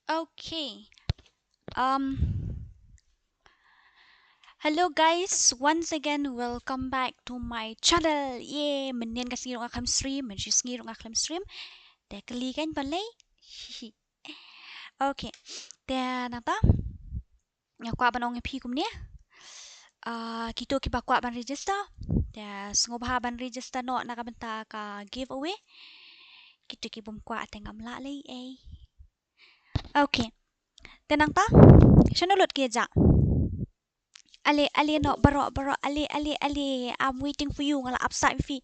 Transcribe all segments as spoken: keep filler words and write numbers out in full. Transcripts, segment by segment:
Okay. Um, hello guys, once again welcome back to my channel. Ye, mynnin ka sngi ruh nga khlem stream, mynshi sngi ruh nga khlem stream. Te kylli kein balei? Okay. Te nangta nga kwah ban ong ïa phi kumne. Ah, kito kiba kwah ban register, te sngewbha ban register noh na ka bynta ka giveaway. Kito ki bym kwah te ngam lah lei ei. Okay. Te nangta shano lut ki ja. Ale, ale noh baroh, baroh, ale, ale, ale. I'm waiting for you, nga la ap sah ïa phi.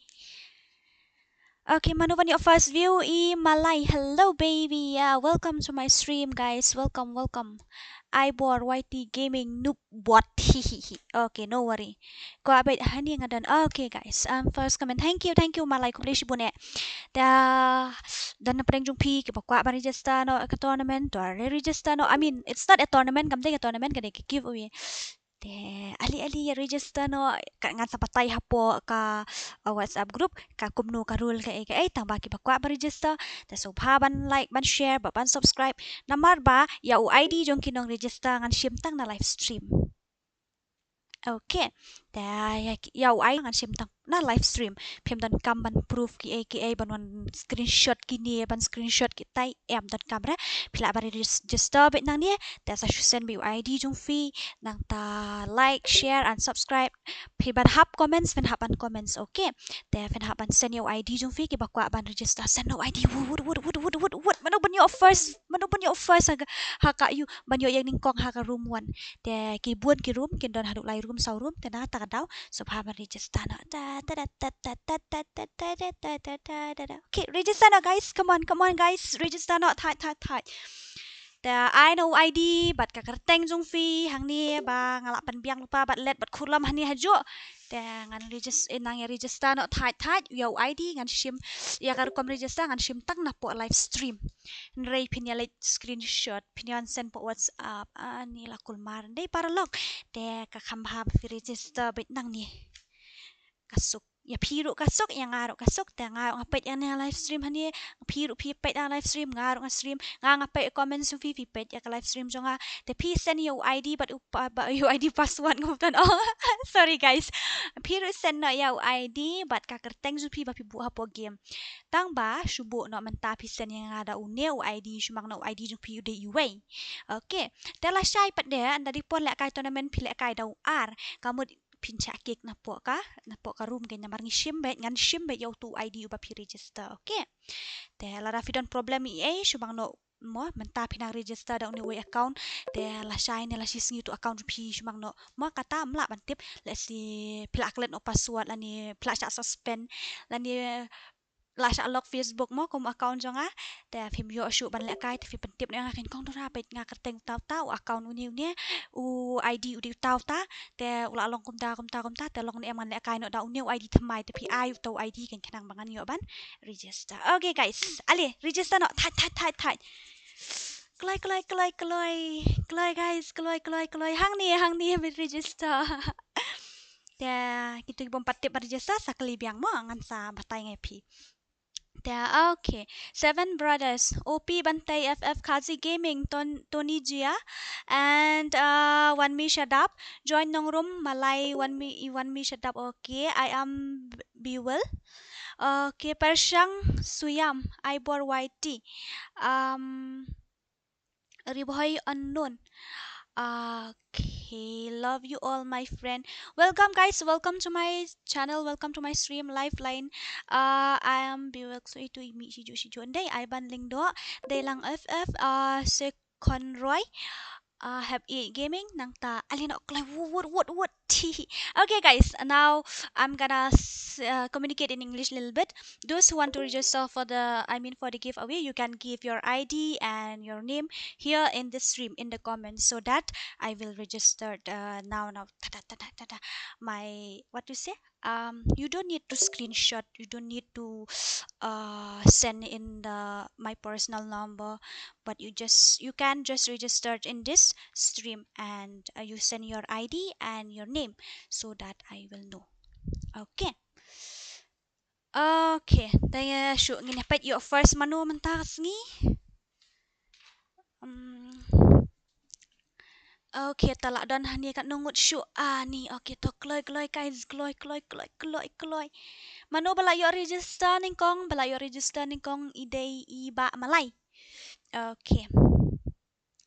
Okay, mano ban ïoh first view? I Malai. Hello baby. Yeah, welcome to my stream guys. Welcome, welcome. Ibor Y T Gaming Noob Bot. Hihihi. Okay, no worry. Kwah beit hangne nga don. Okay guys. Um, first comment. Thank you, thank you Malai. Khublei shibun eh. Te don na pdeng jong phi kiba kwah ban register noh ka tournament, to re-register noh. I mean, it's not a tournament, kam dei ka tournament, ka dei ka giveaway. Te ale ale ïa register noh, ka ngan sa batai hapoh ka, uh, WhatsApp group ka kumno ka rule kaei kaei, tang ba kiba kwah ban register te sngewbha ban like, ban share, bad ban subscribe. Namar ba ïa u I D jong ki nong register ngan shim tang na live stream. Okay. Te ïa ki, ïa u I D ngan shim tang na live stream. Phim donkam ban proof kiei kiei, ban wan screenshot kine, ban screenshot kitai, em donkam re. Phi lah ban register beit nangne, te sa shu send beit u I D jong phi, nangta like, share and subscribe. Phi ban hap comments, phin hap ban comments, okay. Te phin hap ban send ïa u I D jong phi, kiba kwah ban register send u I D. Wut wut wut wut wut wut wut. Mano ban ïoh first, mano ban ïoh first ha ka, ha ka ïoh, ban ïoh ïa ka nyngkong ha ka room one. Te ki bun ki room, kin don haduh lai room, saw room, te na ta ka daw sngewbha ban register noh. Ta ta da ta ta ta ta ta ta ta ta ta ta ta. Okay, register noh guys. Come on, come on guys, register noh. Thait thait thait. Te ai noh u I D bad ka kyrteng jong phi hangne ba nga lah pynbiang lypa bad let bad khurlom hangne hajuh. Te ngan regis-, eh, nang ïa register noh thait thait, ïa u I D ngan shim, ïa ka rukom register ngan shim tang napoh live stream. Hynrei phin ïa leit screenshot, phin ïa wan send poh WhatsApp. Ani la kulmar, dei para lok. Te ka kham bha ba phi register beit nangne. Ka suk. Ïa phi ruh ka suk, ïa nga ruh ka suk. Te nga ruh nga peit ïa kane live stream hangne. Phi ruh phi peit ïa live stream, nga ruh nga stream. Nga nga peit comments jong phi, phi peit ïa ka live stream jong nga. Te phi send ïa u I D bad u pa-, ba, ïa u I D password ngam tip. Oh, sorry guys. Phi ruh send noh ïa u I D bad ka kyrteng jong phi ba phi buh hapoh game. Tang ba shu buh noh mynta, phi send ïa nga da une u I D, shu mang noh u I D jong phi u dei uwei. Okay. Te lashai pat de, ynda dei por lehkai tournament phi lehkai da u ar. Ka mut phin shah kick napoh ka, napoh ka room kein, namar ngi shim beit, ngan shim beit ïa uto u I D uba phi register. Okay. Te lada phi don problem ei ei, shu mang noh mo, mynta phi nang register da une uwei account. Te lashai ne lashi sngi uto account phi shu mang noh. Mo kata ym lah ban tip, lehse phi la klet noh password lane phi la shah suspend lane la shah lock Facebook mo kum account jong nga. Te phim ïoh shuh ban lehkai, te phi pyntip noh ïa nga, kynmaw kong Dora, peit nga kyrteng uta uta, u account une une, u I D u dei uta uta. Te u la long kumta kumta kumta, te long ne em ngan lehkai noh da une u I D thymmai, te phi ai uta u I D kein khnang ba ngan ïoh ban register. Okay guys, ale register noh, thait thait thait thait. Kloi kloi kloi kloi. Kloi guys, kloi kloi kloi. Hangne hangne ban register. Te kito ki bym pat tip ban register sa kylli biang mo, ngan sa batai nga ïa phi. Te okay. Seven Brothers, O P Bantei, F F Kazi Gaming, Ton-, Tony Jia, and, uh, Wanmi Shadap. Join nong room Malai, Wanmi, Wanmi Shadap. Okay. I am Biwel. Okay. Pershang Suyam, Ibor Y T. Um, Ribhoi Unknown. Okay, love you all, my friend. Welcome, guys. Welcome to my channel. Welcome to my stream, Lifeline. Uh, I am Biwek. So itu imi siju siju. Ndai, Ivan Lingdo. Deilang F F. Uh, Sekonroy. Uh, Have Eight Gaming. Nangta, alino klai wut wut wut wut. Okay, guys, now I'm gonna s-, uh, communicate in English a little bit. Those who want to register for the, I mean, for the giveaway, you can give your I D and your name here in the stream, in the comments, so that I will register, uh, now, now. Ta, ta, ta, ta, ta, ta. My, what to say? Um, you don't need to screenshot. You don't need to, uh, send in the, my personal number, but you just, you can just register in this stream and, uh, you send your I D and your name so that I will know. Okay. Okay, te shu ngin ïa peit ïa u first mano mynta ka sngi. Um, okay, ta la don hangne katno ngut shuh. Ah, ni, okay, to kloi, kloi, guys, kloi, kloi, kloi, kloi, kloi. Mano ba la ïoh register nyngkong, ba la ïoh register nyngkong i dei i Bah Malai. Okay.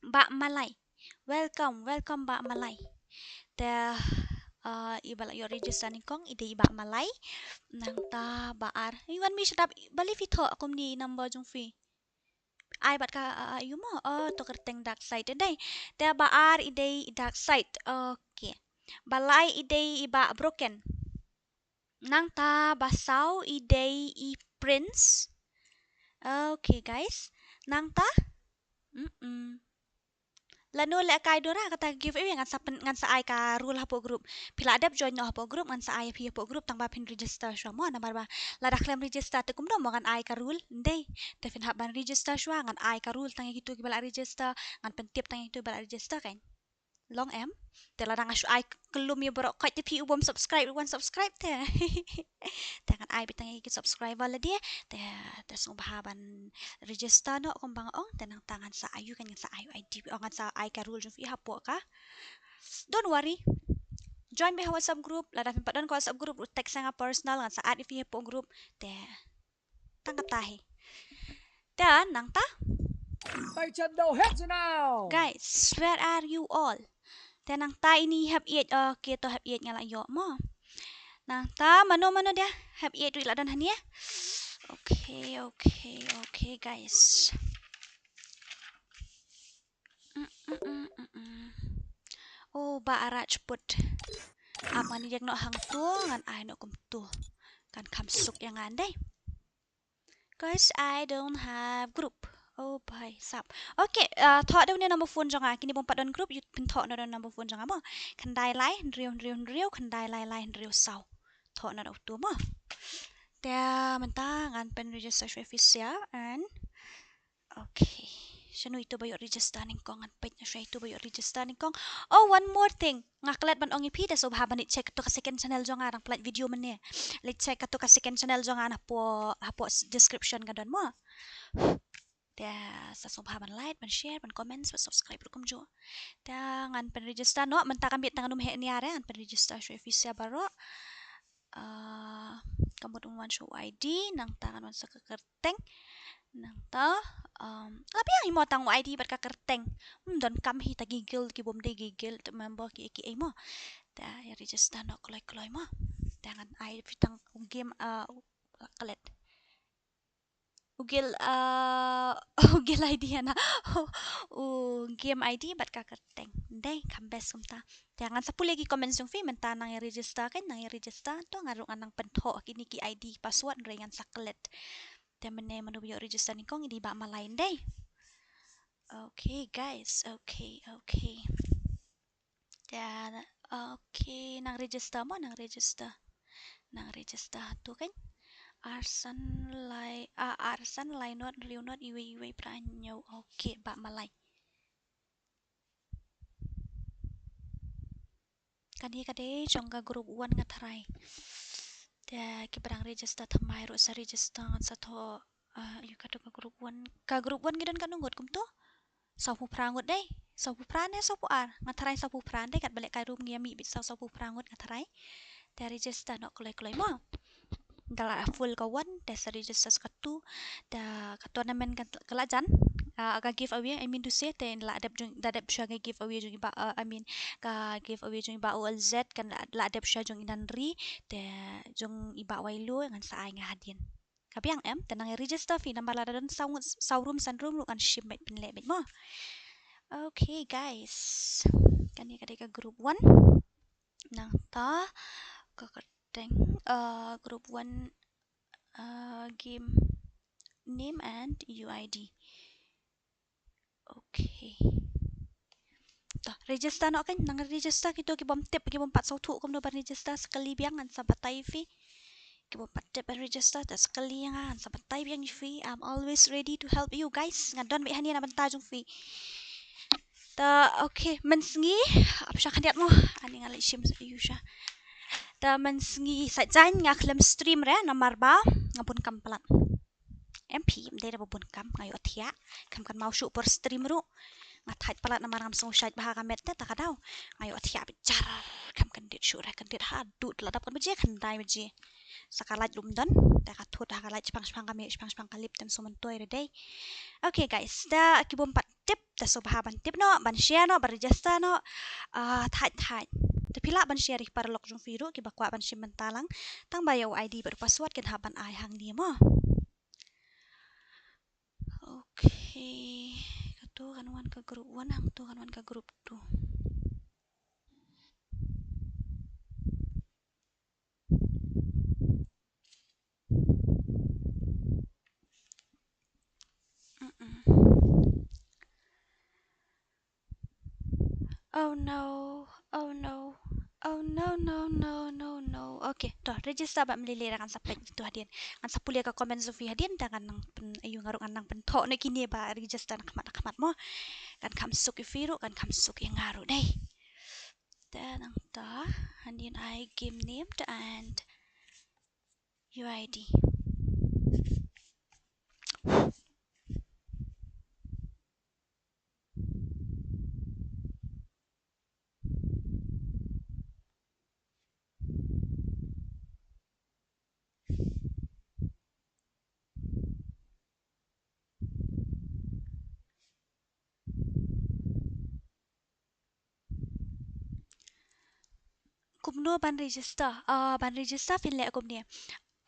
Bah Malai. Welcome, welcome Bah Malai. Te, uh, i ba la ïoh register nyngkong, i dei i Bah Malai. Nangta ba ar. I wan mi shadap, balei phi thoh kumne i number jong phi? Ai bad ka, uh, aïu mo? Oh, to kyrteng Dark Side dei. Te ba ar i dei i Dark Side. Okay. Ba lai i dei i Bah Broken. Nangta ba saw i dei i Prince. Okay, guys. Nangta? Mm-mm. Lano lehkai Dora kata ka giveaway ngan sa pyn-, ngan sa ai ka rule hapoh group. Phi la dep join noh hapoh group ngan sa ai phi hapoh group tang ba phin register shuwa mo, namar ba lada khlem register te kumno mo ngan ai ka rule. Ndei. Te phin hap ban register shuwa ngan ai ka rule tang ïa kito kiba la register, ngan pyntip tang ïa kito kiba la register kan. Long em. Te lada nga shu ai kyllum ïa baroh, koit te phi u bym subscribe, u wan subscribe te. Te ngan ai beit tang ïa ki subscriber lade. Te, te sngewbha ban register noh kumba nga ong, te nangta ngan sa ai ïa u kan, ngan sa ai ïa u I D, oh, ngan sa ai ka rule jong phi hapoh ka. Don't worry. Join beit ha WhatsApp group, lada phim pat don ka WhatsApp group, ruh text ïa nga personal, ngan sa add ïa phi hapoh group. Te tang kata hi. Te nangta. Tay chan do het now. Guys, where are you all? Te nangta ini hep ïeit, okay, to hep ïeit nga la ïoh mo. Nangta mano mano de hep ïeit ruh la don hangne. Okay, okay, okay, guys. Mm, mm, mm, mm, mm. Oh, Bah Rajput. Ap ngan ïeng noh hangto, ngan ai noh kumto. Kan kham suk ïa nga ndei. 'Cause I don't have group. Oh, bhai sab. Okay, uh, thoh da une number phone jong nga. Kine bym pat don group, ïoh phin thoh noh da number phone jong nga mo. Khyndai lai hynriew hynriew hynriew, khyndai lai lai hynriew saw. Thoh noh da uto mo. Te mynta ngan pyn register shuwa phi sha and Okay. Shano ito ba ïoh register nyngkong, ngan peit shano ito ba ïoh register nyngkong. Oh, one more thing. Nga klet ban ong ïa phi, te sngewbha ban leit check kato ka second channel jong nga, dang pynlait video mynne. Leit check kato ka second channel jong nga hapoh, hapoh description ka don mo. Te sa sngewbha ban like, ban share, ban comment, ban subscribe ruh kumjuh. Te ngan pyn register noh, mynta ka miet tang ngan ym heh nia re, ngan pyn register shuwa phi sha baroh. Ah, ka mut un wan sha u I D, nangta ngan wan sa ka kyrteng. Nangta, um, la biang hi mo tang u I D bad ka kyrteng. Hmm, donkam hi ta ki guild ki bym dei ki guild member ki, ki ei mo. Ta ïa register noh kloi kloi mo. Ta ngan ai phi tang u game, ah, u klet. U guild, ah, u guild I D na. U game I D bad ka kyrteng. Dei, kham best kumta. Te ngan sa pule ki comments jong phi mynta nang ïa register kan, nang ïa register to nga ruh ngan nang pynthoh kine ki I D password hynrei ngan sa klet. Te mynne mano ba ïoh register nyngkong i dei Bah Malai ndei. Okay guys, okay, okay. Te, okay, nang register mo, nang register. Nang register to kan. Arsan lai, ah, arsan lai not, hynriew not, iwei, iwei, phra, hynñiew. Okay, Bah Malai. Kane ka dei jong ka group one nga tharai. Te kiba dang register thymmai ruh sa register ngan sa thoh, ah, ïa kato ka group one. Ka group one ngi don katno ngut kumto? Sawphew phra ngut dei. Sawphew phra ne sawphew ar? Nga tharai sawphew phra dei, katba lehkai room ngi ïa mih beit saw, sawphew phra ngut nga tharai. Te register noh kloi kloi mo. Ka la full ka one, te sa register sa ka two, te ka tournament ka, ka la jan, ah, ka giveaway, I mean to say, te la dep jong, la dep shuwa ka giveaway jong i Bah, ah, I mean, ka giveaway jong i Bah O L Z, kan la, la dep shuwa jong i Nandri, te jong i Bah Wailo, ngan sa ai nga hadien. Ka biang em, te nang ïa register phi, namar lada don saw, saw room, san room, ruh ngan shim beit pynleh beit mo. Okay, guys. Kane ka dei ka group one. Nangta, ka kyrteng, uh, group one, uh, game name and U I D. Okay. To, register noh kan, nang register kito ki bym tip, ki bym pat sngewthuh kumno ban register, sa kylli biang ngan sa batai phi. Ki bym pat tip ban register, te sa kylli nga ngan sa batai biang ïa phi. I'm always ready to help you guys. Nga don beit hangne na bynta jong phi. Ta, okay, mynsngi, ap sha khyndiat mo. Ani nga leit shim ïa u sha. Ta mynsngi sa jan nga khlem stream re namar ba nga bun kam palat. Em phi, ym dei da ba bun kam, nga ïoh thiah. Kham kan maw shuh por stream ruh. Nga thait palat namar ngam sngew shait bha ka met te ta ka daw. Nga ïoh thiah ba jar. Kham kan dit shuh re kan dit ha dut la dap kan baje khyndai baje. Sa ka light lum don. Te ka thut ha ka light shipang shipang ka mih shipang shipang ka lip tem sumon toi re dei. Okay guys, da ki bym pat tip, da sngewbha ban tip noh, ban share noh, ban register noh. Ah, thait thait. Te phi lah ban share ïa ki paralok jong phi ruh kiba kwah ban shim bynta lang. Tang ba ïa u I D bad u password kin hap ban ai hangne mo. Okay. Katu kan wan ka group one, hangtu kan wan ka group two. Mm-mm. Oh no, oh no, oh no, no, no, no, no. Okay, to register bad mlili ra ngan sa peit tu hadien. Ngan sa pule ka comment jong phi hadien, te ngan nang pyn, ayu nga ruh ngan nang pynthoh ne kine ba register na khmat na khmat mo. Kan kham suk ïa phi ruh, kan kham suk ïa nga ruh dei. Te nangta, hadien ai game name te and U I D. Kumno ban register? Ah, ban register phin leh kumne.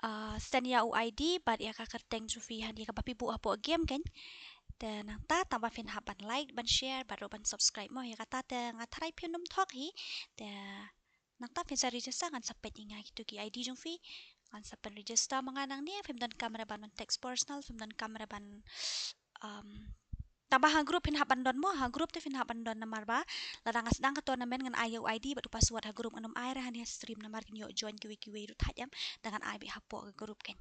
Ah, send ïa u I D bad ïa ka kyrteng jong phi hangne kaba phi buh hapoh game kein. Te nangta tang ba phin hap ban like, ban share, bad ruh ban subscribe mo, ïa kata te nga tharai phin ym thok hi. Te nangta phin sa register, ngan sa peit ïa nga kitu ki I D jong phi. Ngan sa pyn register ma nga nangne, phim donkam re ban text personal, phim donkam re ban, um, tang ba ha group phin hap ban don mo, ha group te phin hap ban don namar ba lada nga sdang ka tournament ngan ai ïa u I D bad u password ha group, ngan ym ai re hangne ha stream namar kin ïoh join kiwei kiwei ruh thait em, te ngan ai beit hapoh ka group kein.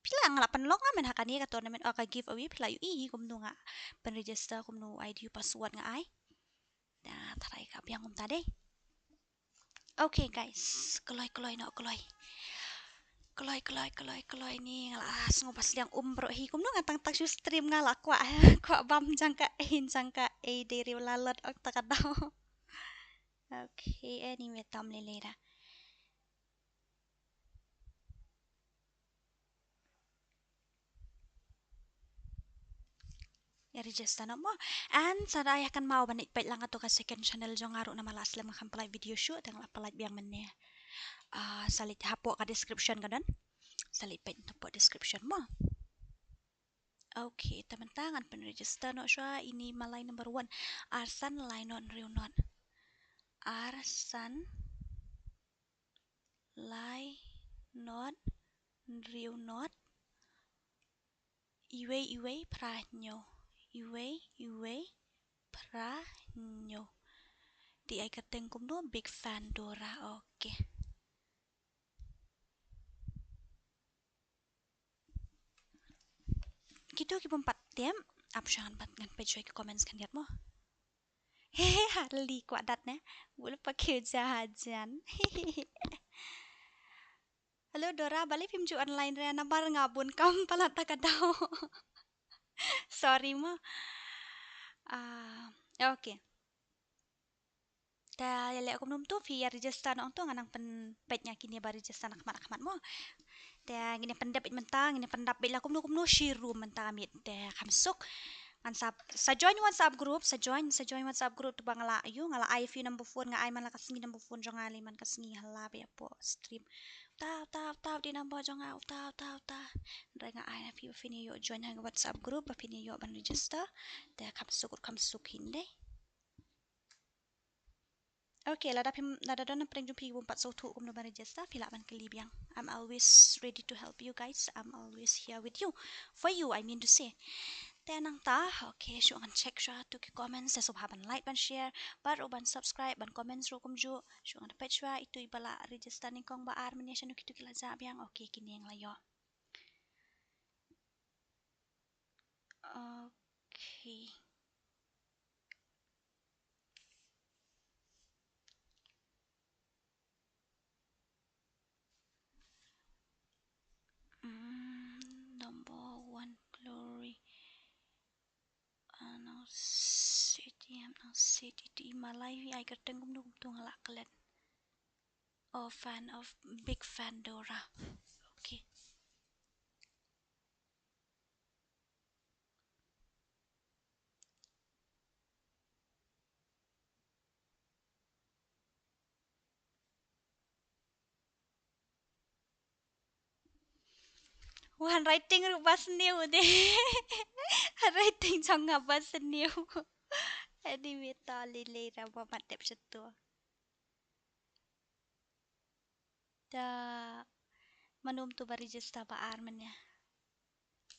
Phi lah, nga lah pynlong nga men ha kane ka tournament, oh, ka giveaway, phi lah ïohi hi kumno nga pyn register, kumno u I D u password nga ai. Te tharai ka biang kumta dei. Okay guys, kloi kloi noh kloi. Kloi kloi kloi kloi ni nga la, ah, sngew ba sliang um baroh hi, kumno nga tang tang shu stream nga la kwah, kwah bam jong ka, eh, jong ka, eh, dei ri la lot ong ta ka daw. Okay, anyway, tam lei lei da. Ïa register noh mo. And sa da ïa kynmaw ban leit peit lang kato ka second channel jong nga ruh namar la slem nga kham pynlait video shuh, te nga la pynlait biang mynne. Ah, sa leit hapoh ka description ka don. Sa leit peit hapoh description mo. Okay, te mynta ngan pyn register noh shuwa ine ma line number one. Arsan lai not hynriew not. Arsan lai not hynriew not. Iwei iwei phra hynñiew. Iwei iwei phra hynñiew. Te ai kyrteng kumno, big fan Dora. Okay. Kitu ki bym pat tip, ap shuwa ngan pat ngan peit shuwa ki comments khyndiat mo. He he, Harley kwah dat ne. Bul pa kiu jajan. Hello Dora, balei phim ju online re, namar nga bun kam palat ta ka daw. Sorry mo. Ah, okay. Te ïa leh kumno mynta phi ïa register noh, to ngan nang pyn peit nga kine ba register na khmat na khmat mo. Te ngin ïa pyndep beit mynta, ngin ïa pyndap beit la kumno kumno shi room mynta ka miet. Te kham suk. Ngan sa, sa join WhatsApp group, sa join, sa join WhatsApp group, to ba nga la ïoh, nga la ai phi number phone, nga ai man la ka sngi number phone jong nga lei man ka sngi ha la beit hapoh stream. Uta uta uta, dei number jong nga, uta uta uta. Hynrei nga ai na phi ba phin ïoh join ha ka WhatsApp group, ba phin ïoh ban register. Te kham suk, kham suk hi dei. Okay, lada phim, lada don na pdeng jong phi bym pat sngewthuh kumno ban register, phi lah ban kylli biang. I'm always ready to help you guys. I'm always here with you, for you, I mean to say. Te nangta, okay, shu ngan check shuwa tu ki comments, te sngewbha ban like, ban share, bad ruh ban subscribe, ban comments ruh kumjuh. Shu ngan peit shuwa itu iba la register nyngkong ba ar mynne, shano kitu ki la jah biang. Okay, kine nga la ïoh. Okay. Mm, number one. Sit itu i malai wi ai kyrteng kumno kumto nga la klet. Oh, fan of, big fan Dora. Okay. Wa handwriting ruh ba sniew de. Handwriting jong nga ba sniew. Anyway, to lei lei ra ba mat dep shuh to. Da mano um to ba register ba ar mynne.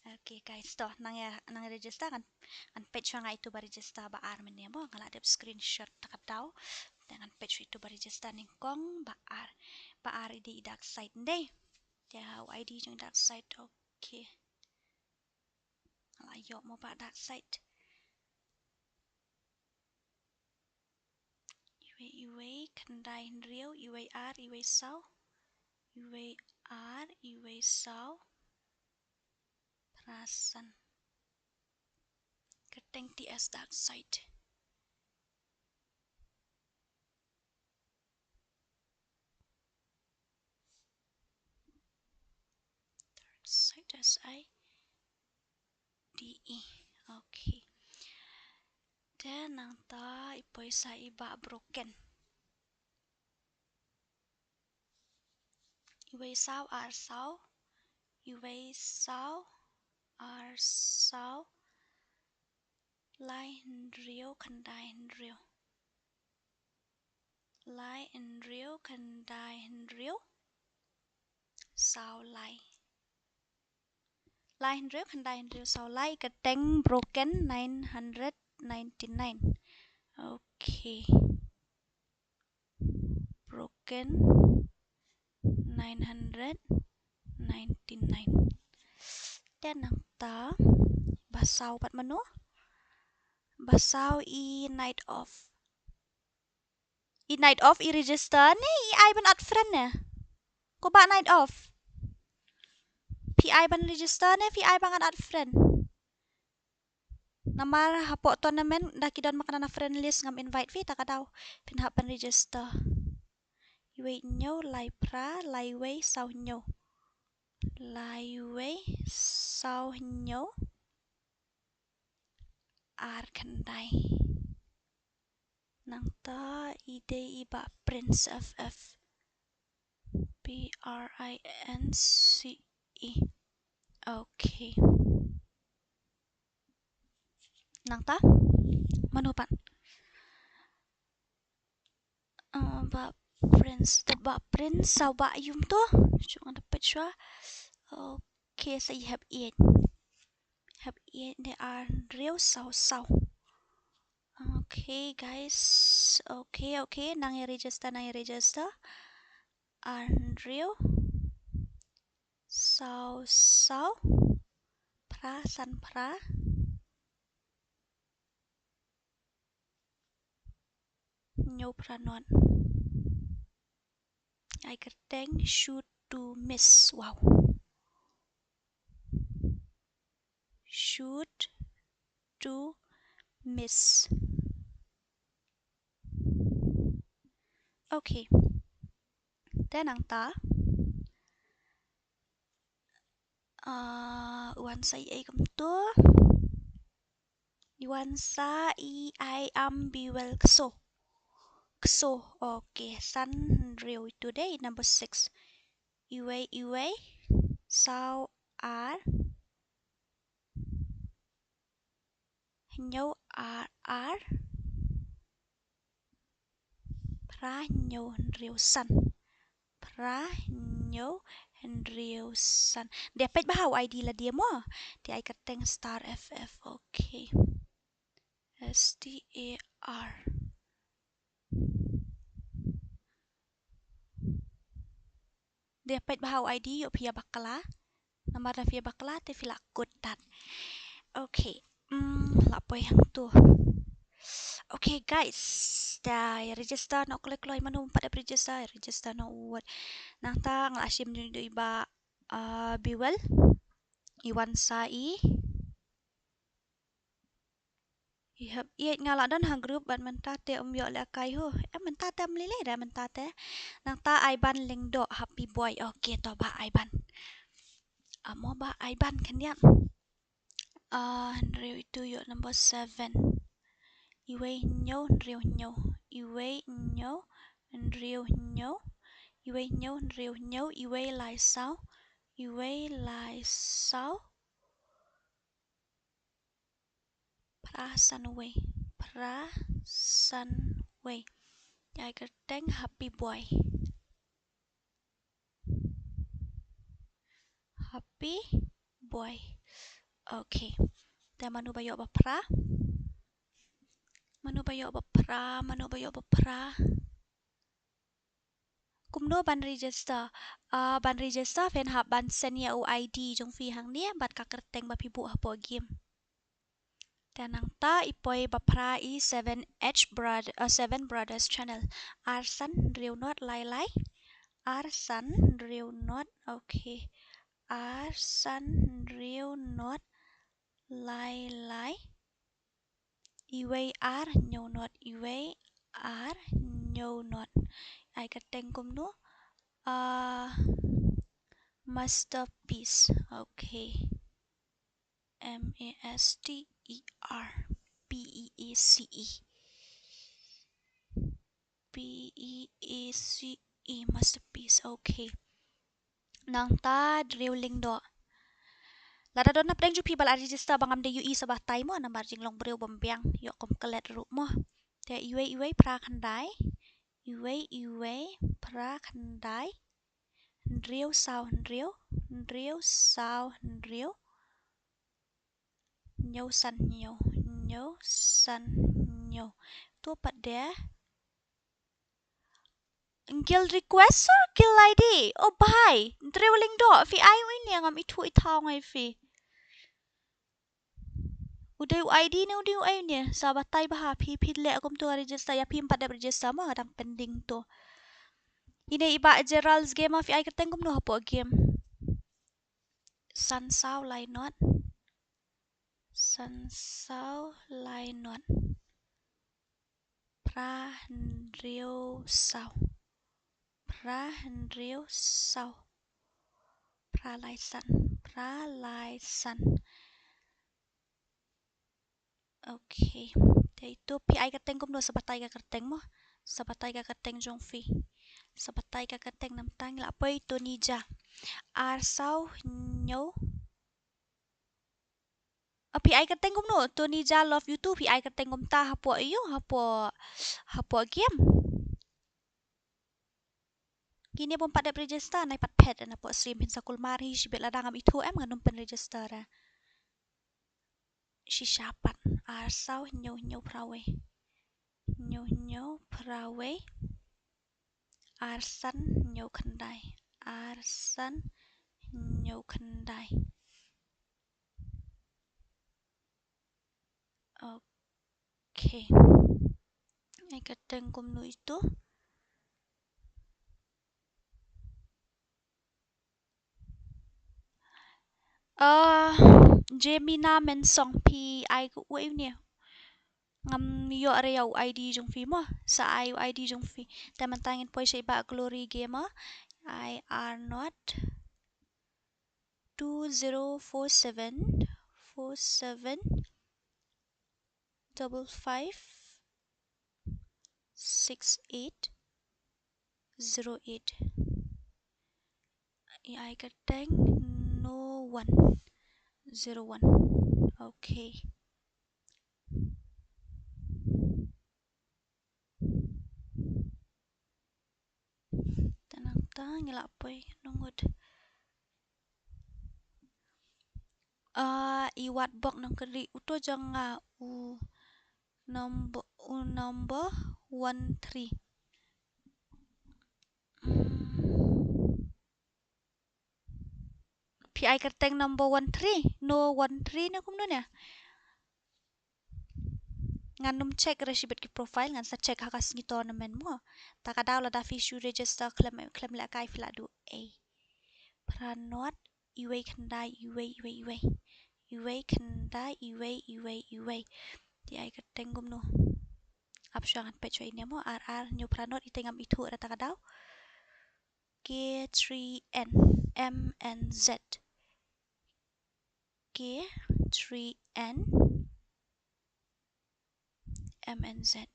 Okay guys, to nang ïa, nang register ngan, ngan peit shuwa nga ïa itu ba register ba ar mynne mo, nga la dep screenshot ta ka daw. Te ngan peit shuwa itu ba register nyngkong ba ar. Ba ar i dei i dark side ndei. Te ha u I D jong i dark side, okay. Nga la ïoh mo ba dark side. Iwei, iwei, khyndai, hynriew, iwei, ar, iwei, saw. Iwei, ar, iwei, saw. Phra, san. Kyrteng T S dark side. Dark side, S I D E. Okay. Te nangta i poi sa i ba broken. Iwei, saw, ar, saw. Iwei, saw, ar, saw. Lai, hynriew, khyndai, hynriew. Lai, hynriew, khyndai, hynriew. Saw, lai. Lai, hynriew, khyndai, hynriew, saw, lai. Kyrteng broken nine hundred ninety-nine. Okay. Broken nine hundred ninety-nine. Te nangta ba saw pat mano? Ba saw i Knight of. I Knight of i register ne i ai ban add friend ne? Ko ba Knight of. Phi ai ban register ne phi ai ban add friend? Namar hapoh tournament da ki don makna na friend list ngam invite phi ta ka daw. Phin hap ban register. Iwei, hynñiew, lai, phra, lai, wei, saw, hynñiew. Lai, wei, saw, hynñiew. Ar, khyndai. Nangta i dei i ba Prince F F. P R I N C E. Okay. Nangta mano pat? Ah, ba Prince, te ba Prince, saw ba yum to. Shu ngan peit shuwa. Okay, sa i hep eight. Hep eight de ar hynriew saw saw. Okay, guys. Okay, okay. Nang ïa register, nang ïa register. Ar hynriew saw saw. Phra san phra. Hynñiew phra nod. Ai kyrteng shoot to miss. Wow. Shoot to miss. Okay. Te nangta. Ah, wan sa i ei kumto. Wan sa i I am be well kso. Kso. Okay, san hynriew itu dei number six. Iwei, iwei, saw ar, hynñiew ar ar, phra hynñiew hynriew san. Phra hynñiew hynriew san. Dei peit bha u I D la dei mo. Dei ai kyrteng star F F. Okay. S T A R. Dei peit bha u I D ïoh phi ïa bakla. Namar da phi ïa bakla te phi la kut tat. Okay. Hmm, la poi hangto. Okay guys, da ïa register noh kloi kloi, mano pat dep register, register noh wat. Nangta nga la shim dei dei ba, ah, Bewell. I wan sa i Yep, ïeit nga la don ha group bad mynta te um ïoh lehkai ho. Eh, mynta te um lei lei re mynta te. Nangta Aiban Lyngdoh, Happy Boy. Okay, to Bah Aiban. Amo Bah Aiban khyndiat. Ah, hynriew itu ïoh number seven. Iwei hynñiew hynriew hynñiew. Iwei hynñiew hynriew hynñiew. Iwei hynñiew hynriew hynñiew. Iwei lai saw. Iwei lai saw. Phra san wei. Phra san wei. Ai kyrteng Happy Boy. Happy Boy. Okay. Te mano ba ïoh ba phra? Mano ba ïoh ba phra? Mano ba ïoh ba phra? Kumno ban register? Ah, ban register phin hap ban send ïa u I D jong phi hangne bad ka kyrteng ba phi buh hapoh game. Te nangta i poi ba phra i seven H brother, uh, Seven Brothers Channel. Ar san hynriew not lai lai. Ar san hynriew not. Okay. Ar san hynriew not lai lai. Iwei ar hynñiew not. Iwei ar hynñiew not. Ai kyrteng kumno? Ah, Masterpiece. Okay. M A S T E R P E A C E. P E A C E, Masterpiece. Okay. Nangta Hynriew Lyngdoh. Lada don na pdeng jong phi ba la register ba ngam dei ïohi sa batai mo, namar jinglong briew bym biang, ïoh kum klet ruh mo. Te iwei iwei phra khyndai. Iwei iwei phra khyndai. Hynriew saw hynriew, hynriew saw hynriew, hynñiew san hynñiew, hynñiew san hynñiew. To pat de. Guild request sa, guild I D. Oh bhai, Hynriew Lyngdoh, phi ai u ine, ngam ithuh i thaw ngai phi. U dei u I D ne u dei u ei ne, sa batai bha phi, phi leh kumto register, ïa phim pat dep register mo, dang pending to. Ine i Bah Gerald's Gamer, phi ai kyrteng kumno hapoh game? San saw lai not. San saw lai not. Phra hynriew saw. Phra hynriew saw. Phra lai san. Phra lai san. Okay. Te ito phi ai kyrteng kumno, sa batai ka kyrteng mo. Sa batai ka kyrteng jong phi. Sa batai ka kyrteng, namar tang la poi Tony Ja. Ar saw hynñiew. Ah, phi ai kyrteng kumno? Tony Ja Love You Too, phi ai kyrteng kumta hapoh ïa u, hapoh, hapoh game. Kine bym pat dep register, nai pat phet na hapoh stream, phin sa kulmar hi shibit lada ngam ithuh em, ngan ym pynregister. Shisha pat, ar saw hynñiew hynñiew phra wei. Hynñiew hynñiew phra wei. Ar san hynñiew khyndai. Ar san hynñiew khyndai. Okay. Ai kyrteng kumno ito? Ah, Jemina Mensong, phi ai ka u ei u ne. Ngam ïoh re ïa u I D jong phi mo. Sa ai u I D jong phi. Te mynta ngin poi sha i Bah Glory Gamer. I R not two zero four seven four seven double five six eight zero eight. I ai kyrteng no one zero one. Okay. Te nangta ngi la poi nongut. Ah, i Watbok Nongkynrih, uto jong nga u number, u number one three. Hmm. Phi ai kyrteng number one three, no one three ne kumno ne? Ngan ym check re shibit ki profile, ngan sa check ha ka sngi tournament mo. Ta ka daw lada phi shu register khlem, khlem lehkai phi la duh ei. Phra not, iwei khyndai, iwei, iwei, iwei. Iwei khyndai, iwei, iwei, iwei. Ïa, ai kyrteng kumno. Ap shuwa ngan peit shuwa ine mo, ar ar hynñiew phra nod, ite ngam ithuh ra ta ka daw. K three N, M N Z. K three N, M N Z.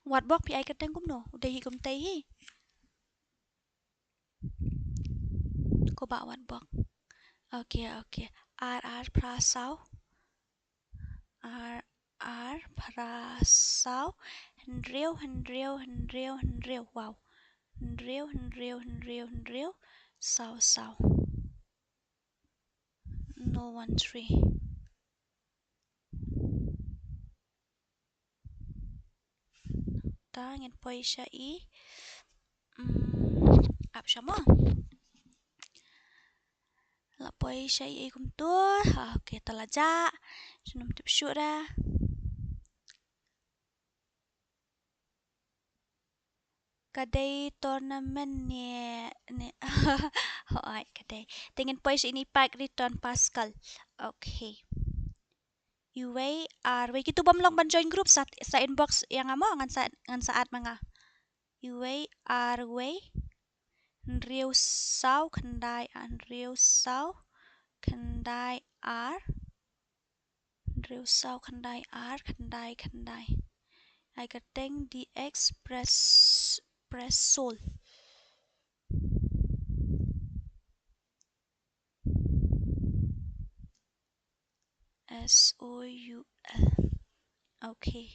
Wat bok phi ai kyrteng kumno, u dei hi kumtei hi. Ko ba wat bok. Okay, okay. Ar ar phra saw. Ar ar phra saw. Hynriew, hynriew, hynriew, hynriew. Wow. Hynriew, hynriew, hynriew, hynriew. Saw, saw. No one three. Ta ngin poi sha i. Mm, ap sha mo. La poi sha i kumtu. Ha, okay, ta la jah. Shu nym tip shuh ra. Ka dei tournament ne, ne. Hooid, ka dei. Te ngin poi sha ine i pack return Pascal. Okay. Iwei, ar, wei, kitu bym long ban join group sa, sa inbox ïa nga mo, ngan sa, ngan sa add ma nga. Iwei, ar, wei. Hynriew saw khyndai, hynriew saw khyndai ar. Hynriew saw khyndai ar khyndai khyndai. Ai kyrteng D X Press, Press Soul. S O U L. Okay.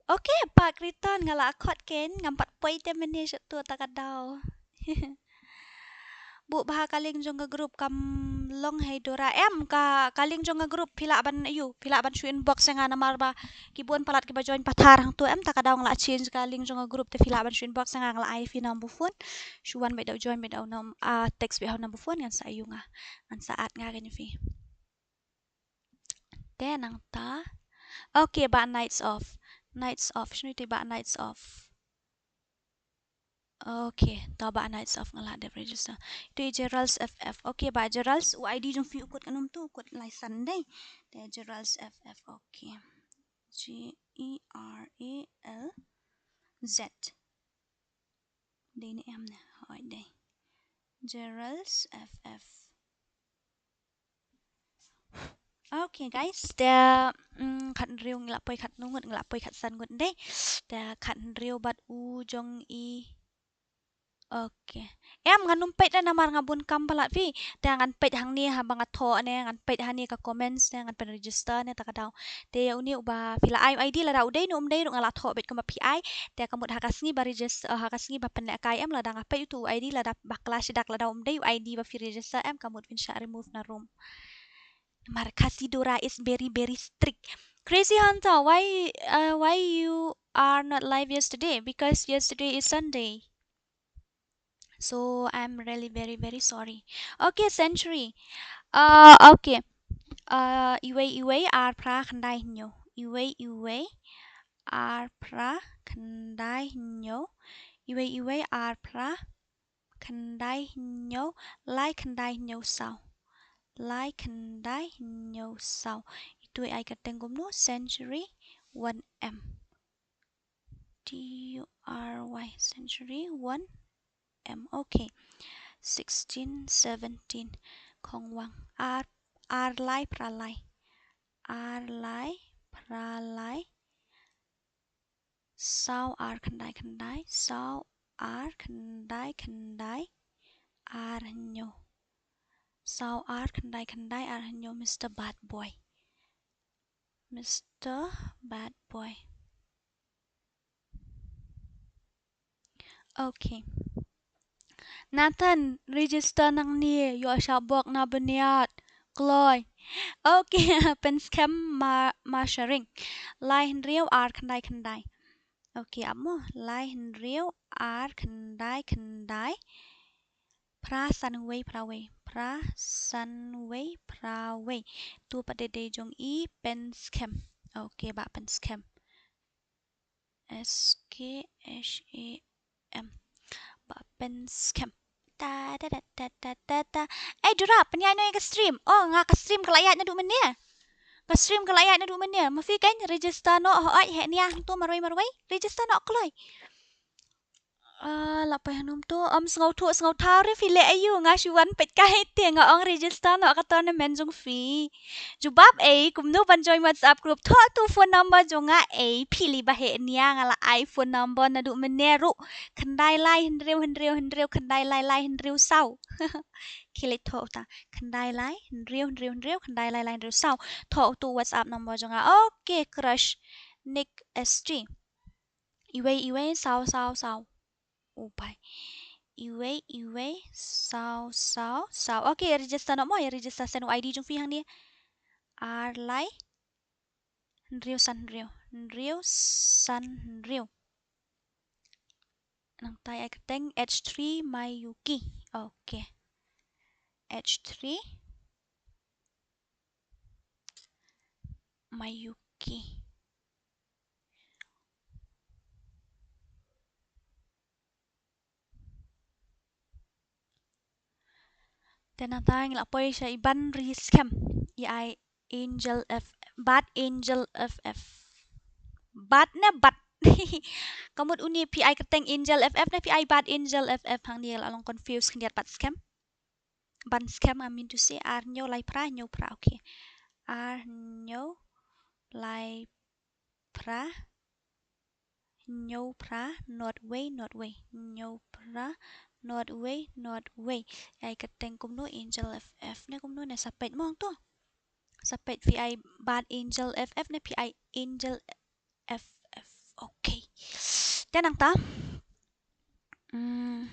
Okay, pack return, nga la khot ken, ngam pat poi te mynne sha tu ta ka daw. Buh bha ka link jong ka group, kam long hei Dora. Em, ka, ka link jong ka group phi lah ban, aiu, phi lah ban shu inbox ïa nga namar ba ki bun palat kiba join pathar hangtu, em, ta ka daw nga la change ka link jong ka group, te phi lah ban shu inbox ïa nga, nga la ai phi number phone. Shu wan beit da u join beit da u num-, ah, text beit ha u number phone, ngan sa aiu nga, ngan sa add nga kein ïa phi. Te nangta. Okay, ba nights off. Nights off. Shano ito i ba nights off? Okay, to ba nights off nga la dep register. Ito i Gerald's F F. Okay, ba Gerald's, u I D jong phi u kut katno kumtu, u kut lai san dei. Te Gerald's F F. Okay. G E R A L Z. Dei ne em ne? Hooid, dei. Gerald's F F. Okay, guys, te, mm, khathynriew ngi la poi khatno ngut, ngi la poi khatsan ngut dei. Te khathynriew bad u jong i. Okay. Em, ngan nym peit da namar nga bun kam palat phi. Te ngan peit hangne haba nga thoh ne, ngan peit hangne ka comments ne, ngan pyn register ne, ta ka daw. Te ïa une uba phi la ai u I D lada u dei ne um dei ruh nga la thoh beit kumba phi ai. Te ka mut ha ka sngi ba register, eh, ha ka sngi ba pynlehkai em lada nga peit uto u I D lada ba clash dak lada um dei u I D ba phi register em ka mut phin shah remove na room. Namar Khasi Dora is very, very strict. Crazy Hunter, why, uh, why you are not live yesterday? Because yesterday is Sunday. So I'm really very, very sorry. Okay, Century. Uh, okay. Uh, iwei iwei ar phra khyndai hynñiew. Iwei iwei ar phra khyndai hynñiew. Iwei iwei ar phra khyndai hynñiew. Lai khyndai hynñiew saw. Lai khyndai hynñiew saw. Ito i ai kyrteng kumno? Century one M. T U R Y, Century one M. Okay. Sixteen, seventeen. Khongwang. Ar, ar lai phra lai. Ar lai phra lai. Saw ar khyndai khyndai. Saw ar khyndai khyndai. Ar hynñiew. Saw ar khyndai khyndai ar hynñiew, Mister Bad Boy. Mister Bad Boy. Okay. Nathan, register nangne, ïoh shabok na bniat. Kloi. Okay, pynskhem ma, ma sharing. Lai hynriew ar khyndai khyndai. Okay, ap mo. Lai hynriew ar khyndai khyndai. Phra san wei phra wei. Phra san wei phra wei. Tu pat dei dei jong i pynskhem. Okay, ba pynskhem. S K H A M. Ba Pynskhem. Ta, ta, ta, ta, ta, ta, ta. Eh, Dura, pynïaid noh ïa ka stream. Oh, nga ka stream ka la ïaid naduh mynne. Ka stream ka la ïaid naduh mynne. Ma phi kein register noh, hooid, heh nia hangto marwei marwei. Register noh kloi. Ah, la poi hangno to, ym sngewthuh sngewthaw re phi leh aïu, nga shu wan peit kai te nga ong register noh ka tournament jong phi. Jubab ei, kumno ban join WhatsApp group, thoh to phone number jong nga ei, phi leh ba heh nia, nga la ai phone number naduh mynne ruh, khyndai lai hynriew hynriew hynriew khyndai lai lai hynriew saw. Khie leit thoh uta, khyndai lai hynriew hynriew hynriew khyndai lai lai hynriew saw. Thoh to WhatsApp number jong nga. Okay, crush. Nick S T. Iwei iwei saw saw saw. Oh bhai. Iwei iwei saw saw saw. Okay, register noh mo, ïa register, send u I D jong phi hangne. Ar lai hynriew san hynriew, hynriew san hynriew. Nangta ai kyrteng H three Mayuki. Okay. H three Mayuki. Te nangta ngi la poi sha i Ban Ri Skhem, i ai Angel F, Bad Angel F F. Bad ne Bad. Ka mut une phi ai kyrteng Angel F F ne phi ai Bad Angel F F, hangne la long confuse khyndiat, Bad Skhem. Ban Skhem, I mean to say, ar hynñiew lai phra hynñiew phra, okay. Ar hynñiew lai phra hynñiew phra, not wei, not wei. Hynñiew phra, not wei, not wei. Ai kyrteng kumno, Angel F F ne kumno ne, sa peit mo hangto. Sa peit phi ai Bad Angel F F ne phi ai Angel F F. Okay. Te nangta. Hmm.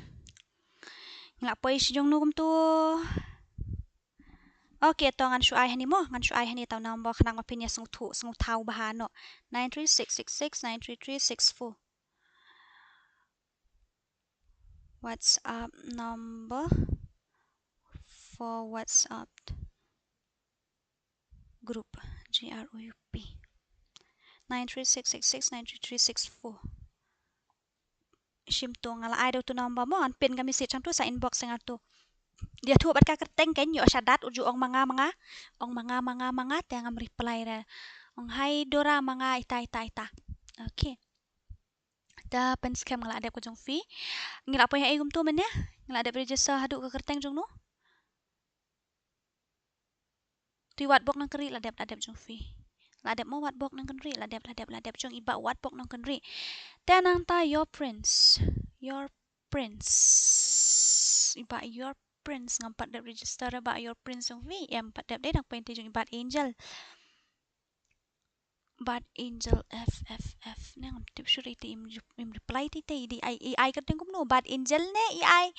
Ngi la poi sha jong no kumto. Okay, to ngan shu ai hani mo, ngan shu ai hani ta u number khnang ma phin ïa sngewthuh, sngewthaw bha noh. Nine three six six six nine three three six four. WhatsApp number for WhatsApp group, G R O U P. Nine three six six six nine three three six four. Shim to, nga la ai da uto u number mo, ngan pin ka message hangto, sa inbox ïa nga to. Ïathuh bad ka kyrteng kein, ïoh sha dat, u ju ong ma nga ma nga, ong ma nga ma nga ma nga, te ngam reply re. Ong hi Dora ma nga ita ita ita. Okay. Te pynskhem, nga la dep ka jong phi. Ngi la poi ha ei kumto mynne? Ngi la dep register haduh ka kyrteng jong no? To i Watbok Nongkynrih, la dep, la dep jong phi. La dep mo, Watbok Nongkynrih, la dep, la dep, la dep jong i Bah Watbok Nongkynrih. Te nangta your prince. Your prince. I Bah your prince, ngam pat dep register Bah your prince jong phi. Em pat dep, dei dang pynti jong i Bad Angel. Bad Angel F F F ne, ngam tip shuh, ite im, im reply, ite i dei i ai, i ai kyrteng kumno, Bad Angel ne i ai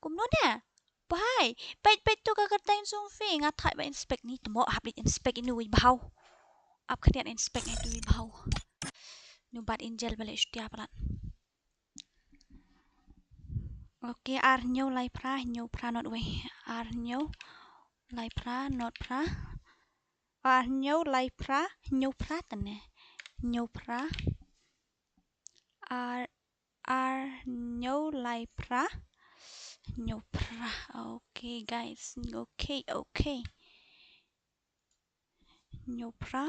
kumno ne? Bhai, peit, peit to ka kyrteng jong phi, nga thait ba inspect ni, te mo hap leit inspect ïa no i bhaw. Ap khyndiat inspect ïa no i bhaw. No Bad Angel ba leh shutia palat. Okay, ar hynñiew lai phra hynñiew phra not wei. Ar hynñiew lai phra not phra. Ar hynñiew lai phra hynñiew phra tane. Hynñiew phra. Ar, ar hynñiew lai phra hynñiew phra. Okay, guys. Okay, okay. Hynñiew phra.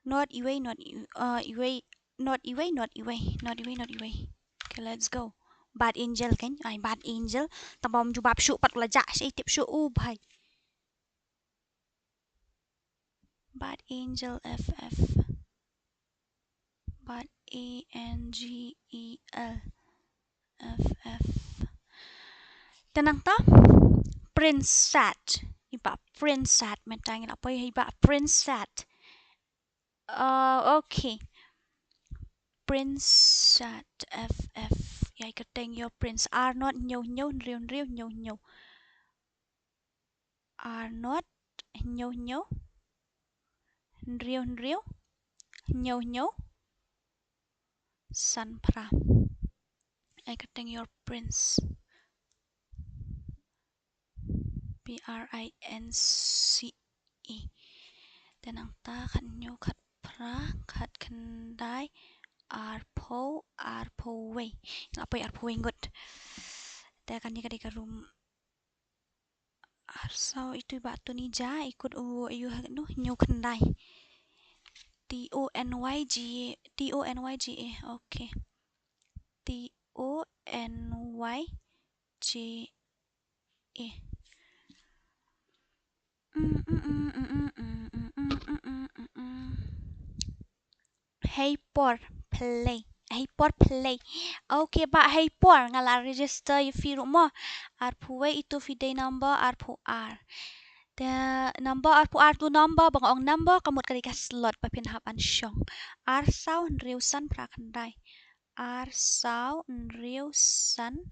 Not iwei, not i-, uh, iwei, not iwei, not iwei, not iwei, not iwei. Okay, let's go. Bad Angel kein, ai, Bad Angel. Tang ba ym jubab shuh pat, u la jah sha i, tip shuh u bhai. Bad Angel F F. Bad A N G E L F F. Te nangta Prince Sat. I Bah Prince Sat, mynta ngi la poi ha i Bah Prince Sat. Uh, okay. Prince Sat F F. Ïa i kyrteng your prince. Ar not hynñiew hynñiew hynriew hynriew hynñiew hynñiew. Ar not hynñiew hynñiew hynriew hynriew hynñiew hynñiew san phra. Ai kyrteng your prince. P R I N C E. Te nangta khat hynñiew khat phra khat khyndai arphew, arphew wei. Nga poi arphew wei ngut. Te kane ka dei ka room. Arsaw itu ba tuni ja ikut u ayu ha nu hynñiew khyndai. T O N Y G A, T O N Y G A. Okay. T O N Y G A. Hei por play. Hei por play. Okay, ba hei por nga la register ïa phi ruh mo. Arphew wei itu phi dei number arphew ar. Te number arphew ar tu number ba nga ong number ka mut ka dei ka slot ba phin hap ban shong. Arsaw hynriew san phra khyndai. Arsaw hynriew san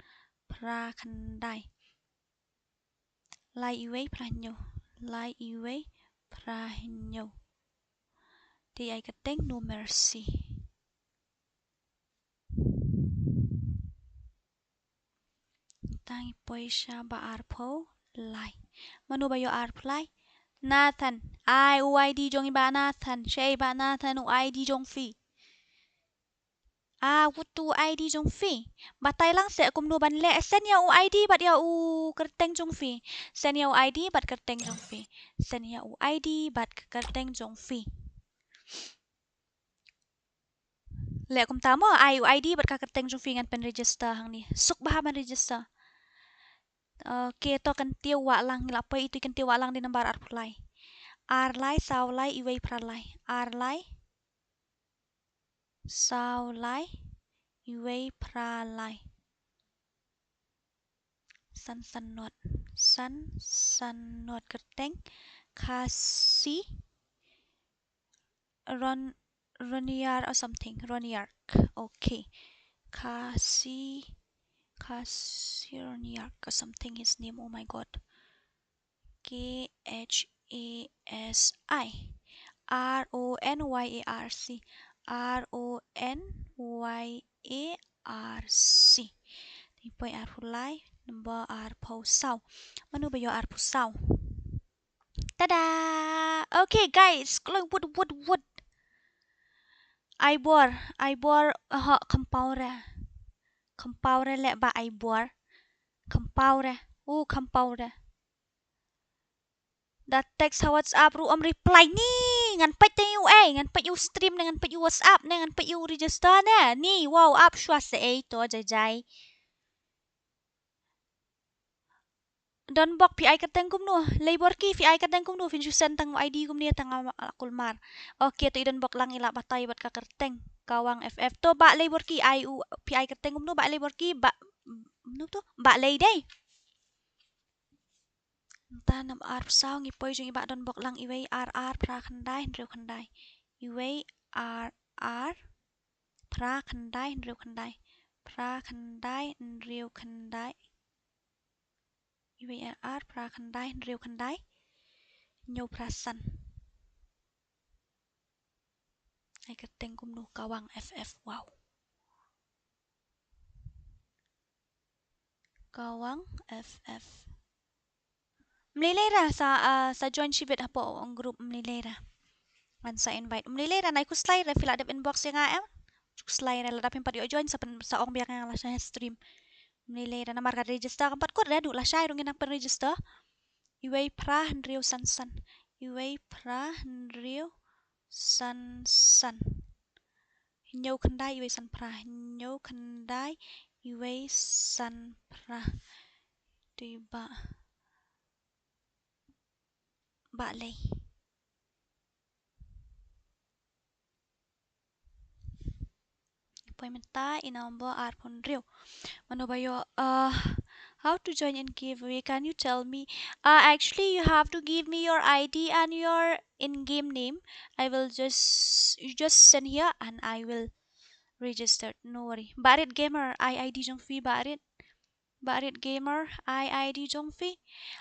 phra khyndai. Lai iwei phra hynñiew. Lai iwei phra hynñiew. Te ai kyrteng No Mercy. Tang i poi sha ba arphew lai. Mano ba ïoh arphew lai? Nathan. Ai u I D jong i ba Nathan. Shei ba Nathan u I D jong phi. Ah, wut u I D jong phi. Batai lang seh kumno ban leh, send ïa u I D bad ïa u kyrteng jong phi. Send ïa u I D bad kyrteng jong phi. Send ïa u I D bad kyrteng jong phi. Leh kumta mo, ai u I D bad ka kyrteng jong phi ngan pynregister hangne. Suk bha ban register. Okay, to kyntiew wah lang, la poi itu kyntiew wah lang dei number arphew lai. Ar lai, saw lai, iwei phra lai. Ar lai. Saw lai, iwei phra lai. San san not. San san not kyrteng. Khasi Ron-, Roniar or something. Roniark. Okay. Khasi, Khasi Roniark or something his name. Oh my God. K H A S I. R O N Y A R C. R O N Y A R C. Te poi arphew lai, number arphew saw. Mano ba ïoh arphew saw? Tada! Okay, guys, kloi wut, wut, wut. Ai bor, ai bor, ha, khampau re. Khampau re leh ba ai bor. Khampau re. U khampau re. Da text ha WhatsApp ruh ym reply ni. Ngan peit te u ei, ngan peit u stream ne, ngan peit u WhatsApp ne, ngan peit u register ne. Ni, wow, ap shwa se ei to jai jai. Don bok phi ai kyrteng kumno, Leiborki phi ai kyrteng kumno, phin shu send tang I D kumne tang a, a kulmar. Okay, to i don bok lang i la batai bad ka kyrteng. Kawang F F. To ba Leiborki ai u, phi ai kyrteng kumno ba Leiborki ba, mano to? Ba Lei dei. Nta nam arphew saw ngi poi jong i ba don bok lang iwei ar ar phra khyndai hynriew khyndai. Iwei ar ar phra khyndai hynriew khyndai. Phra khyndai hynriew khyndai. Iwei ar ar phra khyndai hynriew khyndai. Hynñiew phra san. Ai kyrteng kumno Kawang F F, wow. Kawang F F. Mlei lei ra sa, ah, sa join shibit hapoh ong group mlei lei ra. Ngan sa invite. Mlei lei ra nai khuslai ra phi la dep inbox ïa nga em. Khuslai ra lada phim pat ïoh join sa pyn, sa ong biang ïa nga la shah stream. Mlei lei ra namar ka register kam pat kut ra duh la shai ruh ngin nang pyn register. Iwei phra hynriew san san. Iwei phra hynriew san san. Hynñiew khyndai iwei san phra. Hynñiew khyndai iwei san phra. Dei ba, ba Lei. Poi mynta i number arphew hynriew. Mano ba ïoh, uh, how to join in giveaway? Can you tell me? Uh, actually, you have to give me your I D and your in-game name. I will just, you just send here and I will register. No worry. Barit Gamer, ai I D jong phi Barit. Barit Gamer, ai I D jong phi.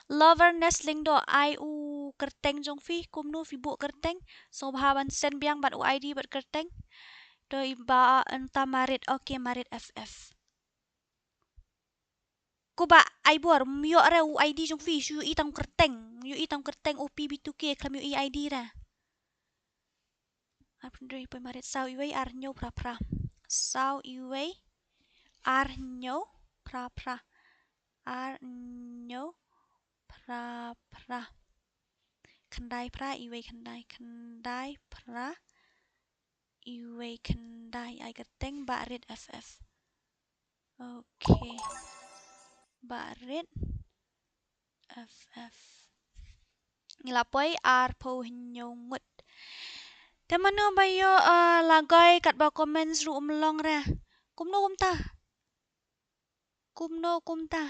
Lover Nest Lyngdoh, ai u kyrteng jong phi, kumno phi buh kyrteng. Sngewbha ban send biang bad u I D bad kyrteng. To i ba nta Marit, okay, Marit F F. Ko ba ai bor, ym ïoh re u I D jong phi, shu ïohi tang kyrteng, ïohi tang kyrteng O P B two K, khlem ïohi I D re. Arphew hynriew poi Marit saw iwei ar hynñiew phra phra. saw, iwei, ar, hynñiew, phra, phra. Ar, hynñiew, phra, phra. Khyndai, phra, iwei, khyndai, khyndai, phra, iwei, khyndai. Ai kyrteng Bah Rit F F. Okay. Bah Rit F F. Ngi la poi arphew hynñiew ngut. Te mano ba ïoh, ah, lagoi katba comments ruh ym long re. Kumno kumta? Kumno kumta?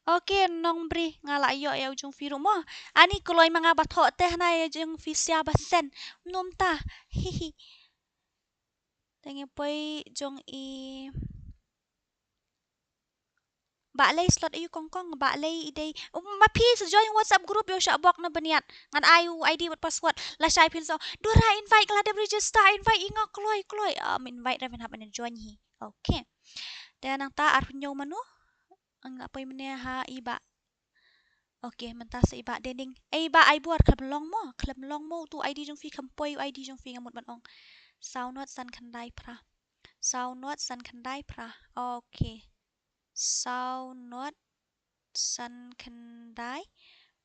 Okay, Nongbriew, nga la ïoh ïa u jong phi ruh mo. Ani kloi ma nga ba thoh te hana ïa jong phi sia ba sen. Kumno kumta? Hihi. Te ngi poi jong i Bah Lei, slot aïu kong kong, Bah Lei i dei. Um, ma phi sa join WhatsApp group ïoh shah bok na bniat. Ngan ai u I D bad password. Lashai phin sa ong, Dora, invite ka la dep register, invite ïa nga kloi kloi. Um, invite ra phin hap ban join hi. Okay. Te nangta arphew hynñiew mano? Nga poi mynne ha i Bah. Okay, mynta sa i Bah Dening. Ei Bah Aibor, khlem long mo, khlem long mo, utu I D jong phi, khlem poi u I D jong phi, nga mut ban ong. Saw not san khyndai phra. Saw not san khyndai phra. Okay. Saw not san khyndai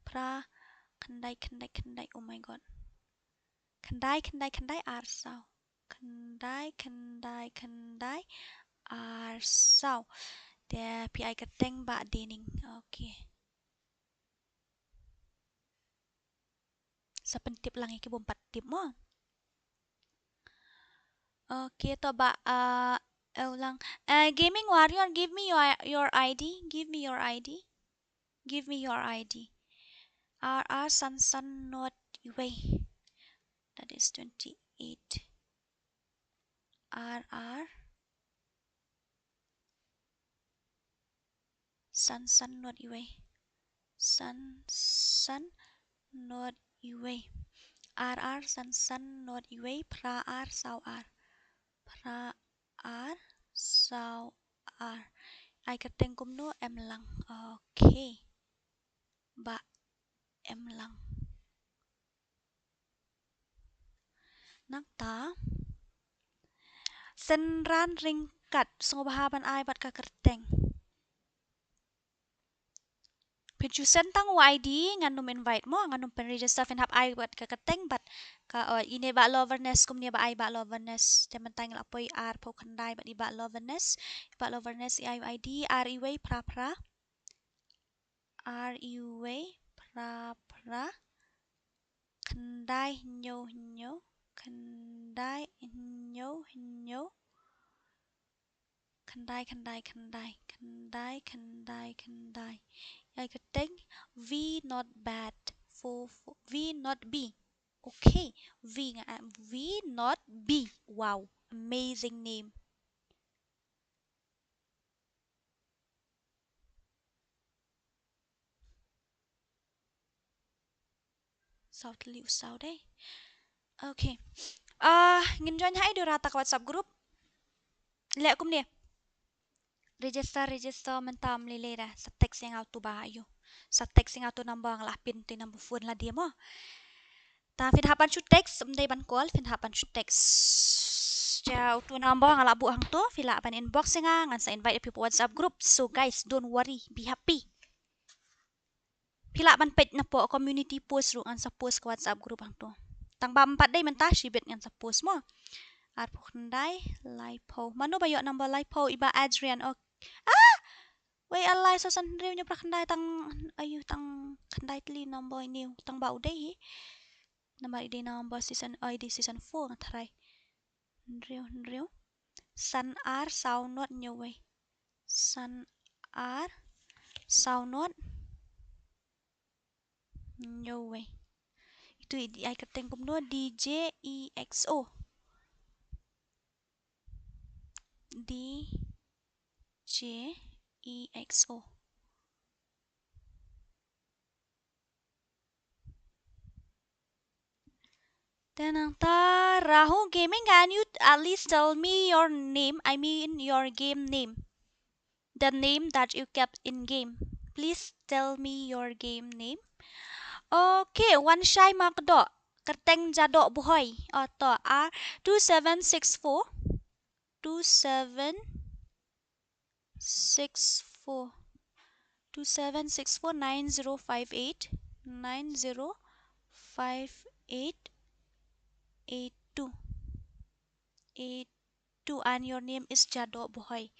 phra khyndai khyndai khyndai. Oh my God. Khyndai khyndai khyndai ar saw. Khyndai khyndai khyndai ar saw. Te phi ai kyrteng Bah Dening. Okay. Sa pyntip lang ïa ki bym pat tip mo. Okay, to Bah, uh, Eulang. Uh, Gaming Warrior, give me your, your I D. Give me your I D. Give me your I D. R R san san not iwei. That is twenty-eight. R R san san not iwei. San san not iwei. R R san san not iwei. Phra ar saw ar. Phra ar saw ar. Ai kyrteng kumno? Emlang. Okay. Bah Emlang. Nangta Synran Ryngkat, sngewbha ban ai bad ka kyrteng. Phin shu send tang u I D, ngan nym invite mo, ngan nym pynregister, phin hap ai bad ka kyrteng bad ka, oh, ine Bah Loverness, kumne ba ai Bah Loverness. Te mynta ngi la poi arphew khyndai bad i Bah Loverness. I Bah Loverness i ai u I D, ar iwei phra phra. Ar iwei phra phra. Khyndai hynñiew hynñiew. Khyndai hynñiew hynñiew. Khyndai khyndai khyndai. Khyndai khyndai khyndai. Ïa ka kyrteng V not bad. Four, four, V not B. Okay. V nga, ah, V not B. Wow. Amazing name. Saw tylli u saw dei. Okay. Ah, ngin join ha i Dora ta ka WhatsApp group. Leh kumne. Register, register mynta ym lei lei da. Sa text ïa nga utu ba ïoh. Sa text ïa nga utu number nga la pin te number phone la dei mo. Tang phin hap ban shu text, ym dei ban call, phin hap ban shu text. Ïa utu number nga la buh hangto, phi lah ban inbox ïa nga, ngan sa invite ïa phi pdeng WhatsApp group. So guys, don't worry, be happy. Phi lah ban peit na pdeng community post ruh, ngan sa post ka WhatsApp group hangto. Tang ba ym pat dei mynta shibit ngan sa post mo. Arphew khyndai, laiphew. Mano ba ïoh number laiphew? I Bah Adrian. Ok. Ah! Wei, alai, saw san hynriew hynñiew phra khyndai, tang, ayu, tang khyndai tylli number ine u, tang ba u dei hi. Number ine, number season, oh, ine season four nga tharai. Hynriew, hynriew. San ar saw not hynñiew wei. San ar saw not hynñiew wei. Itu i, i ai kyrteng kumno? D J E X O. D J E X O. Te nangta Rahu Gaming, can you at least tell me your name? I mean your game name. The name that you kept in game. Please tell me your game name. Okay, Wanshai Makdoh. Kyrteng Jadoh Buhoi. Oto, ah, two seven six four. two seven six four, two seven six four nine zero five eight, nine zero five eight eight two, eight two, and your name is Jado Bohoi.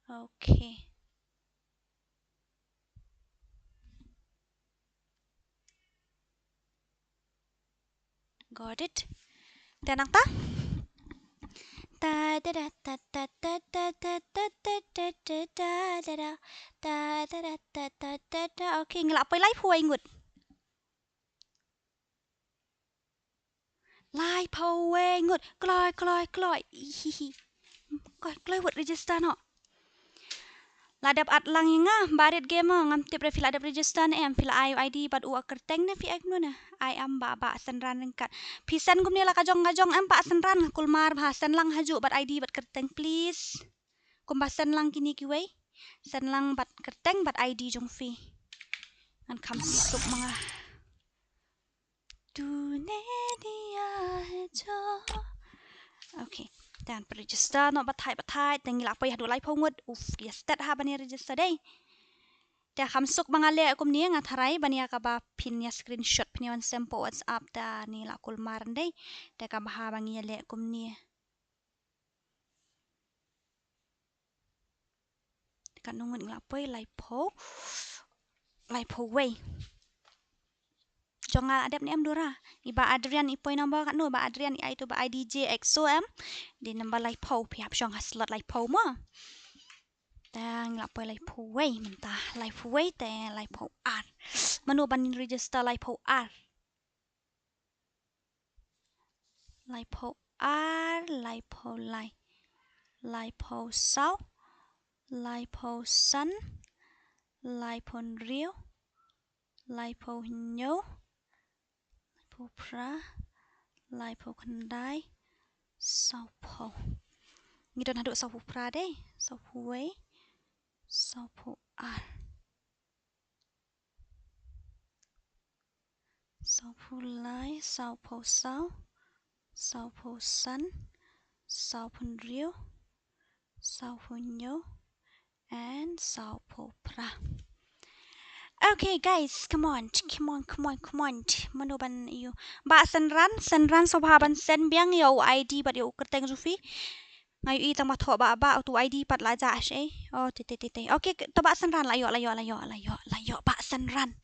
Okay. Got it. Te nangta. Ta da da ta ta ta ta ta ta ta ta ta ta da da. Ta da da ta ta ta ta. Okay, ngi la poi laiphew wei ngut. Laiphew wei ngut. Kloi, kloi, kloi. Hihi. Kloi, kloi wat register noh. La dep add lang ïa nga, barit gamer, ngam tip re phi la dep register ne em, phi la ai u I D bad u kyrteng ne phi ai kumno ne. Ai em Bah, Bah Synran ryngkat. Phi send kumne la ka jong ka jong em Bah Synran, nga kulmar bha, send lang hajuh bad I D bad kyrteng please. Kumba send lang kine kiwei. Send lang bad kyrteng bad I D jong phi. Ngan kham suk ma nga. Tune dia jo. Okay. Te ngan pynregister noh bthait bthait. Te ngi la poi haduh laiphew ngut. Uf, ïa start ha ban ïa register dei. Te kham suk ba nga leh kumne, nga tharai ban ïa kaba phin ïa screenshot phin ïa wan send hapoh WhatsApp, te ngi la kulmar dei. Te kaba ha ba ngi ïa leh kumne. Katno ngut ngi la poi? Laiphew. Laiphew wei. Jong nga la dep ne em Dora? I Bah Adrian i poi number katno Bah Adrian? I ai to Bah I D J X O M. Dei number laiphew, phi hap shong ha slot laiphew mo. Te ngi la poi laiphew wei mynta, laiphew wei te laiphew ar. Mano ban register laiphew ar? Laiphew ar, laiphew lai, laiphew saw, laiphew san, laiphew hynriew, laiphew hynñiew, laiphew phra, laiphew khyndai, sawphew. Ngi don haduh sawphew phra dei, sawphew wei, sawphew ar. Sawphew lai, sawphew saw, sawphew san, sawphew hynriew, sawphew hynñiew, and sawphew phra. Okay, guys, come on, come on, come on, come on. Mano ban ïa u? Bah Synran, Synran sngewbha ban send biang ïa u I D bad ïa u kyrteng jong phi. Nga ïohi tang ba thoh Bah, Bah, utu I D pat la jah shi. Oh, te, te, te, te. Okay, to Bah Synran, la ïoh, la ïoh, la ïoh, la ïoh, la ïoh, Bah Synran.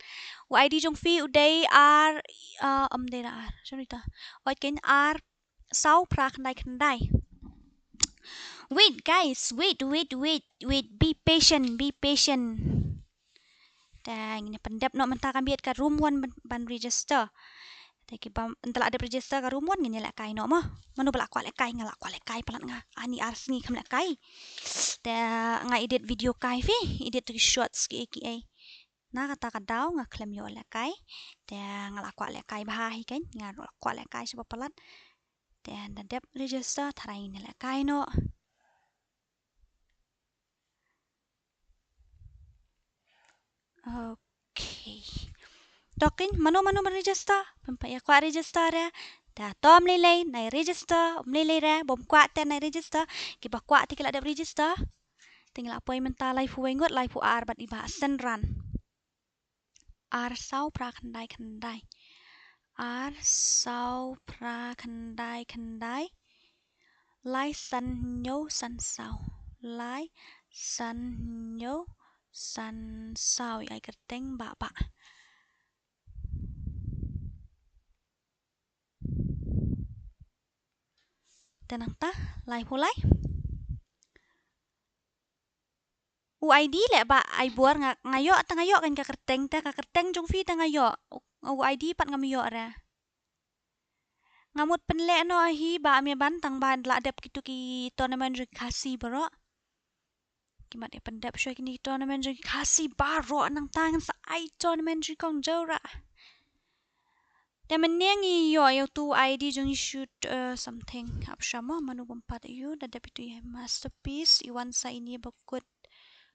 U I D jong phi u dei ar, ah, um dei na ar. Sorry ta. Oi, ken ar saw phra khyndai khyndai. Wait, guys, wait, wait, wait, wait. Be patient, be patient. Te ngin pyndep noh mynta ka miet ka room one ban, ban register. Te kiba ynda la dep register ka room one ngin ïa lehkai noh mo. Mano ba la kwah lehkai? Nga la kwah lehkai palat nga. Ani ar sngi kam lehkai. Te nga edit video kai phi, edit tu ki shorts ki ei ki ei. Na kata ka daw nga khlem ïoh lehkai. Te nga la kwah lehkai bha hi kan, nga la kwah lehkai shaba palat. Te ynda dep register tharai ngin ïa lehkai noh. Okay. Tokin, mano mano ban register? Pynpait ïa kwah register re. Te to ym lei lei, nai register, ym lei lei re, bym kwah te nai register. Kiba kwah te ki la dep register. Te ngi la poi mynta laiphew wei ngut, laiphew ar bad i Bah Synran. Ar saw phra khyndai khyndai. Ar saw phra khyndai khyndai. Lai san hynñiew san saw. Lai san hynñiew san saw. Ïa i kyrteng Bah Bah. Te nangta, laiphew lai. U I D leh Bah, ai bor nga, nga ïoh, te nga ïoh kan ka kyrteng, te ka kyrteng jong phi te nga ïoh. U, u I D pat ngam ïoh re. Nga mut pynleh noh hi Bah, me ban tang ba la dep kitu ki tournament jong ki Khasi baroh. Ki mat ïa pyndep shuwa kine ki tournament jong ki Khasi baroh, nangta ngan sa ai tournament jong ki kong Jora. Te mynne ngi ïoh ïa utu I D jong i shoot, uh, something. Hap sha mo, mano bym pat ïa u, da dep itu ïa masterpiece, i wan sa ini ba kut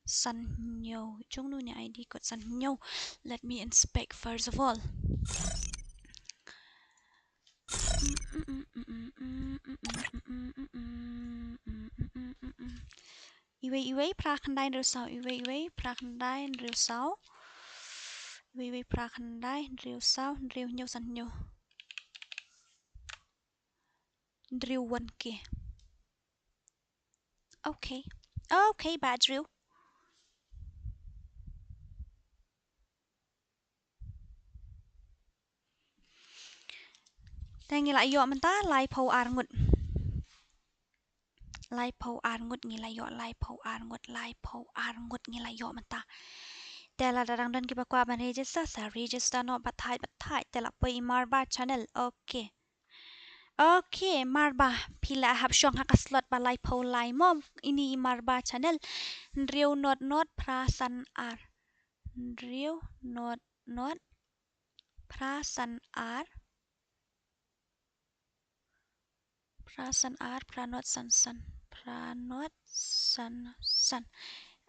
san hynñiew. Jong nu ne I D kut san hynñiew. Let me inspect first of all. Iwei iwei phra khyndai hynriew saw, iwei iwei phra khyndai hynriew saw. Iwei iwei phra khyndai hynriew saw, hynriew hynñiew san hynñiew. Hynriew wan ki. Okay. Okay, Bah Drew. Te ngi la ïoh mynta laiphew ar ngut. Laiphew ar ngut ngi la ïoh, laiphew ar ngut, laiphew ar ngut ngi la ïoh mynta. Te lada dang don kiba kwah ban register, sa register noh bad thait, bad thait. Te la poi i Marba channel. Okay. Okay, Marba, phi la hap shong ha ka slot ba laiphew lai mo, ine i Marba channel. Hynriew not not phra san ar. Hynriew not not phra san ar. Phra san ar, phra not san san. Phra not san san.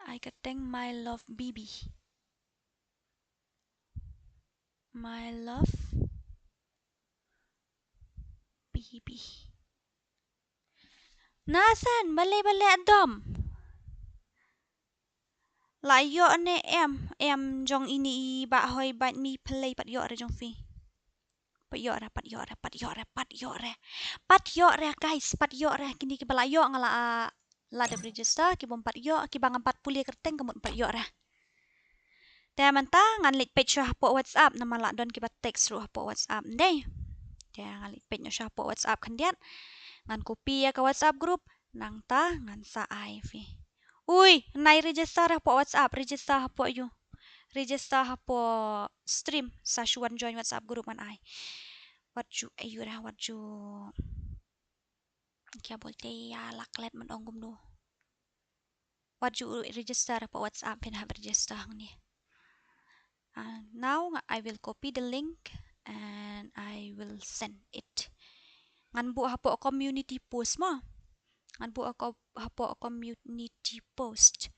Ai kyrteng My Love Baby. My Love Baby. Nathan, balei balei dom? La ïoh ne em, em jong ine i Bah Hoi Bad Me Play, pat ïoh re jong phi. Pat ïoh re, pat ïoh re, pat ïoh re, pat ïoh re. Pat ïoh re, guys, pat ïoh re. Kine kiba la ïoh nga la, ah, la dep register, kiba ym pat ïoh, kiba ngam pat pule kyrteng ka mut ym pat ïoh re. Te mynta ngan leit peit shuwa hapoh WhatsApp, namar la don kiba text ruh hapoh WhatsApp ndei. Te ngan leit peit noh shuwa hapoh WhatsApp khyndiat. Ngan copy ïa ka WhatsApp group, nangta ngan sa ai phi. Ui, nai register hapoh WhatsApp, register hapoh ïu. Register hapoh stream, sa shu wan join WhatsApp group ngan ai. Wat ju, ayu dah, wat ju. Kya bolte ya, la klet man ong kumno. Wat ju register hapoh WhatsApp, phin hap register hangne. Uh, now I will copy the link and I will send it. Ngan buh hapoh community post mo. Ngan buh hapoh, hapoh community post.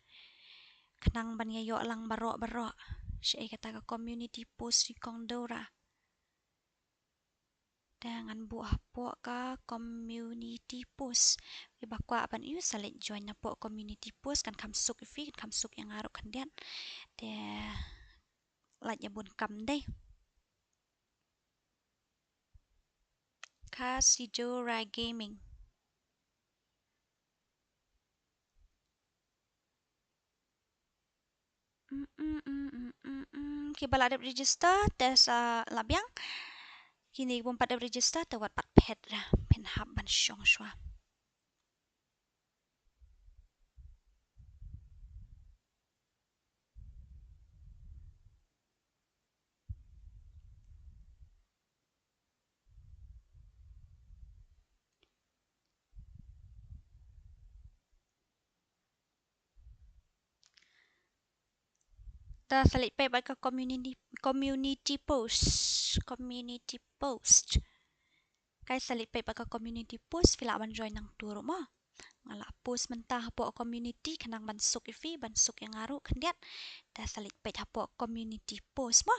Khnang ban ïa ïoh lang baroh baroh. Shaei kata ka community post i Kong Dora. Te ngan buh hapoh ka community post. Kiba kwah ban ïoh sa leit join hapoh community post, kan kham suk ïa phi, kan kham suk ïa nga ruh khyndiat. Te lait ïa bun kam dei. Kasidora Gaming. Mm, mm, mm, mm, mm, mm. Kiba la dep register te sa la biang. Kine kiba ym pat dep register te wat pat phet ra. Phin hap ban shong shuwa. Ta sa leit peit bad ka community, community post, community post. Kaei, sa leit peit bad ka community post, phi lah ban join nangtu ruh mo. Nga la post mynta hapoh community, khnang ban suk ïa phi, ban suk ïa nga ruh khyndiat. Ta sa leit peit hapoh community post mo.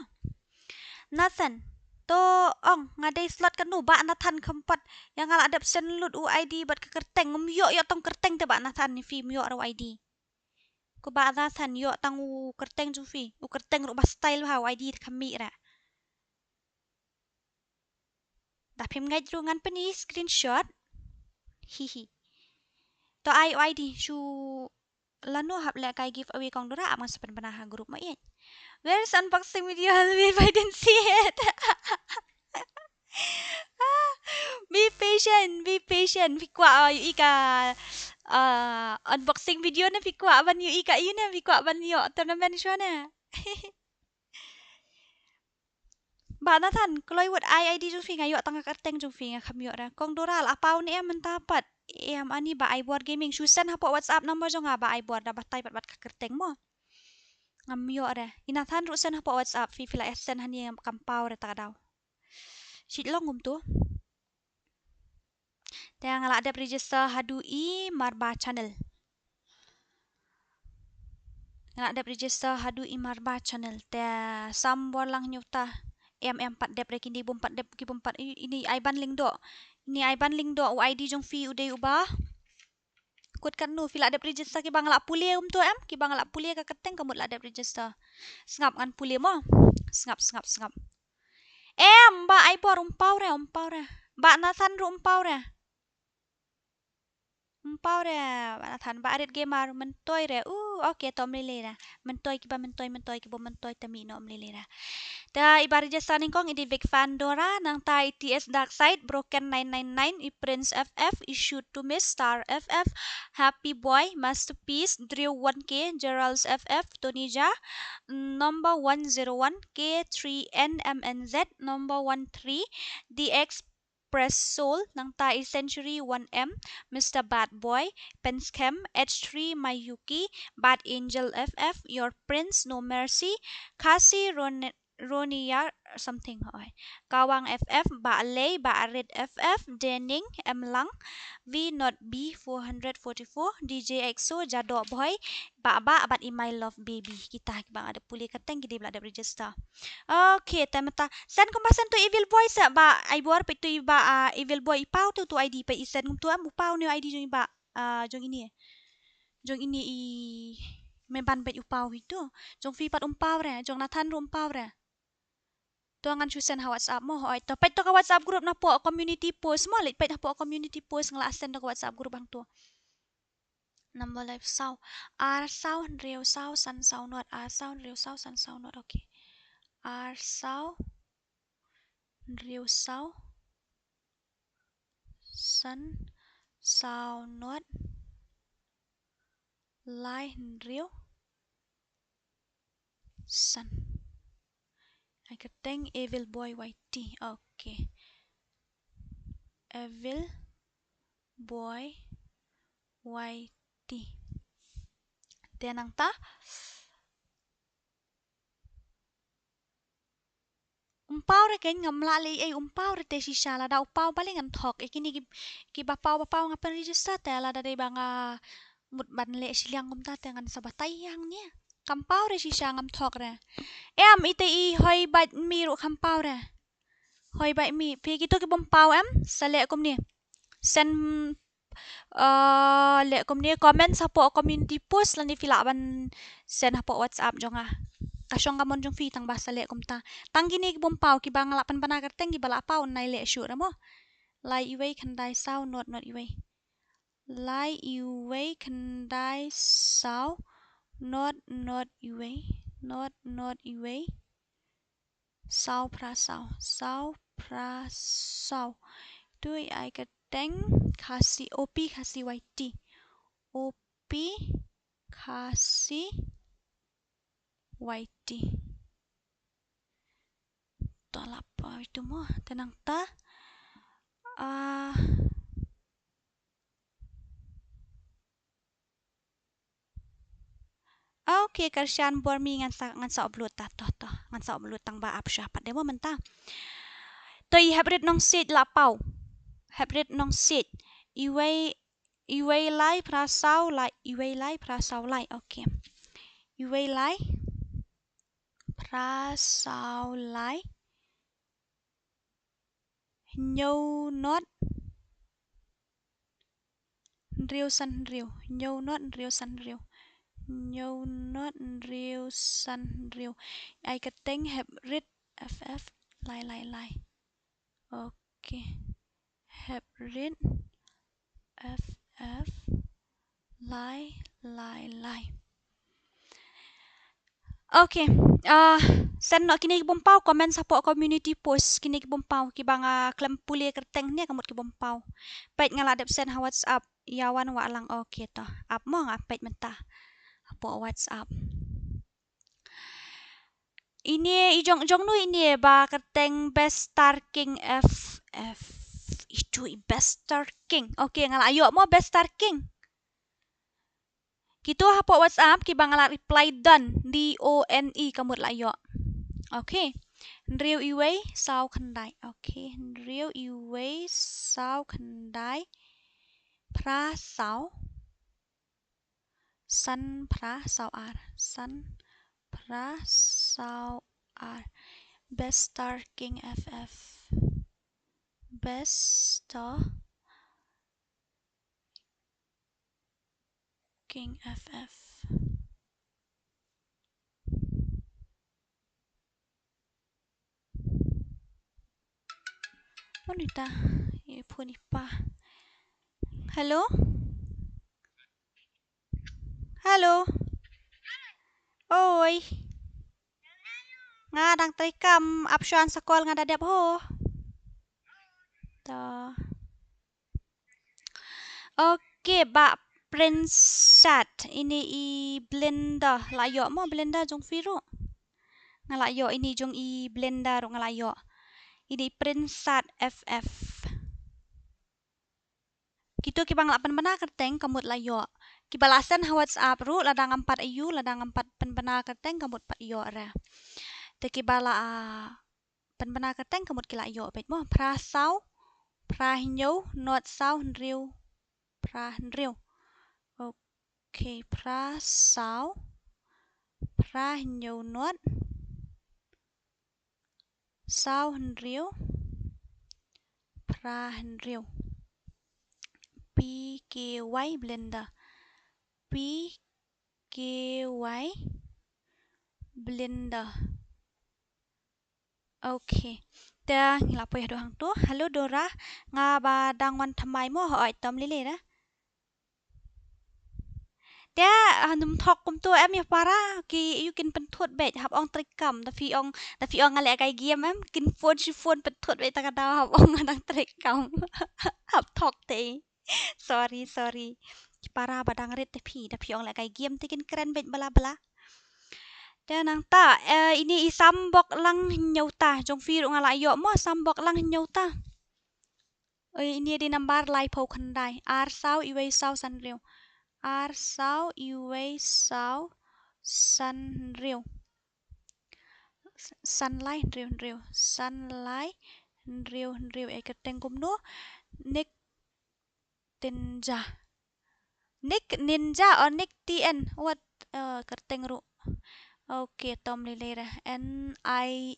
Nathan, to ong, nga dei slot kano, Bah Nathan kham pat. Ïa nga la dep send lut u I D bad ka kyrteng, ngam ïoh, ïoh tang kyrteng te Bah Nathan, ïa phi ym ïoh ruh u I D. Ko Bah Nathan, ïoh tang u kyrteng jong phi, u kyrteng ruh ba style bha, u I D te kham mih ra. Da phim ngeit ruh ngan pyni screenshot. Hihi. To ai u I D shu lano hap leh kai giveaway Kong Dora, ap ngan sa pynbna ha group mo ïeit. Where's unboxing video? Help me if I didn't see it. Be patient, be patient. Phi kwah, uh, ïohi ka, uh, unboxing video ne phi kwah ban ïohi ka ïa ne phi kwah ban ïoh tournament shuwa ne. Bah Nathan, kloi wad ai I D jong phi, nga ïoh tang ka kyrteng jong phi, nga kham ïoh ra. Kong Dora, la paw ne em mynta pat? Em, ani Bah Aibor Gaming, shu send hapoh WhatsApp number jong nga Bah Aibor, da batai pat bad ka kyrteng mo. Ngam ïoh ra. I Nathan ruh send hapoh WhatsApp, phi phi la send hani, ngam, kam paw ra ta ka daw. Shit long kumto. Te nga la dep register haduh i Marba channel. Nga la dep register haduh i Marba channel. Te sam bor lang hynñiew ta. Em em pat dep re, kine bym pat dep, ki bym pat, i, ine ai ban link doh. Ine ai ban link doh, u I D jong phi u dei uba Kut katno, phi la dep register kiba nga la pule um to em, kiba nga la pule ka kyrteng ka mut la dep register. Sngap ngan pule mo. Sngap, sngap, sngap. Em, Bah Aibor um paw re, um paw re. Bah Nathan ruh um paw re. Um paw re, Bah Nathan, Bah Arit Gamer, myntoi re. Uh, okay, to ym lei lei re. Myntoi kiba myntoi, myntoi kiba myntoi te mih noh, ym lei lei re. Te iba register nyngkong i dei Vic Pandora, nangta i T S Dark Side, Broken nine nine nine, i Prince F F, i Shoot to Miss, Star F F, Happy Boy, Masterpiece, Drew one K, Gerald's F F, Tonija, Number one zero one, K three N M N Z, Number one three, D X Press Soul, nangta i Century one M, Mister Bad Boy, Penskem, H three Mayuki, Bad Angel F F, Your Prince, No Mercy, Khasi Ron Ronia something, oi. Kawang F F, Bah Lei, Bah Arit F F, Dening, M Lang, V not B four hundred forty-four, D J X O, Jadok Boy, Bah Bah, bad i My Love Baby. Kita kiba nga dep pule kyrteng ki dei ba la dep register. Okay, te mynta. Send kumba send to Evil Boy sa Bah Aibor, peit to i Bah, ah, Evil Boy i paw to, to I D peit i send kum to em, u paw ne I D jong i Bah, ah, jong ine. Jong ine i Meban, peit u paw hi to. Jong phi pat um paw re, jong Nathan ruh um paw re. To ngan shu send ha WhatsApp mo, hooid. To peit to ka WhatsApp group napoh community post mo, leit peit hapoh community post, nga la send to ka WhatsApp group hangto. Number live saw. Ar saw hynriew saw san saw not, ar saw hynriew saw san saw not, okay. Ar saw hynriew saw san saw not lai hynriew san. Ai kyrteng Evil Boy Y T. Okay. Evil Boy Y T. Te nangta. Um paw re, kein ngam lah leh ei, um paw re te shisha, lada u paw balei ngan thok. Ei kine ki, kiba paw ba paw nga pynregister te lada dei ba nga mut ban leh shiliang kumta te ngan sa batai ïa hangne. Kam paw re shisha, ngam thok re. Em, ite i Hoi Bait Mi ruh kam paw re. Hoi Bait Mi, phi kito ki bym paw em, sa leh kumne. Send Uh, leh kumne comment hapoh community post lane phi lah ban send hapoh WhatsApp jong nga. Ka shong ka mon jong phi tang ba sa leh kumta. Tang kine ki bym paw, kiba nga lah pynbna kyrteng kiba lah paw nai leh shuh re mo. Lai iwei khyndai saw not not iwei. Lai iwei khyndai saw not not iwei. Not not iwei. Saw phra saw, saw phra saw. Tu i ai kyrteng Khasi, O P Khasi Y T. O P Khasi Y T. To lah paw itu mo, te nangta. Ah, Okay, Karshan Bormi, ngan sa, ngan sa upload ta, to, to. Ngan sa upload tang ba ap sha pat de mo mynta. To i Heprit Nongsiej lah paw. Heprit Nongsiej. Iwei, iwei lai phra saw lai, iwei lai phra saw lai. Okay. Iwei lai phra saw lai. Hynñiew not hynriew san hynriew. Hynñiew not hynriew san hynriew. Hynñiew not hynriew san hynriew. Ai kyrteng Heprit F F lai lai lai. Okay. Heprit F F lai lai lai. Okay, ah, send noh kine ki bym paw, comment hapoh community post kine ki bym paw, kiba nga khlem pule kyrteng ne ka mut ki bym paw. Peit nga la dep send ha WhatsApp, ïa wan wah lang, okay to. Ap mo, nga peit mynta hapoh WhatsApp. Ine i jong, jong nu ine ba kyrteng Best Star King F F. Itu i Best Star King. Okay, nga la ïoh mo Best Star King. Kito hapoh WhatsApp kiba nga la reply done, D O N E, ka mut la ïoh. Okay. Hynriew iwei saw khyndai. Okay, hynriew iwei saw khyndai. Phra saw. San phra saw ar. San phra saw ar. Best Star King F F. Best Star King F F. Mano ita? Ïa phone i pa. Hello? Hello? Oi. Nga dang trei kam, ap shuwa sa call nga da dep ho. Ta. Okay, Bah Prinsat, ine i Blender, la ïoh mo Blender jong phi ruh? Nga la ïoh ine jong i Blender ruh nga la ïoh. Ine i Prinsat F F. Kito kiba nga la pynbna kyrteng ka mut la ïoh. Kiba la send ha WhatsApp ruh lada ngam pat ïoh, lada ngam pat pynbna kyrteng ka mut pat ïoh re. Te kiba la, ah, pynbna kyrteng ka mut ki la ïoh beit mo. Phra saw, phra hynñiew, not saw, hynriew, phra hynriew. Okay, phra saw, phra hynñiew not, saw hynriew, phra hynriew. P K Y Blender. P K Y Blender. Okay. Te ngi la poi haduh hangto. Hello Dora, nga ba dang wan thymmai mo, hooid, tom lei lei re. Te, ah, nym thok kumto em ïa para, ki ïoh kin pynthut beit, hap ong trei kam, da phi ong, da phi ong nga leh kai game em, kin phone shi phone pynthut beit ta ka daw hap ong nga dang trei kam. Hap thok te. Sorry, sorry. Ki para ba dang rit te phi, da phi ong leh kai game te kin kren beit bla bla. Te nangta, eh, ine i Sambok Lang Hynñiewta, jong phi ruh nga la ïoh mo, Sambok Lang Hynñiewta. Oi, ine i dei nambar laiphew khyndai. Ar saw, iwei saw, san hynriew. Ar saw, iwei saw, san hynriew. San lai, hynriew hynriew. San lai, hynriew hynriew. Ai kyrteng kumno? Nick Tinja. Nick Ninja or Nick T N. What, uh, kyrteng ruh? Okay, tom lei lei re. N I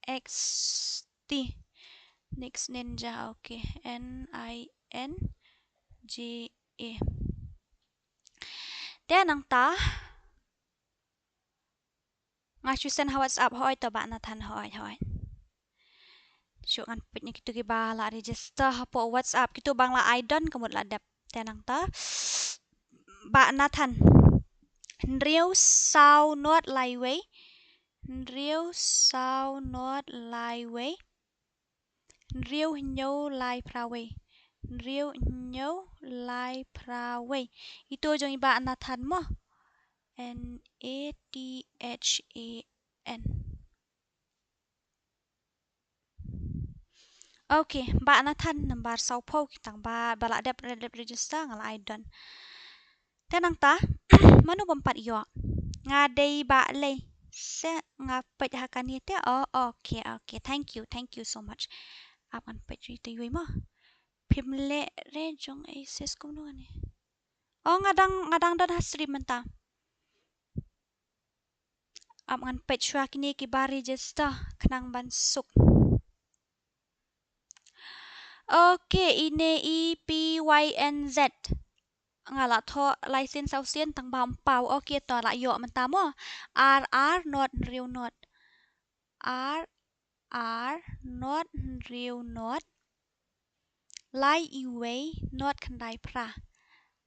X T. Nick Ninja, okay. N I N J A. Te nangta. Nga shu send ha WhatsApp, hooid to Bah Nathan, hooid, hooid. Shu ngan peit ïa kito kiba la register hapoh WhatsApp, kito ba nga la ai don ka mut la dep. Te nangta. Bah Nathan. Hynriew saw not lai wei. Hynriew saw not lai wei. Hynriew hynñiew lai phra wei. Hynriew hynñiew lai phra wei. Ito jong i Bah Nathan mo. N A T H A N. Okay, Bah Nathan, nambar sawphew, tang ba, ba la dep, dep register, nga la ai don. Te nangta, mano bym pat ïoh? Nga dei Bah Lei. Se nga peit ha kane te. Oh, okay, okay. Thank you, thank you so much. Ap ngan peit ri te yui mo. Phim leh re jong A S S kumno kane. Oh, nga dang, nga dang don ha stream mynta. Ap ngan peit shuwa kine kiba register khnang ban suk. Okay, ine i P Y N Z. Nga la thoh lai sien saw sien tang ba ym paw. Okay, to la ïoh mynta mo. Ar ar not hynriew not. Ar ar not hynriew not. Lai iwei not khyndai phra.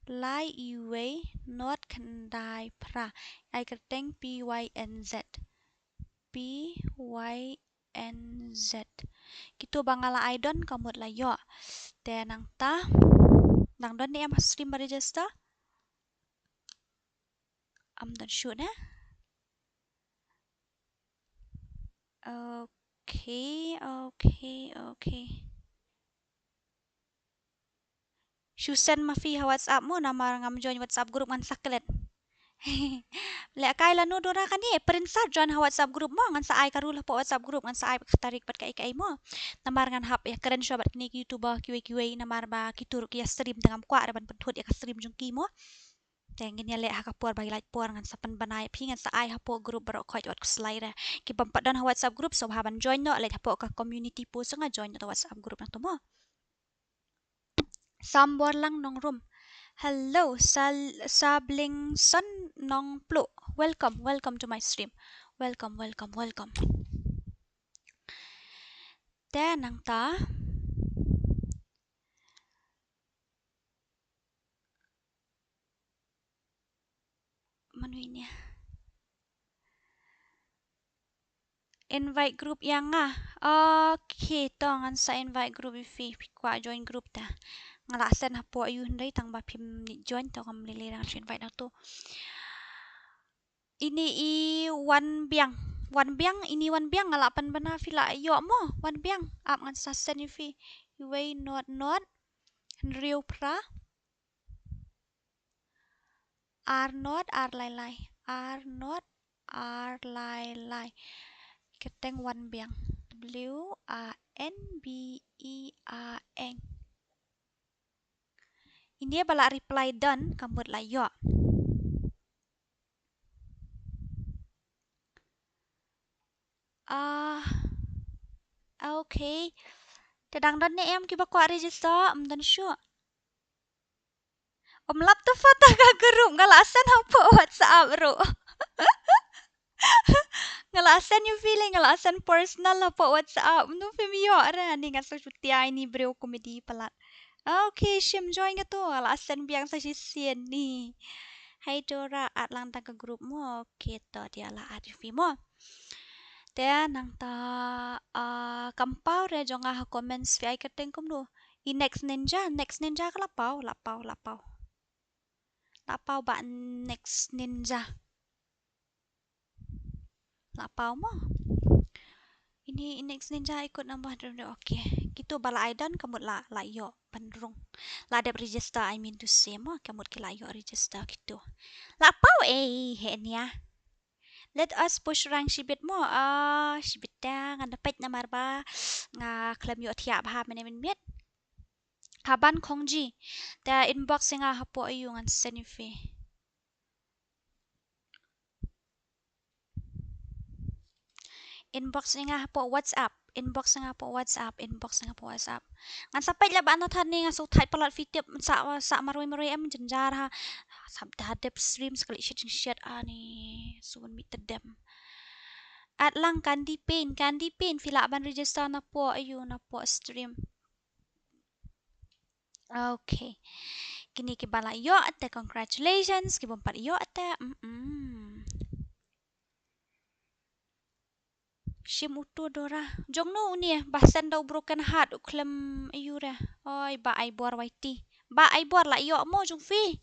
Lai iwei not khyndai phra. Ai kyrteng P Y N Z. P Y N Z. Kito ba nga la ai don ka mut la ïoh. Te nangta. Dang don ne em ha stream ba register? Ym don shuh ne? Okay, okay, okay. Shu send ma phi ha WhatsApp mo, namar ngam join WhatsApp group, ngan sa klet. Leh kai lano Dora kane, Prince sa join ha WhatsApp group mo, ngan sa ai ka rule hapoh WhatsApp group, ngan sa ai ka tarik bad kaei kaei mo. Namar ngan hap ïa kren shuwa bad kine ki YouTuber kiwei kiwei, namar ba kito ruh ki ïa stream te ngam kwah re ban pynthut ïa ka stream jong ki mo. Te ngin ïa leh ha ka por ba ki lait por, ngan sa pynbna ïa phi, ngan sa ai hapoh group baroh khoit wat khuslai re. Ki bym pat don ha WhatsApp group, sngewbha ban join noh, leit hapoh ka community post nga join noh ta WhatsApp group na to mo. Samborlang Nongrum. Hello, Sal-, Sablingson Nongpluh. Welcome, welcome to my stream. Welcome, welcome, welcome. Te nangta. Mano ine? Invite group ïa nga. Okay, to ngan sa invite group ïa phi, phi kwah join group te. Nga la send hapoh ïa u hynrei tang ba phim join, to ngam lei lei, ngan shu invite na to. Ini i Wan Biang. Wan Biang, ini Wan Biang, nga la pynbna, phi la ïoh mo Wan Biang? Ap ngan sa send ïa phi. Iwei not not hynriew phra. Ar not ar lai lai. Ar not ar lai lai. Kyrteng Wan Biang. W A N B E A N. Ini ba la reply done, ka mut la ïoh. Ah, okay. Te dang don ne em kiba kwah register, ym don shuh. Ym lap tu photo ka group, nga la send hapoh WhatsApp ruh. Nga la send ïa phi lei, nga la send personal hapoh WhatsApp. Mano phim ïoh re, ni nga sa shu tiai ni briew comedy palat. Okay, shim join ka to, nga la send biang sa shisien ni. Hai Dora, add lang tang ka group mo. Okay, to te la add ïa phi mo. Te nangta, ah, kam paw re jong nga ha comments, phi ai kyrteng kumno? I Next Ninja, Next Ninja ka la paw, la paw, la paw. La paw ba Next Ninja. La paw mo. Ini i Next Ninja i kut nambah drum drum. Okay. Kitu ba la ai done ka mut la, la ïoh ban rung. La dep register, I mean to say mo, ka mut ki la ïoh register kitu. La paw eh, he nia. Let us push rank shibit mo. Ah, shibit te ngan da peit namar ba nga khlem ïoh thiah bha mynne mynmiet. Haban Khongji. Te inbox ïa nga hapoh ïa u ngan send ïa phi. Inbox ïa nga hapoh WhatsApp. Inbox ïa nga hapoh WhatsApp. Inbox ïa nga hapoh WhatsApp. Ngan sa peit leh ba na thad ni nga sa thait palat phi tip sa, sa marwei marwei em jynjar ha. Sap da dep stream sa kali shit shit ani. Sun mi tedem. At lang Candy Pain, Candy Pain phi lah ban register napoh ïa u napoh stream. Okay. Kine kiba la ïoh te congratulations, kiba ym pat ïoh te. Mm. Shim utu Dora. Jong no uni ba send da u broken heart u khlem ïa u re. Oi ba ai bor waiti. Ba ai bor la ïoh mo jong phi.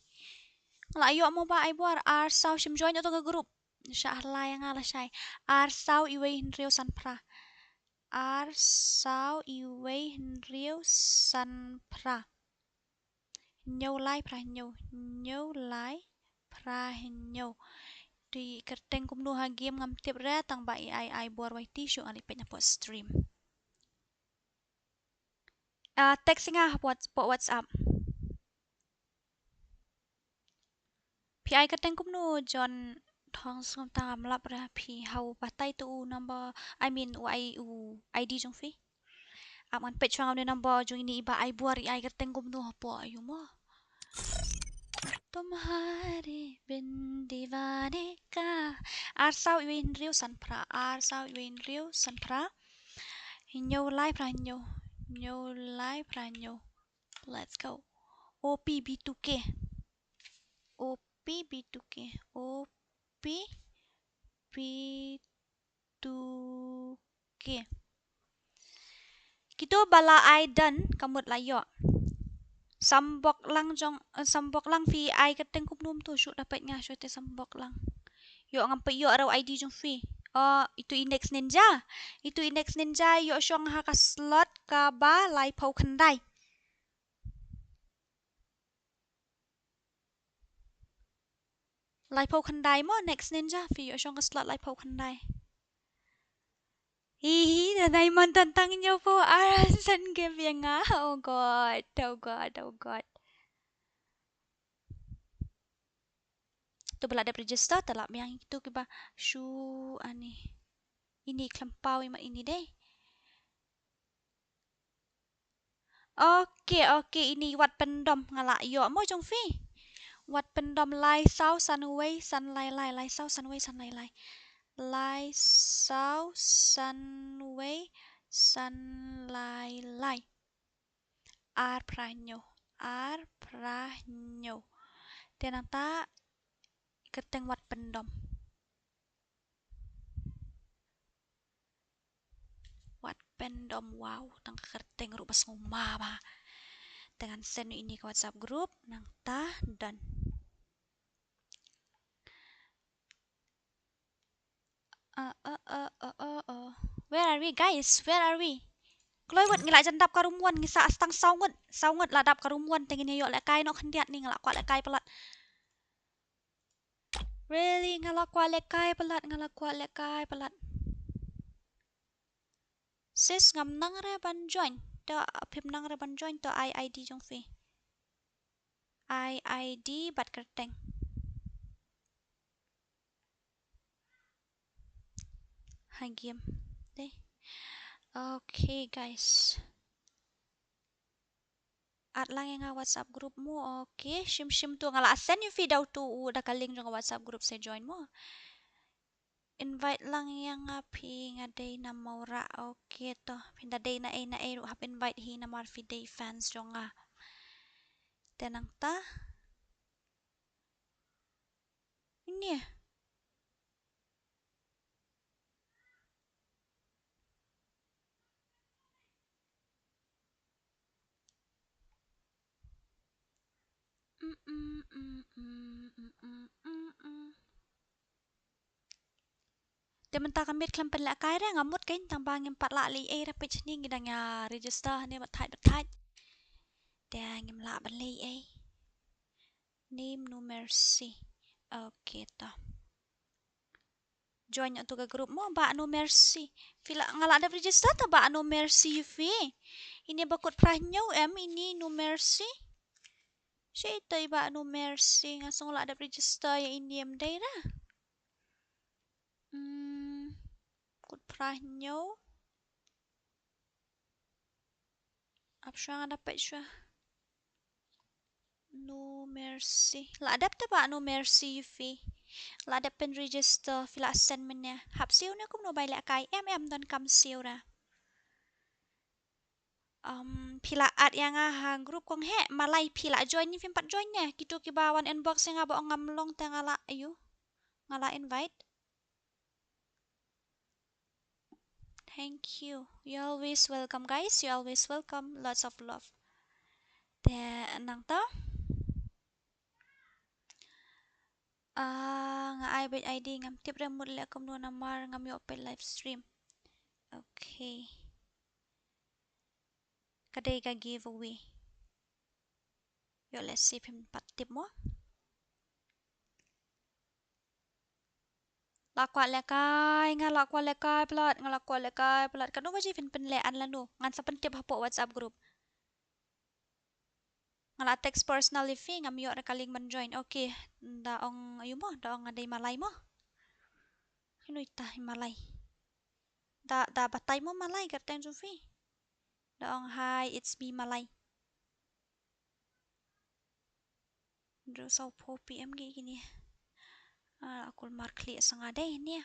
La ïoh mo ba ai bor ar saw shim join utu ka group. Sha hlai nga la shai. Ar saw iwei hynriew san phra. Ar saw iwei hynriew san phra. Hynñiew lai phra hynñiew. Hynñiew lai phra hynñiew. Te kyrteng kumno ha game ngam tip re tang ba i ai ai bor waiti shu ngan leit peit napoh stream. Ah, text nga ha Whats-, poh WhatsApp. Phi ai kyrteng kumno John Thong Sngewtang, ngam lap re phi, hau batai tu u number, I mean u ai u I D jong phi. Ap ngan peit shuwa nga une number jong ini iba ai bor i ai kyrteng kumno hapoh ïa u mo. Tumhare bin deewane ka. Ar saw iwei hynriew san phra, ar saw iwei hynriew san phra. Hynñiew lai phra hynñiew, hynñiew lai phra hynñiew. Let's go. O P B two K. O P B two K. O P B two K. Kitu ba la ai done ka mut la ïoh. Sambok lang jong, eh, sambok lang phi ai kyrteng kumno to shu da peit nga shu te sambok lang. Ïoh ngam peit ïoh rau I D jong phi. Oh, itu i Next Ninja. Itu i Next Ninja ïoh shong ha ka slot kaba laiphew khyndai. Laiphew khyndai mo Next Ninja, phi ïoh shong ka slot laiphew khyndai. Hi hi, da nai man tang tang ñiew phew ar san ke biang nga. Oh God, oh God, oh God. Tu ba la dep register, te la biang itu kiba shu ani. Ini khlem paw i mat ini dei. Okay, okay, ini wat pyndom nga la ïoh mo jong phi. Wat pyndom lai saw san wei san lai lai, lai saw san wei san lai lai. Lai saw san wei san lai lai. Ar phra hynñiew, ar phra hynñiew. Te nangta kyrteng wat pyndom. Wat pyndom, wow, tang ka kyrteng ruh ba sngewma ba. Te ngan send ïa ine ka WhatsApp group, nangta done. Uh, uh, uh, uh, uh, uh. Where are we, guys? Where are we? Kloi wat ngi la jan dap ka room one, ngi sa tang saw ngut, saw ngut la dap ka room one, te ngin ïoh lehkai noh khyndiat ne, nga la kwah lehkai palat. Really, nga la kwah lehkai palat, nga la kwah lehkai palat. Sis, ngam nang re ban join. To, phim nang re ban join, to ai ID jong phi. Ai ID bad kyrteng. Ha game. Dei. Okay, guys. Add lang ïa nga WhatsApp group mo. Okay, shim shim to, nga la send ïa phi da uto u, da ka link jong WhatsApp group, sa join mo. Invite lang ïa nga phi, nga dei na Mawrah. Okay to, phin da dei na ei na ei ruh hap invite hi namar phi dei fans jong nga. Te nangta. Ine. Te mynta ka miet khlem pynlehkai re, nga mut kein tang ba ngim pat lah leh ei re, peit shane ngi dang ïa register hangne bad thait bad thait. Te ngim lah ban leh ei. Name No Mercy. Okay to. Join ïa uto ka group mo, Bah No Mercy. Phi la, nga la dep register te Bah No Mercy phi. Ine ba kut phra hynñiew em, ine No Mercy. Shi ito i Bah No Mercy, nga sngew la dep register ïa ine em dei ra. Hmm, kut phra hynñiew. Ap shuwa nga da peit shuwa. No Mercy. La dep te Bah No Mercy phi. La dep pyn register phi, la send mynne. Hap siew ne kumno bai lehkai, em em don kam siew ra. Um, phi la add ïa nga ha group kong he, Malai phi la join ne phim pat join ne. Kito kiba wan inbox ïa nga ba ong ngam long te nga la, ayu. Nga la invite. Thank you. You're always welcome, guys. You're always welcome. Lots of love. Te nangta. Ah, nga ai beit ID, ngam tip re mut leh kumno namar ngam ïoh peit live stream. Okay. Ka dei ka giveaway. Ïoh lehse phim pat tip mo. La kwah lehkai, nga la kwah lehkai palat, nga la kwah lehkai palat. Katno baje phin pynleh, an lano, ngan sa pyntip hapoh WhatsApp group. Nga la text personal ïa phi, ngam ïoh re ka link ban join. Okay, da ong ayu mo, da ong nga dei Malai mo. Kino ita i Malai? Da, da batai mo Malai, kyrteng jong phi. Da ong hi, it's me Malai. Hynriew saw phew P M ki kine. Ah, kulmar khlieh sa nga dei ne.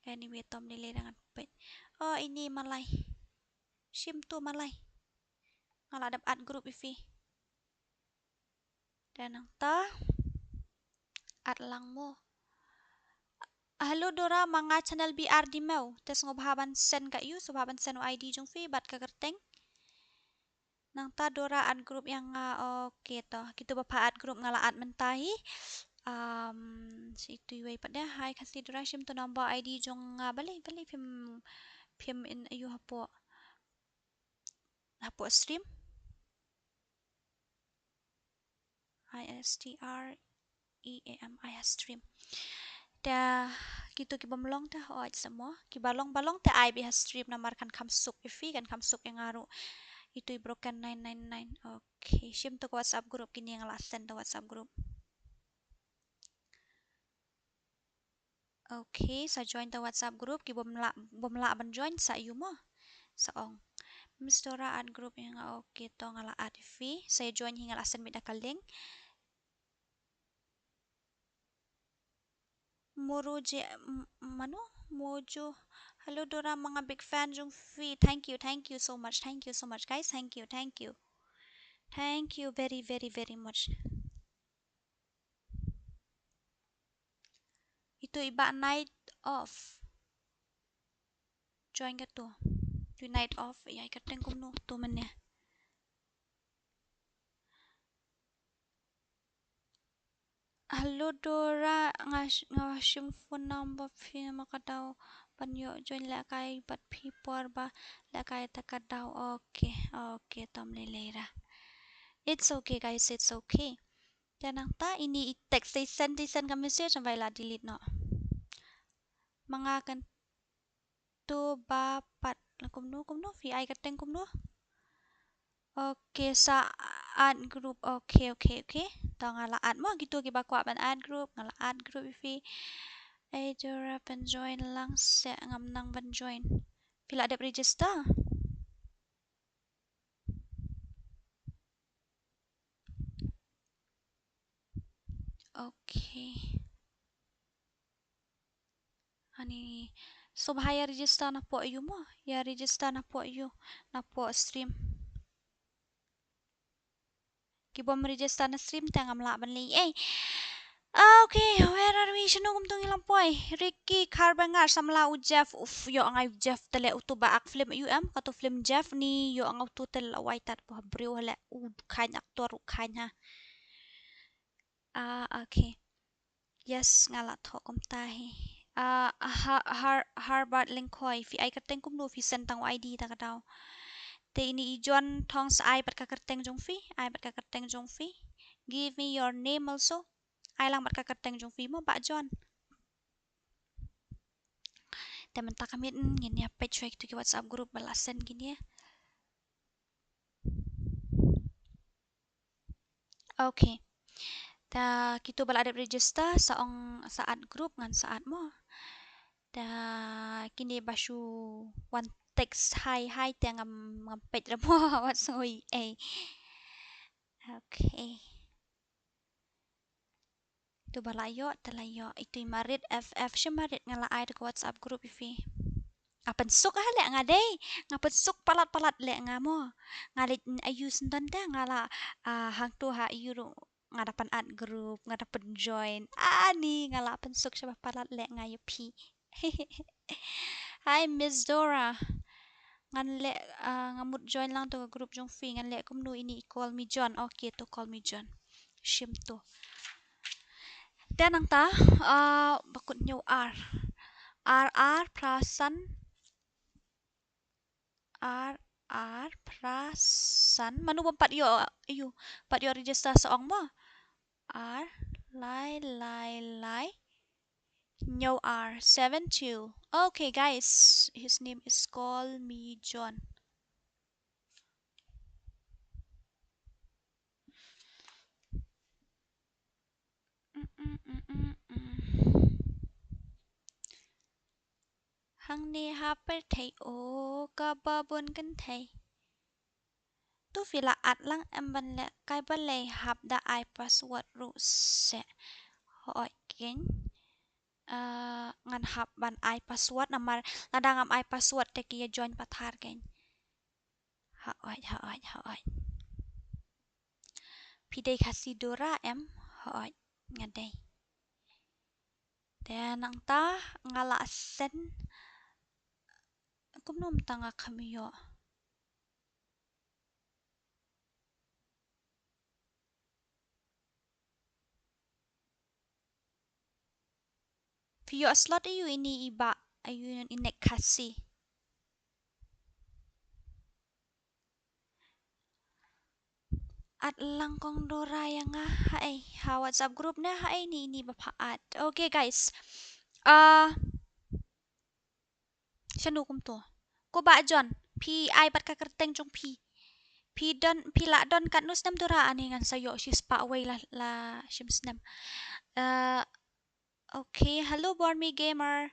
Anyway, tom lei lei da ngan peit. Oh, ine Malai. Shim to Malai. Nga la dep add group ïa phi. Te nangta add lang mo. Hello Dora, ma nga channel B R D mo. Te sngewbha ban send ka ïa u, sngewbha ban send u ID jong phi bad ka kyrteng. Nangta Dora add group ïa nga, okay to. Kito ba pha add group nga la add mynta hi. Um, shi itu iwei pat de. Hi Khasi Dora, shim to number ID jong nga, balei, balei phim, phim in ayu hapoh, hapoh stream. I S T R E A M, ai ha stream. Te kito ki bym long te hooid sa mo. Ki ba long, ba long te ai beit ha stream namar kan kham suk ïa phi, kan kham suk ïa nga ruh. Itu i Broken nine nine nine. Okay, shim to ka WhatsApp group, kine nga la send to WhatsApp group. Okay, sa join to WhatsApp group, ki bym lah, bym lah ban join sa ïa u mo. Sa ong. Miss Dora add group ïa nga, okay to nga la add ïa phi. Sa join hi, nga la send beit da ka link. Muru je, m-, mano? Mojo. Hello Dora, ma nga big fan jong phi. Thank you, thank you so much. Thank you so much, guys. Thank you, thank you. Thank you very, very, very much. Itu i ba night off. Join ka tu. Tu night off, ïa, ka teng kumno tu mane. Hello Dora, nga sh-, nga shim phone number phi ma ka daw ban ïoh join lehkai bad phi por ba lehkai ta ka daw. Okay, okay, tom lei lei ra. It's okay guys, it's okay. Te nangta ini i text te send, te send ka message, namar ba i la delete noh. Ma nga kan tu ba pat la kumno, kumno, phi ai ka teng kumno. Okay, sa add group. Okay, okay, okay. To nga la add mo, kitu kiba kwah ban add group, nga la add group ïa phi. Ei Dora, pynjoin lang seh, ngam nang ban join. Phi la dep register? Okay. Ani, so ba ïa register napoh aiu mo? Ïa register napoh aiu? Napoh stream. Ki bym register na stream te ngam lah ban leh ei. Okay, where are we? Shano kumtu ngi la poi? Ricky Kharbangar, samla u Jeff. Uf, ïoh nga u Jeff te leh utu ba ak film U M, katu film Jeff ni, ïoh nga utu te leh wai tat ba briew leh u khain actor u khain ha. Ah, okay. Yes, nga la thoh kumta hi. Ah, Har-, Har-, Harbert Lyngkhoi, phi ai ka teng kumno, phi send tang u I D ta ka daw. Te ini i John Thong sa ai bad ka kyrteng jong phi, ai bad ka kyrteng jong phi. Give me your name also. Ai lang bad ka kyrteng jong phi mo Bah John. Te mynta ka miet ngin ïa peit shuwa kitu ki WhatsApp group ba la send kine. Okay. Te kitu ba la dep register sa ong sa add group ngan sa add mo. Te kine ba shu wan text hi hi te ngam, ngam peit ra mo wat sngui ei. Okay. Itu ba la ïoh, te la ïoh. Itu i Marit F F, shu Marit nga la ai da ka WhatsApp group ïa phi. Nga pynsuk ha leh nga dei. Nga pynsuk palat palat leh nga mo. Nga leh aiu sendon te nga la, ah, hangtu ha aiu ruh nga da pyn add group, nga da pyn join. Ani nga la pynsuk shu ba palat leh nga ïa phi. Hi Miss Dora. Ngan leh, ah, nga mut join lang tu ka group jong phi, ngan leh kumno ini i Call Me John. Okay, tu Call Me John. Shim tu. Te nangta, ah, ba kut ñiew ar. Ar ar phra san. Ar ar phra san. Mano bym pat ïoh, aiu, pat ïoh register sa ong mo. Ar lai lai lai. Ñiew ar seven two. Okay guys, his name is Call Me John. Mm, mm, mm, mm, mm. Hangne ha pyrthei o kaba bun kynthei. Tu phi la add lang em ban leh kai balei hap da ai password ruh seh. Hooid keiñ. Ah, ngan hap ban ai password namar lada ngam ai password te ki ïa join pathar keiñ. Hooid, hooid, hooid. Phi dei Khasi Dora em? Hooid, nga dei. Te nangta nga la send. Kumno mynta nga kham ïoh. Phi ïoh slot aiu ini i ba, aiu i Nek Khasi. Add lang kong Dora ïa nga ha ei, ha WhatsApp group ne ha ei ini, ini ba pha add. Okay guys. Ah, shano kumto. Ko Bah John, phi ai bad ka kyrteng jong phi. Phi don, phi la don katno snem Dora? Ani ngan sa ïoh shispah wei la, la shim snem. Eh, okay, hello Bormi Gamer.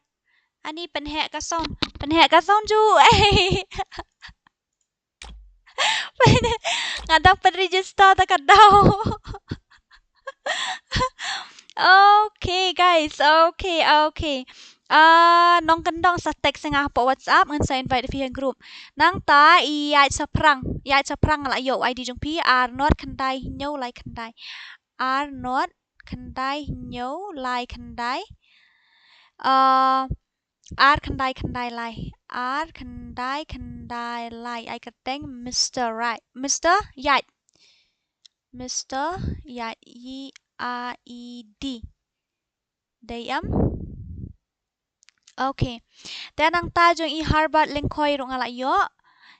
Ani pynheh ka sound, pynheh ka sound ju. Nga dang pyn register ta ka daw. Okay, guys. Okay, okay. Ah, nongkyndong sa text nga hapoh WhatsApp, ngan sa invite phi ha group. Nangta, ïaid shaphrang. Ïaid shaphrang nga la ïoh I D jong phi, ar not khyndai hynñiew lai khyndai. Ar not khyndai hynñiew lai khyndai. Ah, ar khyndai khyndai lai. Ar khyndai khyndai lai. Ai kyrteng Mister Right. Mister Ïaid. Mister Ïaid, Y A E D. Dei em? Okay. Te nangta jong i Herbert Lyngkhoi ruh nga la ïoh.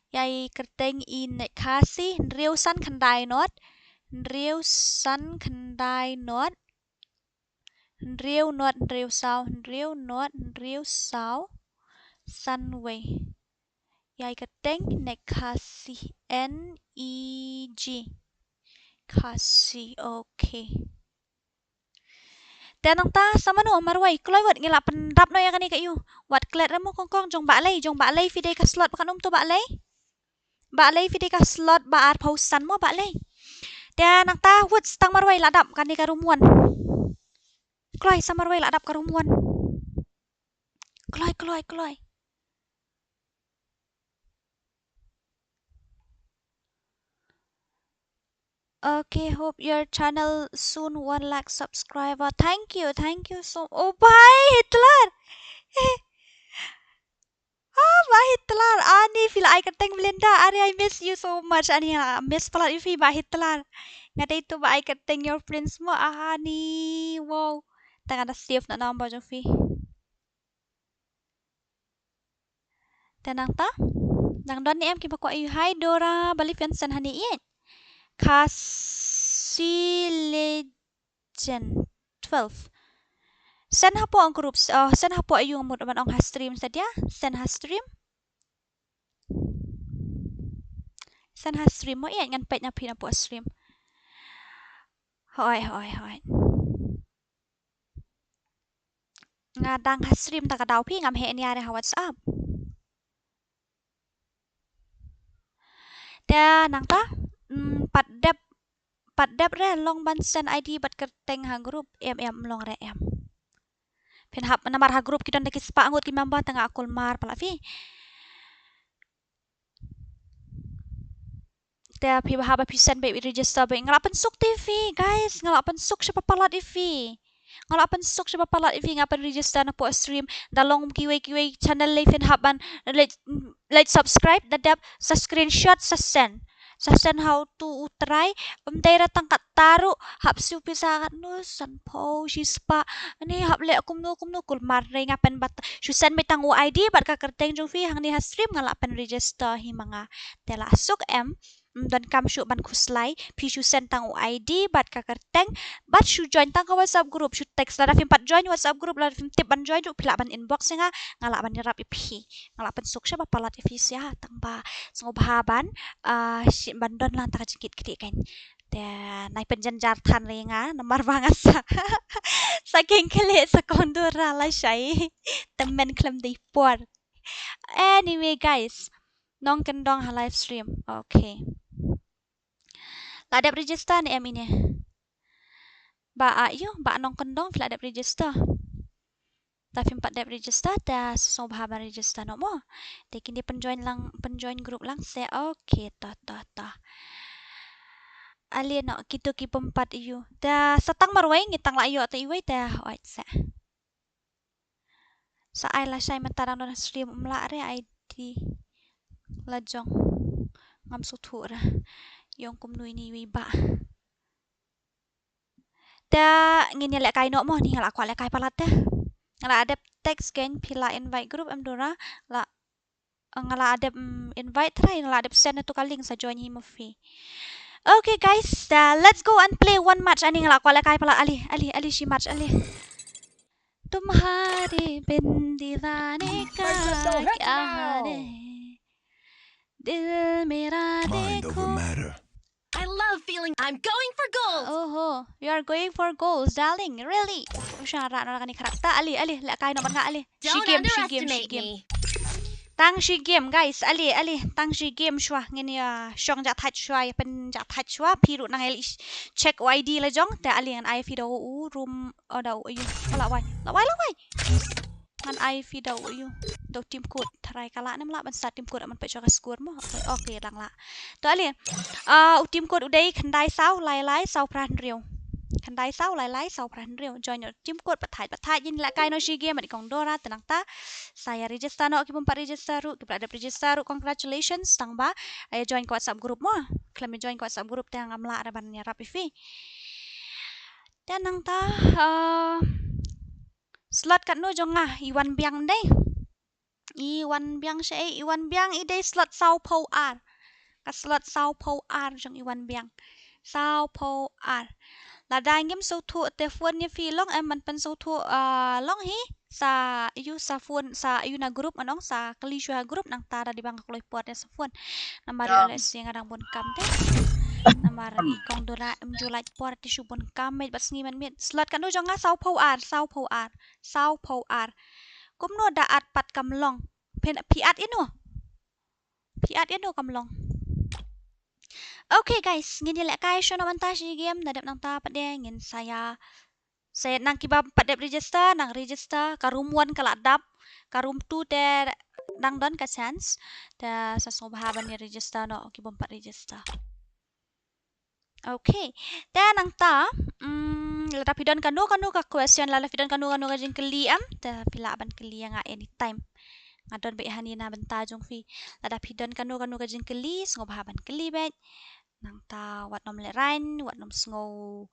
Ïa i kyrteng i Nek Khasi, hynriew san khyndai not. Hynriew san khyndai not. Hynriew not hynriew saw, hynriew not hynriew saw, san wei. Ïa i kyrteng Nek Khasi, N E G. Khasi, okay. Te nangta sa mano marwei, kloi wat ngi la pyndap noh ïa kane ka ïu. Wat klet re mo kongkong, jong Bah Lei, jong Bah Lei phi dei ka slot ba kan um to Bah Lei. Bah Lei phi dei ka slot ba arphew san mo Bah Lei. Te nangta wut sa tang marwei la dap kane ka room one. Kloi sa marwei la dap ka room one. Kloi, kloi, kloi. Okay, hope your channel soon one lakh subscriber. Thank you, thank you so, oh, Bah Hitler. Ah, Bah Hitler, ani phi la ai kyrteng Belinda, ani I miss you so much, ani nga miss palat ïa phi Bah Hitler. Nga dei tu ba ai kyrteng your prince mo, ani, wow. Tang ada save na number jong phi. Te nangta, nang don ne em kiba kwah ïa u, hi Dora, balei phin send hangne ïa. Khasi Legend twelve. Send hapoh group, oh, send hapoh ïa u, nga mut ban ong ha stream sadia. Send ha stream. Send ha stream mo ïa, ngan peit na phi na hapoh stream. Hoi, hoi, hoi. Nga dang ha stream ta ka daw phi, ngam heh nia re ha WhatsApp. Te nangta, mm, pat dep, pat dep re long ban send I D bad kyrteng ha group, em, em, long re em. Phin hap namar ha group ki don da ki spah ngut ki member, te nga kulmar palat phi. Te phi ba haba phi send beit register beit, nga la pynsuk te ïa phi guys, nga la pynsuk shaba palat ïa phi. Nga la pynsuk shaba palat ïa phi, nga pynregister napoh stream. Da long kiwei kiwei channel lei phin hap ban leit, leit subscribe, da dep sa screenshot sa send. Sa send ha utu u trai, ym dei re tang katta ruh, hap siew pisa katno, sanphew shispah. Ani hap leh kumno kumno, kulmar re, nga pynbat. Shu send beit tang u I D bad ka kyrteng jong phi hangne ha stream, nga la pynregister hi ma nga. Te la suk em, mm, donkam shuh ban khuslai, phi shu send tang u I D bad ka kyrteng, bad shu join tang ka WhatsApp group, shu text. Lada phim pat join WhatsApp group, lada phim tip ban join ruh, phi lah ban inbox ïa nga, nga lah ban ïarap ïa phi. Nga la pynsuk shaba palat ïa phi sha, tang ba sngewbha ban, ah, shi ban don lang ta ka jingkit kti kan. Te nai pynjynjar than re nga, namar ba nga sa, sa keng khleh sa kong Dora lashai. Te men khlem dei por. Anyway guys, nongkyndong ha live stream. Okay. La dep register ne em ine? Ba a ïu, ba nongkyndong phi la dep register. Ta phim pat dep register, ta sngewbha ban register noh mo. Te kin dei pynjoin lang, pynjoin group lang se. Okay, to, to, to. Ale noh, kito ki bym pat ïu. Ta sa tang marwei, ngi tang la ïoh ta iwei, ta oit se. Sa ai lashai mynta dang don ha stream, ym lah re I D la jong. Ngam sngewthuh re. Ïong kumno ine iwei ba. Te ngin ïa lehkai noh mo, ni nga la kwah lehkai palat te. Nga la dep text kein phi la invite group em Dora, la, nga la dep, mm, invite trai, nga la dep send na tu ka link sa join hi mo phi. Okay guys, uh, let's go and play one match. Ani nga la kwah lehkai palat, ali, ali, ali shi match ali. Tumhare bin deewane ka kya hai, dil mera dekho. Mind over matter. I love feeling I'm going for gold. Oho, you are going for gold, darling. Really? Sha ra na kani karakter. Ali, ali, lehkai noh bad nga ali. Shi game, shi game, shi game. Tang shi game, guys. Ale, ale, tang shi game shuwa. Ngin ïa shong ja thait shuwa, ïa pynja thait shuwa. Phi ruh nang ïa check u I D la jong. Te ale ngan ai phi da u room, oh, da u, ïa. Oh, la wai. La wai, la wai. Ngan ai phi da u, ïa. Da u team code. Tharai ka lah ne em lah ban start team code, man peit shuwa ka score mo. Okay, okay, dang lah. To ale. Ah, u team code u dei khyndai saw lai lai saw phra hynriew. Khyndai saw lai lai saw phra hynriew. Join noh team code, pat thait, pat thait, ïa lehkai noh shi game bad i Kong Dora, te nangta sa ïa register noh ki bym pat register ruh, kiba la dep register ruh, congratulations, tang ba ïa join ka WhatsApp group mo. Khlem ïa join ka WhatsApp group te ngam lah ruh ban ïarap ïa phi. Te nangta, ah, slot katno jong nga, i wan biang dei. I wan biang shaei, i wan biang i dei slot saw phew ar. Ka slot saw phew ar jong i wan biang. Saw phew ar. Lada ngim sngewthuh te phone ïa phi long, em, man pynsngewthuh, ah, long hi. Sa ïa u, sa phone, sa ïa u na group, ngan ong, sa kylli shuwa ha group, nangta da dei ba nga kloi por te sa phone. Namar ïa lehse nga dang bun kam te. Namar i Kong Dora em ju lait por te shu bun kam, miet bad sngi mynmiet. Slot katno jong nga, saw phew ar, saw phew ar. Saw phew ar. Kumno da add pat kam long. Phi, phi add ïa no. Phi add ïa no kam long. Okay guys, ngin ïa lehkai shuwa na mynta shi game, da dep nangta pat de ngin sa ïa. Sa ïa nang kiba pat dep register, nang register, ka room one ka la dap, ka room two te dang don ka chance. Te sa sngewbha ban ïa register noh ki bym pat register. Okay. Te nangta, mm, lada phi don kano kano ka question, lada phi don kano kano ka jingkylli em, te phi lah ban kylli ïa nga anytime. Nga don beit hangne na bynta jong phi. Lada phi don kano kano ka jingkylli, sngewbha ban kylli beit. Nangta wat nym lehraiñ, wat nym sngew,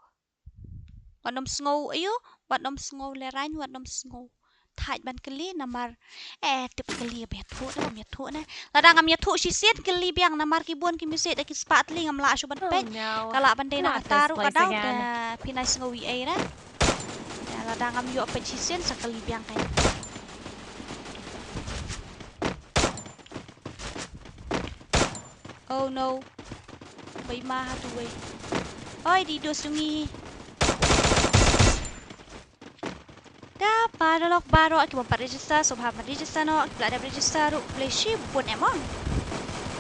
wat nym sngew, aïu, wat nym sngew lehraiñ, wat nym sngew thait ban kylli namar, eh, tip kylli ba ïathuh ne bym ïathuh ne. Lada ngam ïathuh shisien kylli biang namar ki bun ki message da ki spah tylli, ngam lah shuh ban peit. Ka lah ban dei na kata ruh ka daw, te phi nai sngew ei ei re. Te lada ngam ïoh peit shisien sa kylli biang kein. Oh no. Bai ma ha tu wei. Oi, dei dos jong ngi. Da paralok baroh ki bym pat register, sngewbha ban register noh, kiba la dep register ruh khublei shibun em.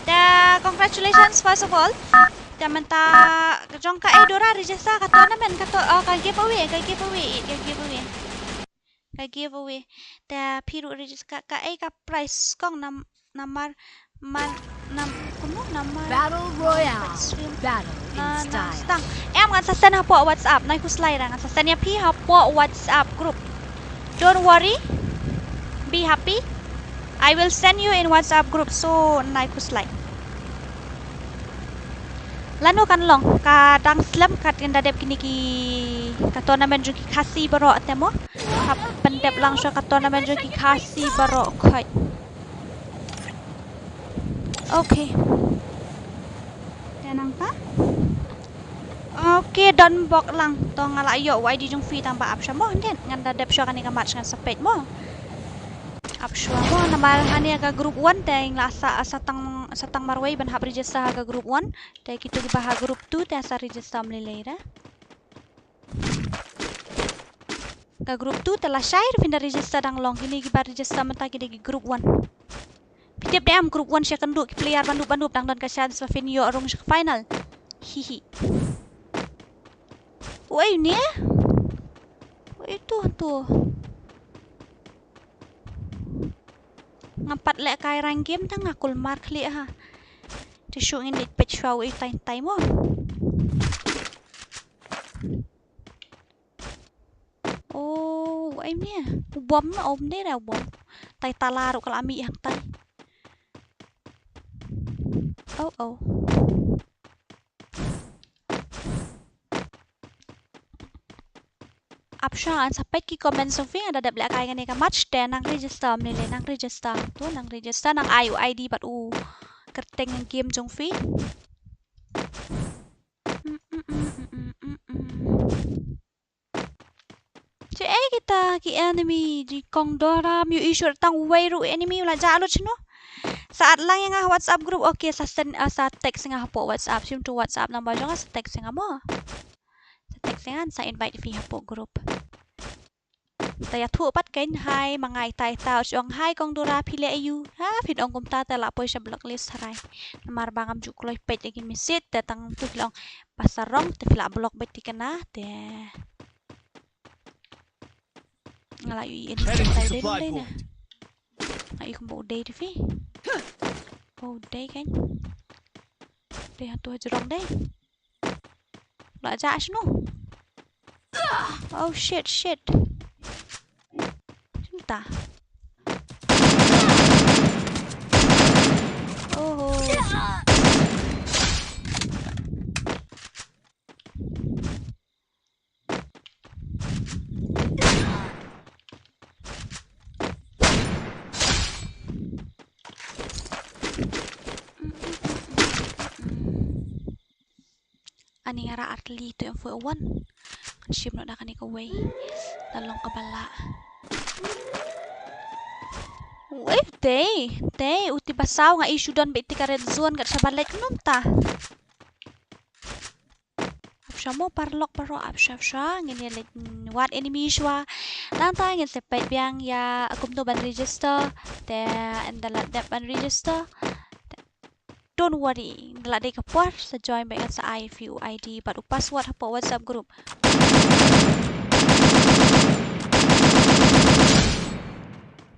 Da congratulations first of all. Da mynta ka jong ka, eh, Dora, register ka tournament, ka to-, oh, ka giveaway, ka giveaway, ka giveaway. Ka giveaway. Da phi ruh register ka, ka, eh, ka prize kong nam-, namar, man, nam-, kumno namar. Battle Royale. Stream. Battle in style. Stang. Em, ngan sa send hapoh WhatsApp, nai khuslai ra, ngan sa send ïa phi hapoh WhatsApp group. Don't worry. Be happy. I will send you in WhatsApp group, so nai khuslai. Lano kan long, ka dang slem kat kan da dep kine ki, ka tournament jong ki Khasi baroh te mo. Ka pyndep lang shuwa ka tournament jong ki Khasi baroh khoi. Okay. Te nangta. Okay, don bok lang. To nga la ïoh Y D jong phi tang ba ap shuwa mo, ngan da dep shuwa kane ka match ngan sa peit mo. Ap shuwa mo, namar hangne ka group one te nga la sa, sa tang, sa tang marwei ban hap register ha ka group one. Te kito kiba ha group two te sa register ym lei lei re. Ka group two te lashai ruh phin da register dang long, kine kiba register mynta ki dei ki group one. Phi tip dei em group one sha kynduh ki player ba noob ba noob dang don ka chance ba phin ïoh rung sha ka final. Hihi. Uei ne? Uei tu tu. Ngam pat lehkai rank game tang nga kulmar khlieh ha. Te shu ngin leit peit shuwa uei tai tai mo. Oh, uei ne? U bom na, um dei re u bom. Tai tala ruh ka la mih hangtai. Oh, oh. Ap shuwa ngan sa peit ki comment jong phi, nga da dep lehkai kane ka match te nang register ym lei lei, nang register. To nang register, nang ai u I D bad u kyrteng game jong phi. Te ei kita ki enemy, jong i Kong Dora, ym ïohi shuh tang uwei ruh enemy u la jah lut shano. Sa add lang ïa nga ha WhatsApp group, okay, sa send, ah, sa text ïa nga hapoh WhatsApp, shim tu WhatsApp number jong nga, sa text ïa nga mo. Sa text ïa nga, sa invite phi hapoh group. Ta ïathuh pat kein, hai ma nga ita ita, u ong hai kong Dora phi leh aiu. Ha, phin ong kumta te la poi sha blacklist harai. Namar ba ngam ju kloi peit ïa ki message te tang tu phi la ong ba sarong te phi la block beit ti kana te. Nga la ïohi edit. Heading to tai dei supply dei na. Point. Nga ïohi kumba u dei te phi. Ba u dei kein. Dei hangtu ha jrong dei. La jah shano? Oh shit, shit. Shano ta? Oh. Ani nga rah artylli tu M four oh one. Ngan shim noh da kane kawei. Da long kaba lah. Wei te, te, uti ba saw nga i shu don beit ti ka red zone kat shaba leit kumno mynta. Ap sha mo paralok baroh, ap sha, ap sha, ngin ïa leit wad enemy shuwa. Nangta ngin sa peit biang ïa kumno ban register. Te ynda la dep ban register. Don't worry, ynda la dei ka por sa join beit, ngan sa ai ïa phi u I D bad u password hapoh WhatsApp group.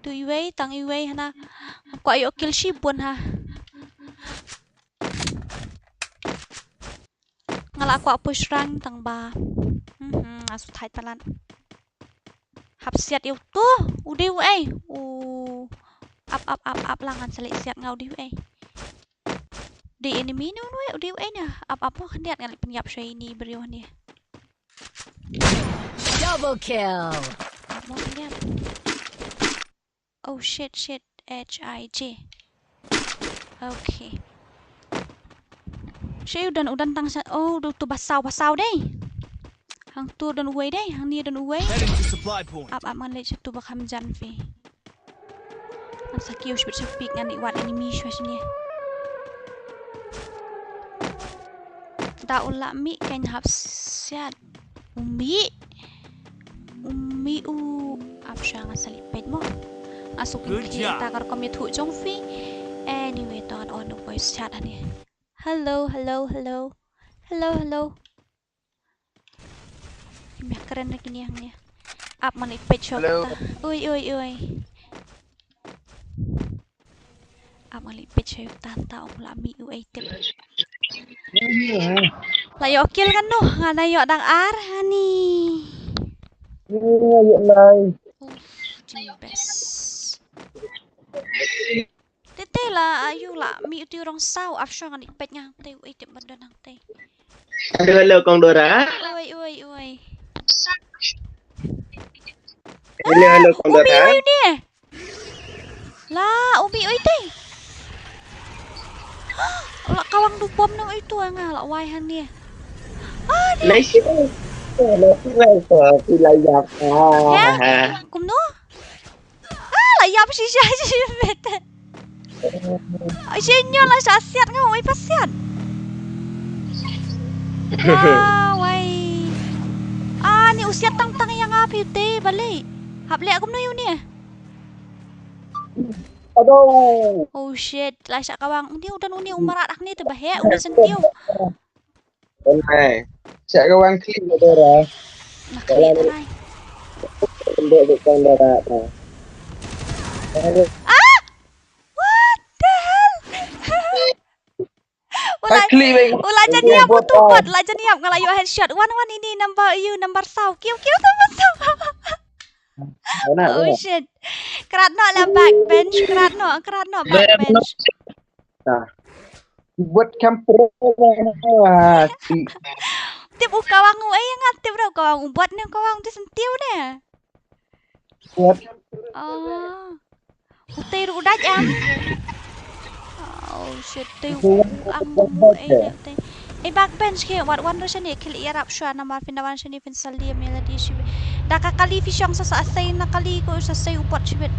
Tu iwei, tang iwei hana. Kwah ïoh kill shibun ha. Nga la kwah push rank tang ba. Mhm, nga shu thait palat. Hap siat ïa uto. U dei uei? U ap ap ap ap la, ngan sa leit siat nga u dei uei. Dei enemy ne uei, u dei uei ne? Ap ap mo khyndiat, ngan leit pynïap sha ine i briew hangne. Double kill. Ap mo khyndiat. Oh shit, shit, H I J. Okay. Sha u don, u don tang sha, oh, u tu ba saw, ba saw dei. Hangtu don uwei dei, hangne don uwei. Heading to supply point. Ap ap, ngan leit sha tu ba kham jan phi. Ngan sa kiew shibit sha pik, ngan ïa wad enemy shuwa shane. Da u la mih kein, hap siat. U mih. U mih u. Ap sha, ngan sa leit peit mo. Nga shu kynkhih ïa kata ka rukom ïathuh jong phi. Anyway, to ngan on u voice chat hangne. Hello, hello, hello. Hello, hello. Kim ïa kren na kine hangne. Ap, ngan leit peit sha kata. Oi, oi, oi. Ap, ngan leit peit sha uta, uta ong la mih uei tip. La ïoh kill katno? Nga la ïoh dang ar hangne. Nga ïoh lai. Uf, jing best. Te te la, ayu la mih uti u rong saw, ap sha, ngan leit peit nga hangtei uei tip ban don hangtei. Hello, hello, Kong Dora. Oi, oi, oi. Hello, hello, Kong Dora. Umi oi ni. La, umi oi te. La kawang du bom nang oi tu nga la wai han ni. Ah, ni. Lai shi. Lai shi, lai shi, lai shi, lai shi. Kumno? Ah, la ïap shisha, shisha bete. Ai, shisha la sha siat nga, oi, pa siat. Ah, wai. Ah, ni u siat tang tang ïa nga phi te, balei. Hap leh kumno ïa u ni. Aduh. Oh shit, la sha kawang. Uni u don uni u marat ak ni te ba he, uni sentiw. Onai. Sha kawang klik, Dora. Nak klik, onai. Ndek, ndek, Dora. Ah! What the hell? Ula, ula jan ïap utu bot, ula jan ïap, nga la ïoh headshot. Wan, wan, ini number, you number saw. Kiew, kiew, number saw. Oh shit. Krat noh la backbench, krat noh, krat noh backbench. Nah. Buat kampret lah. Tip u kawang u, eh, nga tip u kawang u buat ne, kawang u sentiw ne. Buat. Oh. U te ruh dait am. Oh shit, te u ang mo mo, eh, te. Eh, backbench ke, wat wan ruh shane, khie ïarap shuwa namar phin da wan shane phin sa leh melody shibit. Da ka kali phi shong sa sa sei na kali ko sa sei u bot shibit.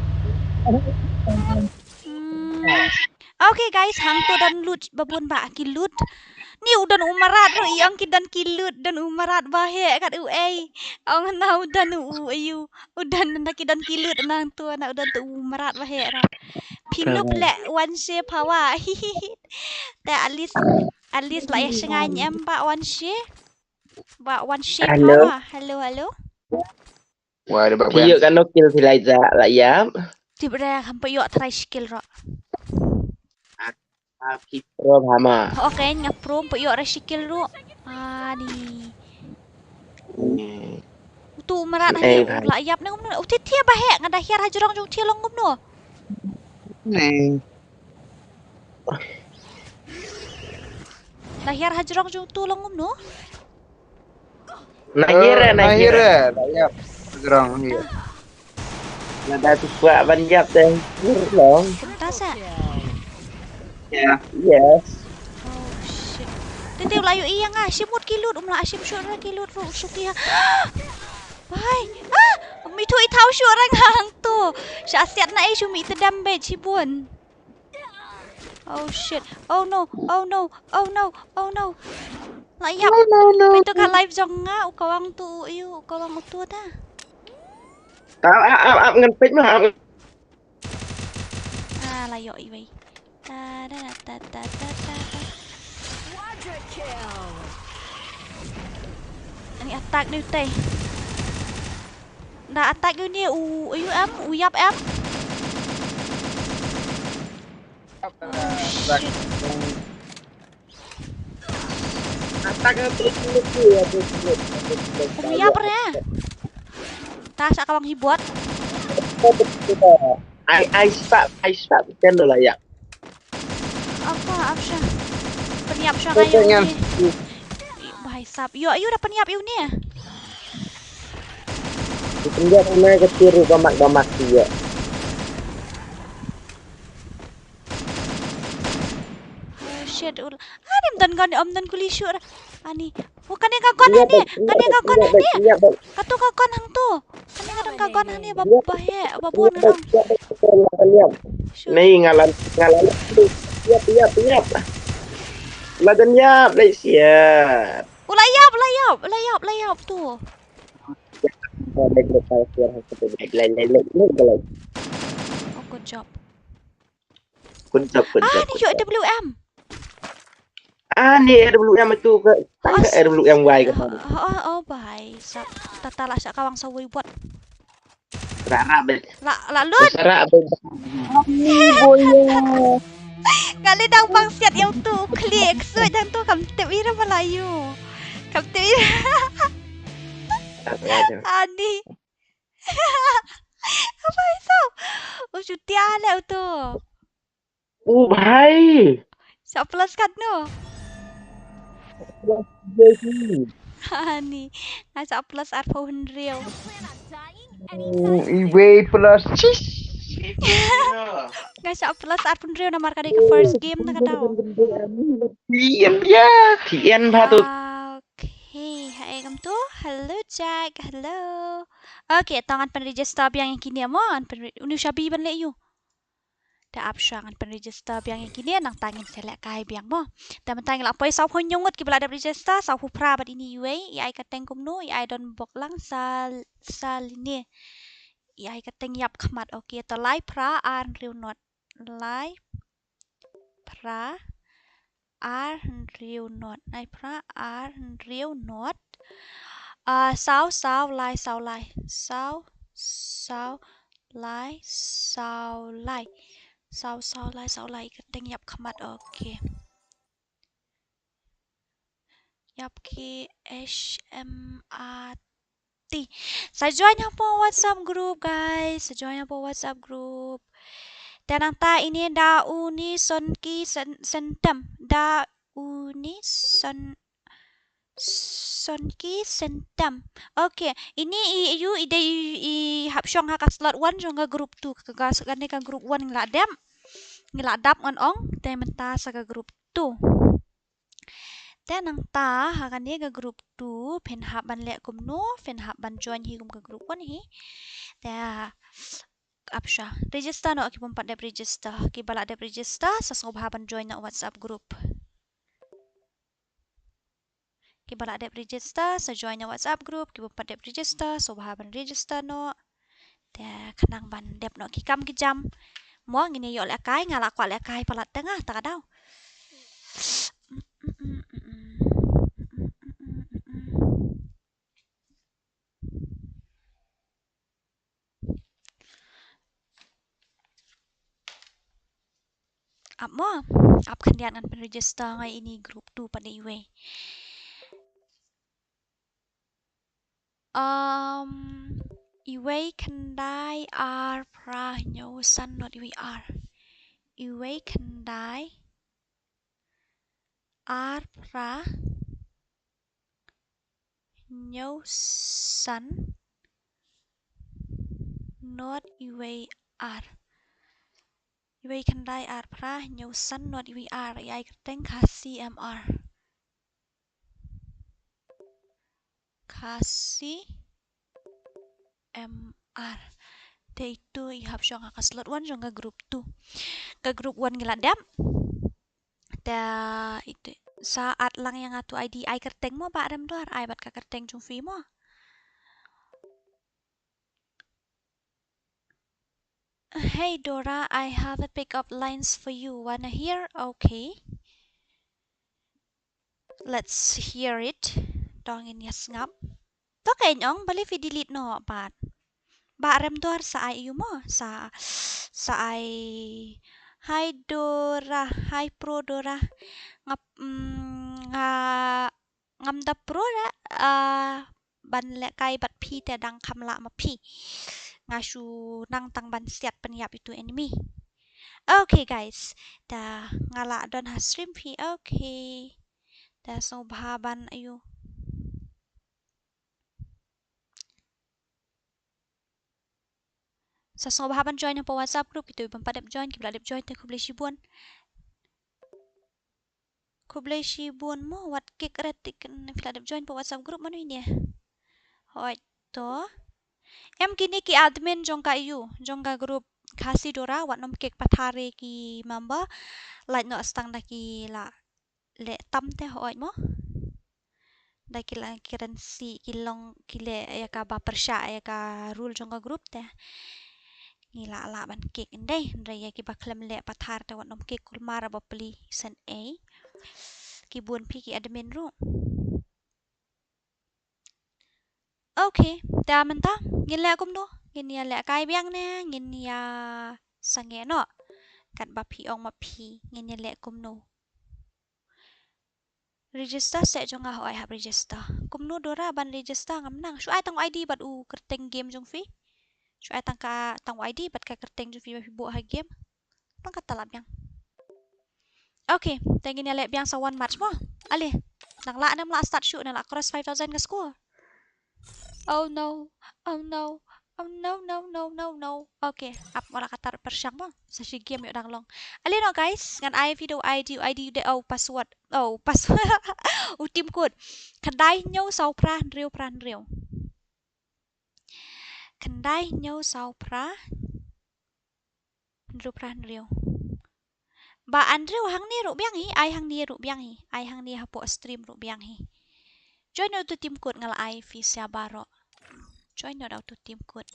Hmm. Okay guys, hangto don loot, ba bun ba ki loot. Ni u don u mrad ruh, i ong ki don ki loot, don u mrad ba heh kat u ei. Ong na u don u, u ayu. U don na ki don ki loot nangto, na u don tu u mrad ba heh ruh. Phi nup leh wan shi phawa. Te at least, at least la ïa sngewbha em ba wan shi. Ba wan shi phawa. Hello, hello. Wah, ada bak Phi ïoh kano kill phi lai ja la ïap. Tip re, ham phi ïoh try skill ruh. Ah, phi pro hama. Okay, nga pro, phi ïoh try skill ruh. Ah, ni. Hmm. Utu mrad Eh, ani, bhai. La ïap ne kumno. Uti ti ba heh, nga da hiar hajrong jong ti long kumno. Ni. Da hiar hajrong jong tu long kumno. Na hiar, na hiar. Na hiar, na hiar. Jrong hiar. Na da tu kwah ban ïap te hiar long. Kumta sa. Yeah. Yes. Oh shit. Tete u la ïohi ïa nga, shim mut ki loot, um la shim shuh ki loot ruh, shuh ki ha. Bhai. Ah, mi tu i thaw shuh rang hangto. Sha siat na ei shu mi te damage hi bun. Oh shit. Oh no. Oh no. Oh no. Oh no. La ïap. No, no, no. Peit to ka live jong nga, u kawang tu, u, u kawang utu ta. Ap, ap, ap, ap, ngan peit ma, ap. Ah, la ïoh iwei. Ta, da, da, ta, ta, ta, ta, ta. Ani attack ni utai. Da attack ni u, u em, u ïap em. Oh, shit. Attack tu, tu, tu, ya, tu, tu, tu, tu, tu. Um ïap re. Ta sa kawang hi bot. Ai, ai, stop, ai, stop. Kan la ïap. Apa, apa sha? Pynïap sha kayu ni. Bhai sab. Yo, ayu da pynïap yu ni. Pynïap na ka tiru bamak bamak yu. Oh shit, ul. Ani ym don gun, ym don kuli shuh. Ani. Oh, kane ka gun ani. Kane ka gun ani. Katu ka gun hangtu. Kane ka don ka gun ani ba ba he ba bun ngan ong. Shuh. Nei ngalan ngalan. Yap yap yap. Ladan yap lai siap. Ula yap, ula yap, ula yap, ula yap tu. Oh, good job. Good job, good job. Ah, ni yu A W M. Ah, ni A W M itu ke. Tang ke A W M Y ke. Oh, oh, oh, bhai. Sa tata la sa kawang sa wui bot. Rara be. La, la lut. Rara be. Ni boya. Kali dang bang siat yang tu klik. Sui dang tu kam tip ira Melayu. Kam tip ira. Ani. Apa itu? Oh, cuti ale tu. Oh, bhai. Sa plus katno? Ani, nga sa plus arphew hynriew. Oh, iwei plus. Nga sa plus arphew hynriew namar ka dei ka first game na ka daw. T M ya, T M bha tu. Okay, hai kam tu. Hello Jack, hello. Okay, to ngan pyn register biang ïa kine mo, ngan pyn re-, uni u shabi ban leh ïu. Te ap shuwa ngan pyn register biang ïa kine, nangta ngin sa lehkai biang mo. Te mynta ngi la poi sawphew hynñiew ngut kiba la dep register, sawphew phra bad ine iwei, i ai ka teng kumno, i ai don bok lang sa, sa line. I ai ka teng ïap khmat, okay, to lai phra ar hynriew not. Lai phra ar hynriew not. Lai phra ar hynriew not. Ah, saw, saw, lai, saw, lai. Saw, saw, lai, saw, lai. Saw, saw, lai, saw, lai. Ka teng ïap khmat. Okay. Ïap ki H M A T. Sa join hapoh WhatsApp group, guys. Sa join hapoh WhatsApp group. Te nangta ine da uni son ki sen-, sentem. Da uni son, son ki sentem. Okay. Ini i, i, i dei i, i hap shong ha ka slot one jong ka group two. Ka, ka, kane ka group one ngi la dep. Ngi la dap ngan ong. Te mynta sa ka group two. Te nangta ha kane ka group two phin hap ban leh kumno, phin hap ban join hi kum ka group one hi. Te ap sha. Register noh ki bym pat dep register. Kiba la dep register, sa sngewbha ban join noh WhatsApp group. Kiba la dep register, sa join noh WhatsApp group, ki bym pat dep register, sngewbha ban register noh. Te khnang ban dep noh ki kam ki jam. Mo ngin ïa ïoh lehkai, nga la kwah lehkai palat te nga, ta ka daw. Ap mo, ap khyndiat ngan pynregister nga ïa ini group two pat iwei. Um, iwei khyndai ar phra hynñiew san not iwei ar. Iwei khyndai ar phra hynñiew san not iwei ar. Iwei khyndai ar phra hynñiew san not iwei ar. Ïa ai kyrteng Khasi M R. Khasi M R. Te itu i hap shong ha ka slot one jong ka group two. Ka group one ngi la dep. Te itu sa add lang ïa nga tu I D, ai kyrteng mo Bah Remdor, ai bad ka kyrteng jong phi mo. Hey Dora, I have a pick up lines for you. Wanna hear? Okay. Let's hear it. To ngin ïa sngap. To ka ong balei phi delete noh pat. Bah Remdor sa ai ïa u mo, sa, sa ai. Hi Dora, hi Pro Dora. Ngap, mm, nga, ngam da pro da, ah, ban lehkai bad phi te dang kham lah ma phi. Nga shu nang tang ban siat pynïap itu enemy. Okay guys, te nga lah don ha stream phi. Okay. Te sngewbha ban ayu. Sa sngewbha ban join hapoh WhatsApp group, kito bym pat dep join, kiba la dep join te khublei shibun. Khublei shibun mo, wat kik re tik, phi la dep join hapoh WhatsApp group mano ine. Hooid to. Em kine ki admin jong ka ayu, jong ka group Khasi Dora, wat nym kik pathar ïa ki member. Lait noh stang da ki la leh tam te hooid mo. Da ki la ki rensi ki long ki leh ïa kaba pyrshah ïa ka rule jong ka group te. Ngi lah lah ban kik ndei, hynrei ïa kiba khlem leh pathar te wat nym kik kulmar ba pli sen ei. Ki bun phi ki admin ruh. Okay, te mynta ngin leh kumno? Ngin ïa lehkai biang ne ngin ïa sangeh noh? Katba phi ong ma phi, ngin ïa leh kumno? Register seh jong nga, hooid hap register. Kumno Dora ban register ngam nang. Shu ai tang u I D bad u kyrteng game jong phi. Shu ai tang ka, tang u I D bad ka kyrteng jong phi ba phi buh ha game. Tang kata lah biang. Okay, te ngin ïa leh biang sa one match mo. Ale, nang lah ne ym lah start shuh, nang lah cross five thousand ka score. Oh no, oh no, oh no, no, no, no, no. Okay, ap mo la katar pyrshang mo. Sa shi game ïoh dang long. Ale noh guys, ngan ai video I D, I D de, oh password. Oh, password. U team code. Khyndai hynñiew saw phra hynriew phra hynriew. Khyndai hynñiew saw phra hynriew phra hynriew. Bah Andrew, hangne ruh biang hi, ai hangne ruh biang hi, ai hangne hapoh stream ruh biang hi. Join noh da u team code, nga la ai phi sha baroh. Join noh da u team code.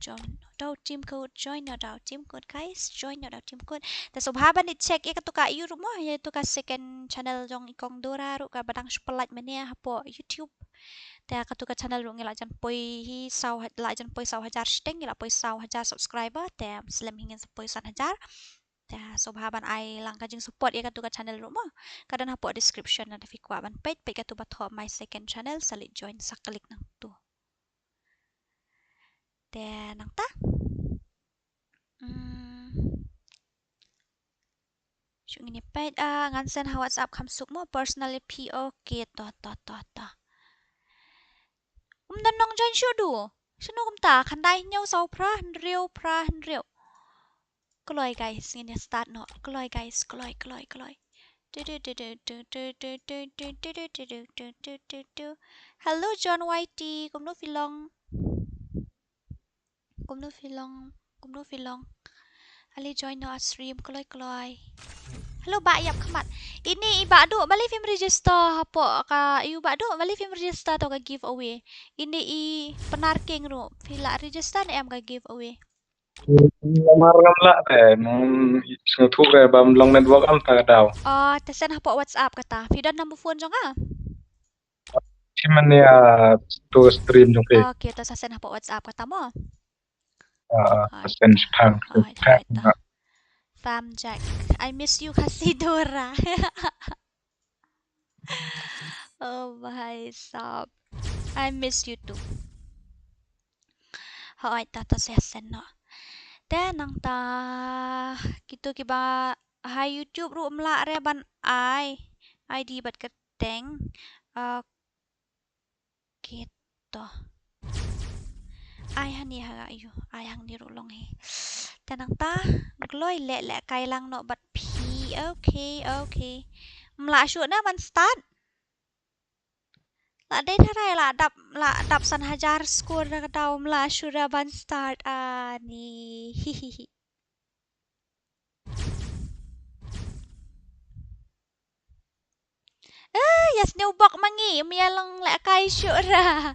Join noh da u team code, join noh da u team code, guys, join noh da u team code. Te sngewbha ban ïa check ïa katu ka ayu ruh mo, ïa katu ka second channel jong i kong Dora ruh kaba dang shu pynlait mynne hapoh YouTube. Te katu ka channel ruh ngi la jan poi hi saw ha-, la jan poi saw hajar shiteng, ngi la poi saw hajar subscriber, te slem hi ngin sa poi san hajar. Te sngewbha ban ai lang ka jingsupport ïa katu ka channel ruh mo. Ka don hapoh description, lada phi kwah ban peit, peit katu ba thoh My Second Channel, sa leit join, sa klik nangtu. Te nangta. Hmm. Shu ngin ïa peit, ah, ngan send ha WhatsApp kham suk mo, personal ïa phi, okay, to, to, to, to. Um don nongjoin shuh du. Shano kumta, khyndai hynñiew saw phra hynriew phra hynriew. Kloi guys, ngin ïa start noh. Kloi guys, kloi, kloi, kloi. Hello John Y T, kumno phi long? Kumno phi long, kumno phi long. Ale join noh ha stream kloi kloi. Hello Bah Ïapkhmat. Ine i Bah Duh, balei phim register hapoh ka, i u Bah Duh, balei phim register to ka giveaway. Ine i Pnar King ruh, phi lah register ne em ka giveaway. Namar ngam lah te, nang sngewthuh re bam long network am ta ka daw. Oh, te send hapoh WhatsApp kata. Phi don number phone jong nga? Shi mane, ah, to stream jong phi. Okay, to sa send hapoh WhatsApp kata mo. Ah, ah, send shipang. Alright, alright. Fam Jack, I miss you Khasi Dora. Oh bhai sahab, I miss you too. Hooid, ta, ta sa send noh. Te nangta kito kiba ha YouTube ruh ym lah re ban ai ID bad kyrteng. Ah, kito. Ai hangne ha ïa u, ai hangne ruh long hi. Te nangta kloi leh lehkai lang noh bad phi. Okay, okay. Ym lah shuh ne ban start. La dei tharai la dap, la dap san hajar score da ka daw, ym lah shuh da ban start ani. Hihihi. Eh, ïa sniew bok ma ngi, ym ïa long lehkai shuh ra.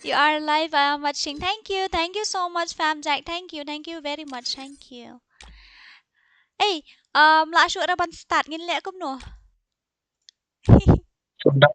You are live, I am watching. Thank you, thank you so much, Fam Jack. Thank you, thank you very much. Thank you. Ei, um, lah shuh ra ban start, ngin leh kumno? Sudah.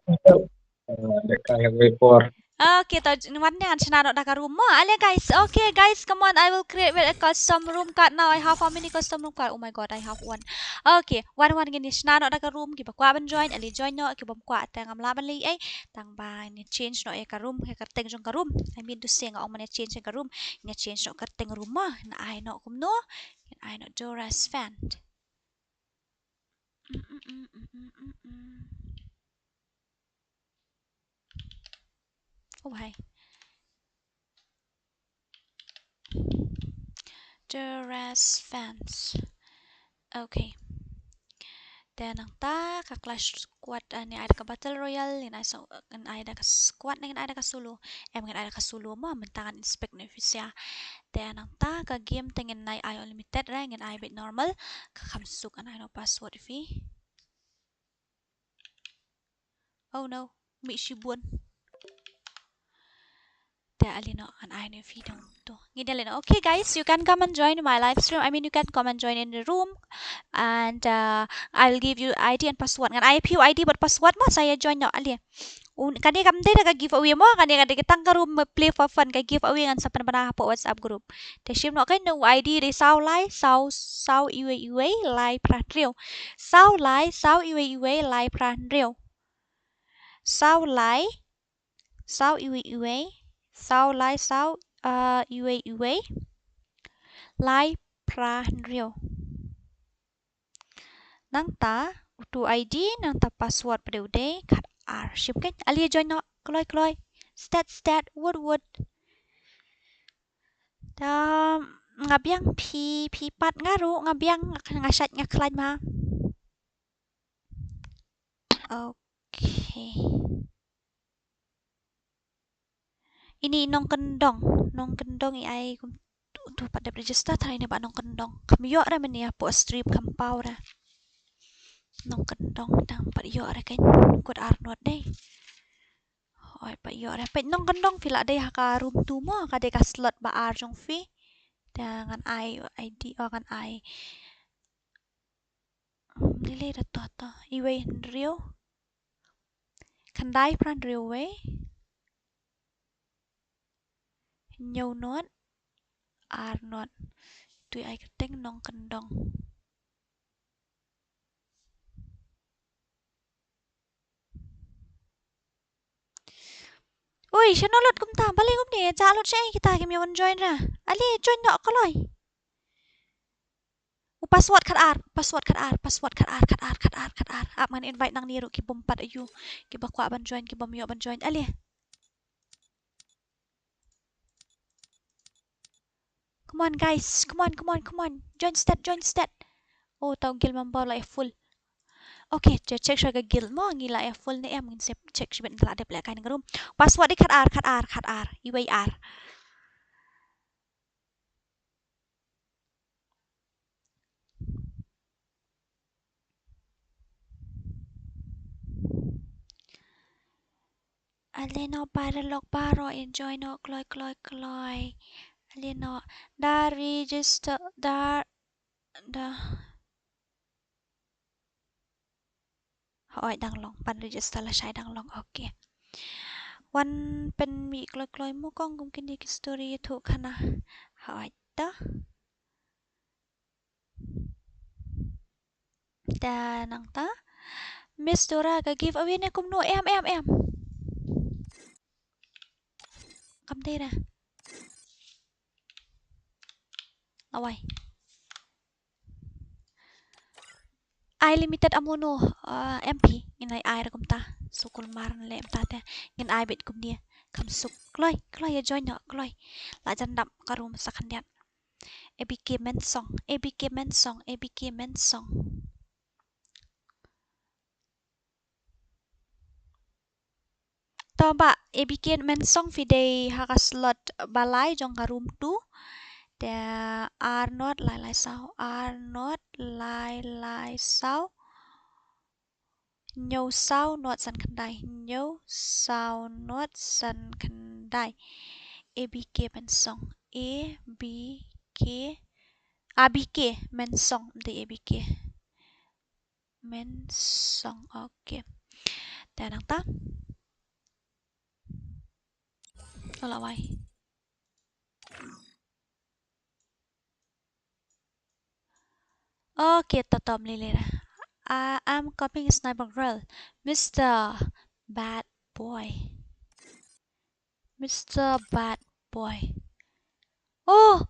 Eh, lehkai wei por. Okay, to wan ngan shna noh da ka room mo. Ale guys, okay guys, come on, I will create with a custom room card now. I have how many custom room card? Oh my god, I have one. Okay, wan wan ngin shna noh da ka room, kiba kwah ban join, ale join noh, kibym kwah te ngam lah ban leh ei. Tang ba ngin change noh ïa ka room, ïa ka kyrteng jong ka room. I mean to say nga ong ban change ïa ka room, ngin change noh kyrteng room mo. Ngin ai noh kumno? Ngin ai noh Dora's Fan. Oh, hi. Dora's Fan. Okay. Te nangta ka Clash Squad, ah, ngin ai da ka Battle Royale, ngin ai sa, ngin ai da ka squad ne ngin ai da ka solo. Em, ngin ai da ka solo mo, mynta ngan inspect noh phi sha. Te nangta ka game te ngin ai ai unlimited re, ngin ai beit normal. Ka kham suk, ngan ai noh password phi. Oh no, mih shibun. Te ale noh, ngan ai noh phi dang to. Ngin ale noh. Okay guys, you can come and join my live stream. I mean, you can come and join in the room. And, uh, I'll give you ID and password. Ngan ai phi ID bad password mo, sa ïa join noh ale. Un, kane kam dei da ka giveaway mo, kane ka dei ka tang ka room play for fun, ka giveaway ngan sa pynbna hapoh WhatsApp group. Te shim noh kein, u ID dei saw lai, saw, saw iwei iwei, lai phra hynriew. Saw lai, saw iwei iwei, lai phra hynriew. Saw lai, saw iwei iwei, saw lai, saw, uh, iwei iwei, lai phra hynriew. Nangta utu ID, nangta password pat u dei khat ar. Shim kein, ale join noh, kloi kloi. Stet stet, wut wut. Te nga biang phi, phi pat nga ruh nga biang, nga shait nga khlaiñ ma. Okay. Ini Nongkyndong, Nongkyndong i ai kum tu, tu pat dep register, tharai ine Bah Nongkyndong. Kam ïoh re mynne hapoh stream kam paw re. Nongkyndong dang pat ïoh re kein, kut ar not dei. Oi, pat ïoh re. Peit Nongkyndong phi lah dei ha ka room two mo, ka dei ka slot ba ar jong phi. Te ngan ai ID, oh, ngan ai. Lei lei da to to. Iwei hynriew. Khyndai phra hynriew wei. Hynñiew not. Ar not. Tui ai kyrteng Nongkyndong. Ui, shano lut kumta, balei kumne, ja lut shaei kita kim ïa wan join ra. Ale, join noh kloi. U password khat ar, password khat ar, password khat ar, khat ar, khat ar, khat ar. Ap ngan invite nangne ruh ki bym pat aiu, kiba kwah ban join, ki bym ïoh ban join. Ale. Come on, guys. Come on, come on, come on. Join stet, join stet. Oh, tau guild member la ïa full. Okay, check, check shuwa ka guild mo, ngi la ïa full ne em, ngin sa check shibit, la dep lehkai na ka room. Password dei khat ar, khat ar, khat ar. Iwei ar. Ale noh paralok baroh, enjoy noh kloi kloi kloi. Ale noh. Da register, da, da. Hooid dang long, pan register lashai dang long, okay. Wan pynmih kloi kloi mo kong kum kine ki story ïathuh khana. Hooid ta. Ta nangta. Miss Dora, ka giveaway ne kumno? Em, em, em. Kam dei ra. Lawai. Ai limited amunu, uh, M P, ngin ai ai ra kumta. Sukul mar le mta te. Ngin ai bit kumne. Kam suk. Kloi, kloi ïa join noh, kloi. La jan dap ka room sa khyndiat. A B K Mensong, A B K Mensong, A B K Mensong. To ba A B K Mensong phi dei ha ka slot ba lai jong ka room two. Te ar not lai lai saw, ar not lai lai saw. Hynñiew saw not san khyndai, hynñiew saw not san khyndai. A B K Mensong, A B K, A B K Mensong, ym dei A B K. Mensong, okay. Te nangta. Ola wai. Okay, to to ym lei lei ra. I am coming, Sniper Girl. Mister Bad Boy. Mister Bad Boy. Oh,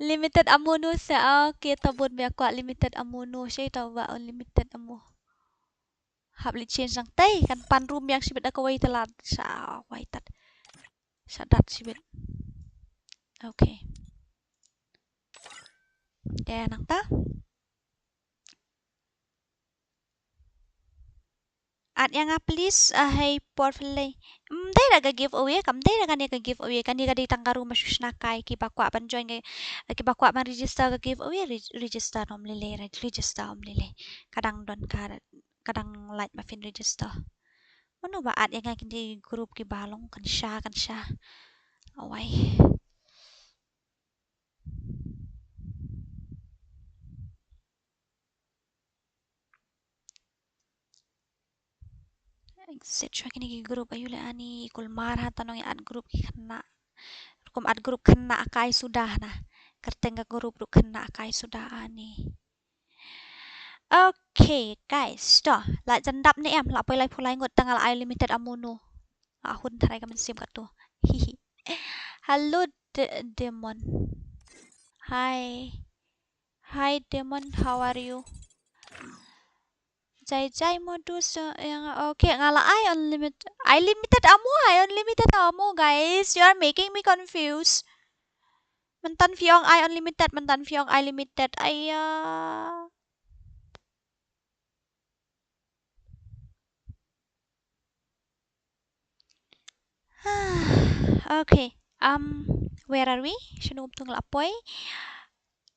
limited amunu se. Okay, to bun ba kwah limited amunu. Shi to ba unlimited amu. Hap leit change nangtai, kan pan room biang shibit da kawei te lad. Sha wai tat. Sha dat shibit. Okay. Te nangta. Add ïa nga please, ah, hei por phi lei. Ym dei da ka giveaway, kam dei da kane ka giveaway, kane ka dei tang ka room ba shu shna kai, kiba kwah ban join ka, kiba kwah ban register ka giveaway, re-, register ym lei lei, re-, register ym lei lei. Ka dang don ka, ka dang lait ba phin register. Mano ba add ïa nga kine ki group kiba long kan sha, kan sha. Awai. Exit shuwa kine ki group, ayu leh ani, kulmar ha tang ngi add group ki khynnah. Rukom add group khynnah a kai suda na. Kyrteng ka group ruh khynnah a kai suda ani. Okay, guys, to. La jan dap ne em, la poi laiphew lai ngut tang la ai limited amunu. La hun tharai ka mynsiem katto. Hihi. Hello, De-, Demon. Hi. Hi, Demon, how are you? Jai jai modu so, yang, okay, nga la ai unlimited, ai limited ammo, ai unlimited ammo, guys. You are making me confused. Mynta phi ong ai unlimited, mynta phi ong ai limited. Aiya. Okay. Um, where are we? Shano kumtu nga la poi?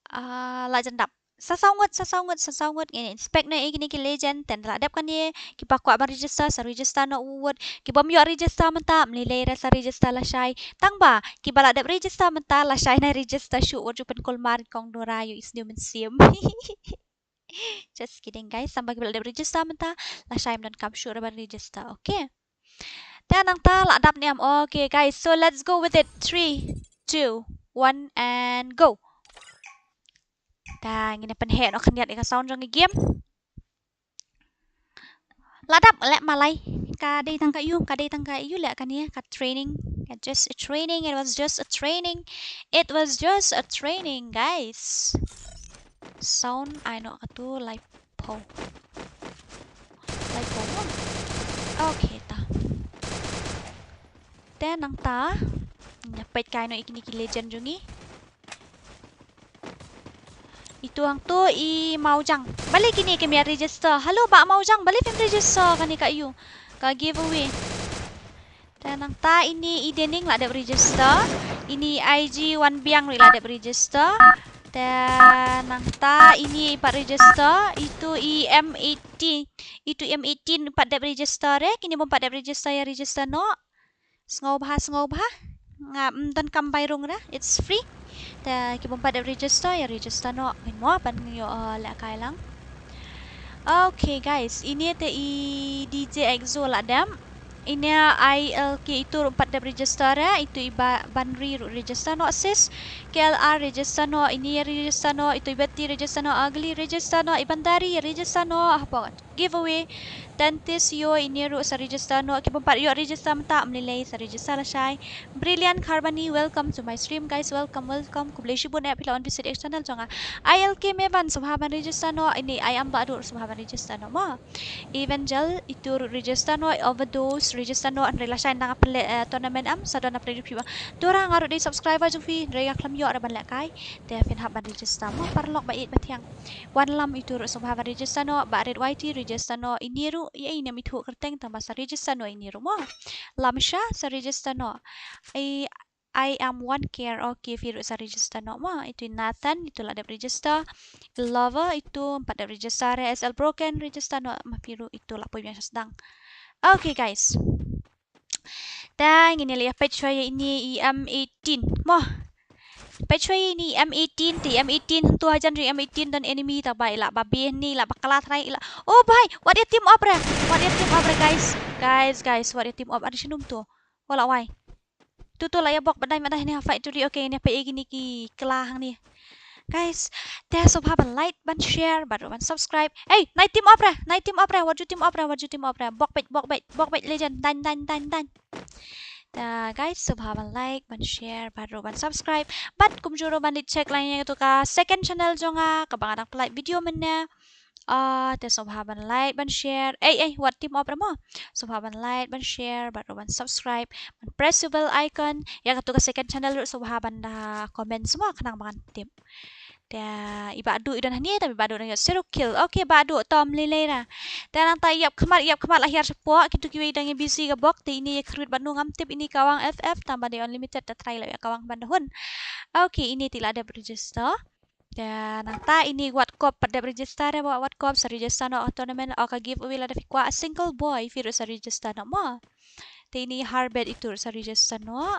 Ah, la jan dap. Sa saw ngut, sa saw ngut, sa saw ngut. Ngin inspect noh ïa kine ki legend. Te ynda la dep kane, kiba kwah ban register, sa register noh wut. Kibym ïoh register mynta, ym lei lei re, sa register lashai. Tang ba kiba la dep register mynta, lashai na register shuh, wat ju pynkulmar kong Dora, ïoh isniew mynsiem. Just kidding, guys. Tang ba kiba la dep register mynta, lashai ym donkam shuh re ban register. Okay. Te nangta la dap ne em. Okay, guys. So let's go with it. Three, two, one, and go. Te ngin pynheh noh khyndiat ïa ka sound jong ka game. La dap leh malai. Ka dei tang ka ïu, ka dei tang ka ïu leh kane, ka training. Ka just a training, it was just a training. It was just a training, guys. Sound ai noh katu, laiphew. Laiphew. Okay ta. Te nangta. Ïa peit kai noh ïa kine ki legend jong ngi. Itu hangtu i Maujang. Balei kine kim ïa register? Hello Bah Maujang, balei phim register kane ka ïu, ka giveaway? Te nangta ine i Dening la dep register. Ine i I G Wan Biang ruh la dep register. Te nangta ini pat register, itu i M eighteen, itu M eighteen pat dep register re, kine bym pat dep register ïa register noh. Sngewbha, sngewbha. Nga, mm, donkam bai rung re, it's free. Te ki bym pat dep register ïa register noh. Ngin mo ban ïoh, uh, lehkai lang. Okay guys, ini te i D J Exo la dep. Ini I L K itu ruh pat dep register re, itu i ba-, Banri ruh register noh sis. K L R register noh, ini register noh, itu i Betty register noh, Ugly register noh, i Bandari register noh, hapdeng giveaway. Dentist ïoh ini ruh sa register noh, ki bym pat ïoh register mynta ym lei lei sa register lashai. Brilliant Carbani, welcome to my stream guys, welcome, welcome. Khublei shibun eh phi la wan visit ïa ka channel jong nga. I L K Mevan sngewbha ban register noh, ini I am Bah Dur sngewbha ban register noh mo. Evangel, itu ruh register noh, Overdose register noh, hynrei lashai nang pynleh, eh, tournament em, sa don na pynleh jong phi ba. Dora nga ruh dei subscriber jong phi, hynrei nga khlem ïoh ruh ban lehkai. Te phin hap ban register mo, paralok ba ïeit ba thiang. Wan Lam itu ruh sngewbha ban register noh, Bah Red Y T register noh, ini ruh, ïa ine mithuh kyrteng tang ba sa register noh ini ruh mo. Lamsha sa register noh. I I am one care. Okay, phi ruh sa register noh mo. Itu Nathan, itu la dep register. Lover, itu ym pat dep register. S L Broken, register noh ma phi ruh, itu la poi biang sdang. Okay guys. Te ngin ïa leit peit shuwa ïa ini i M eighteen mo. Peit shuwa ïa ini i M eighteen, te M eighteen hangtu hajan jong M eighteen don enemy, ta ba i la babe ni, i la bakla trai, i la. Oh bhai, wat ïa team up re. Wat ïa team up re guys. Guys, guys, wat ïa team up. Ada shnum tu. Wala wai. Tu tu la ïa bok badai madai ni ha fight tu ri. Okay, ni peit ïa kine ki kla hangne. Guys, te sngewbha ban like, ban share, bad ruh ban subscribe. Hey, nai team up re, nai team up re, wat ju team up re, wat ju team up re. Bok beit, bok beit, bok beit legend, dan dan dan dan. Te guys, sngewbha ban like, ban share, bad ruh ban subscribe. Bad kumjuh ruh ban leit check lang ïa katu ka second channel jong nga, kaba nga dang pynlait video mynne. Ah, te sngewbha ban like, ban share. Ei, ei, wat team up re mo. Sngewbha ban like, ban share, bad ruh ban subscribe. Ban press ïa u bell icon. Ïa katu ka second channel ruh sngewbha ban da comment mo khnang ba ngan tip. Te i Bah Duh i don hangne, te i Bah Duh nang ïoh zero kill. Okay, Bah Duh, to ym lei lei re. Te nangta ïap khmat, ïap khmat la hiar shapoh, kitu kiwei dang ïa busy ka bok, te ini ïa khyrwit bad nu ngam tip ini Kawang F F, tang ba dei unlimited, te try la ïa Kawang ban da hun. Okay, ini te la dep register. Te nangta ini Wat Kop pat dep register re, Wat Kop sa register noh tournament, o ka giveaway lada phi kwah a single boy phi ruh sa register noh mo. Te ini Harbet itu ruh sa register noh.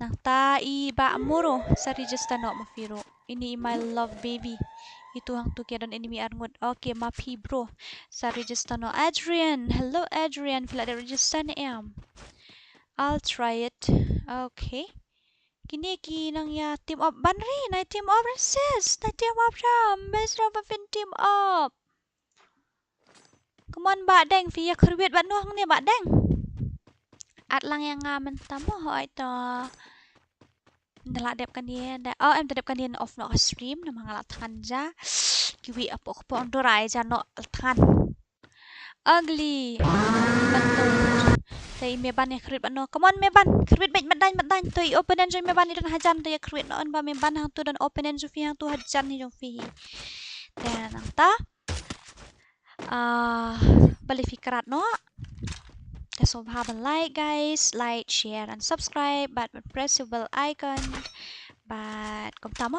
Nangta i Bah Muro sa register noh ma phi ruh. Ini i My Love Baby. Itu hangtu ki don enemy arngut. Okay, ma phi bro. Sa register noh Adrian. Hello Adrian, phi la dep register ne em? I'll try it. Okay. Kine ki nang ïa team up ban ri, nai team up re sis, nai team up ram, best ram ba phin team up. Come on Bah Deng, phi ïa khyrwit bad nu hangne Bah Deng. At lang ïa nga mynta mo, hoi to. Nda la dep kane, nda, oh, em, nda dep kane off noh ka stream, namar nga la thngan ja. Kiwi apo apo ndorai ja noh thngan. Ugly. Ban to. Te i Meban ïa khyrwit bad no. Come on Meban. Khyrwit beit, mat daiñ, mat daiñ. To i opponent jong i Meban i don hajan, to ïa khyrwit noh, yn ba Meban hangtu don opponent jong phi hangtu hajan hi jong phi. Te nangta. Ah, balei phi krat noh. Te sngewbha ban like guys, like, share and subscribe, bad ban press ïa u bell icon. Bad kumta mo.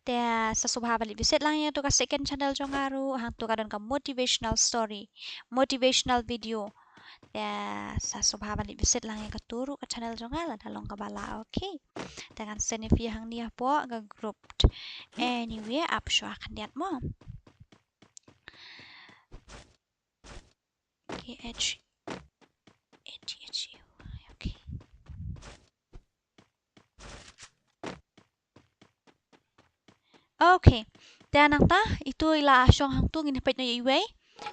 Te sa sngewbha ban leit visit lang ïa tu ka second channel jong nga ruh, hangtu ka don ka motivational story, motivational video. Te sa sngewbha ban leit visit lang ïa katu ruh ka channel jong nga lada long kaba lah, okay. Te ngan send ïa phi hangne hapoh ka group. Anyway, ap shuwa khyndiat mo. K H A T H U. Okay. Okay. Te nangta, itu i la shong hangtu, ngin peit noh ïa iwei.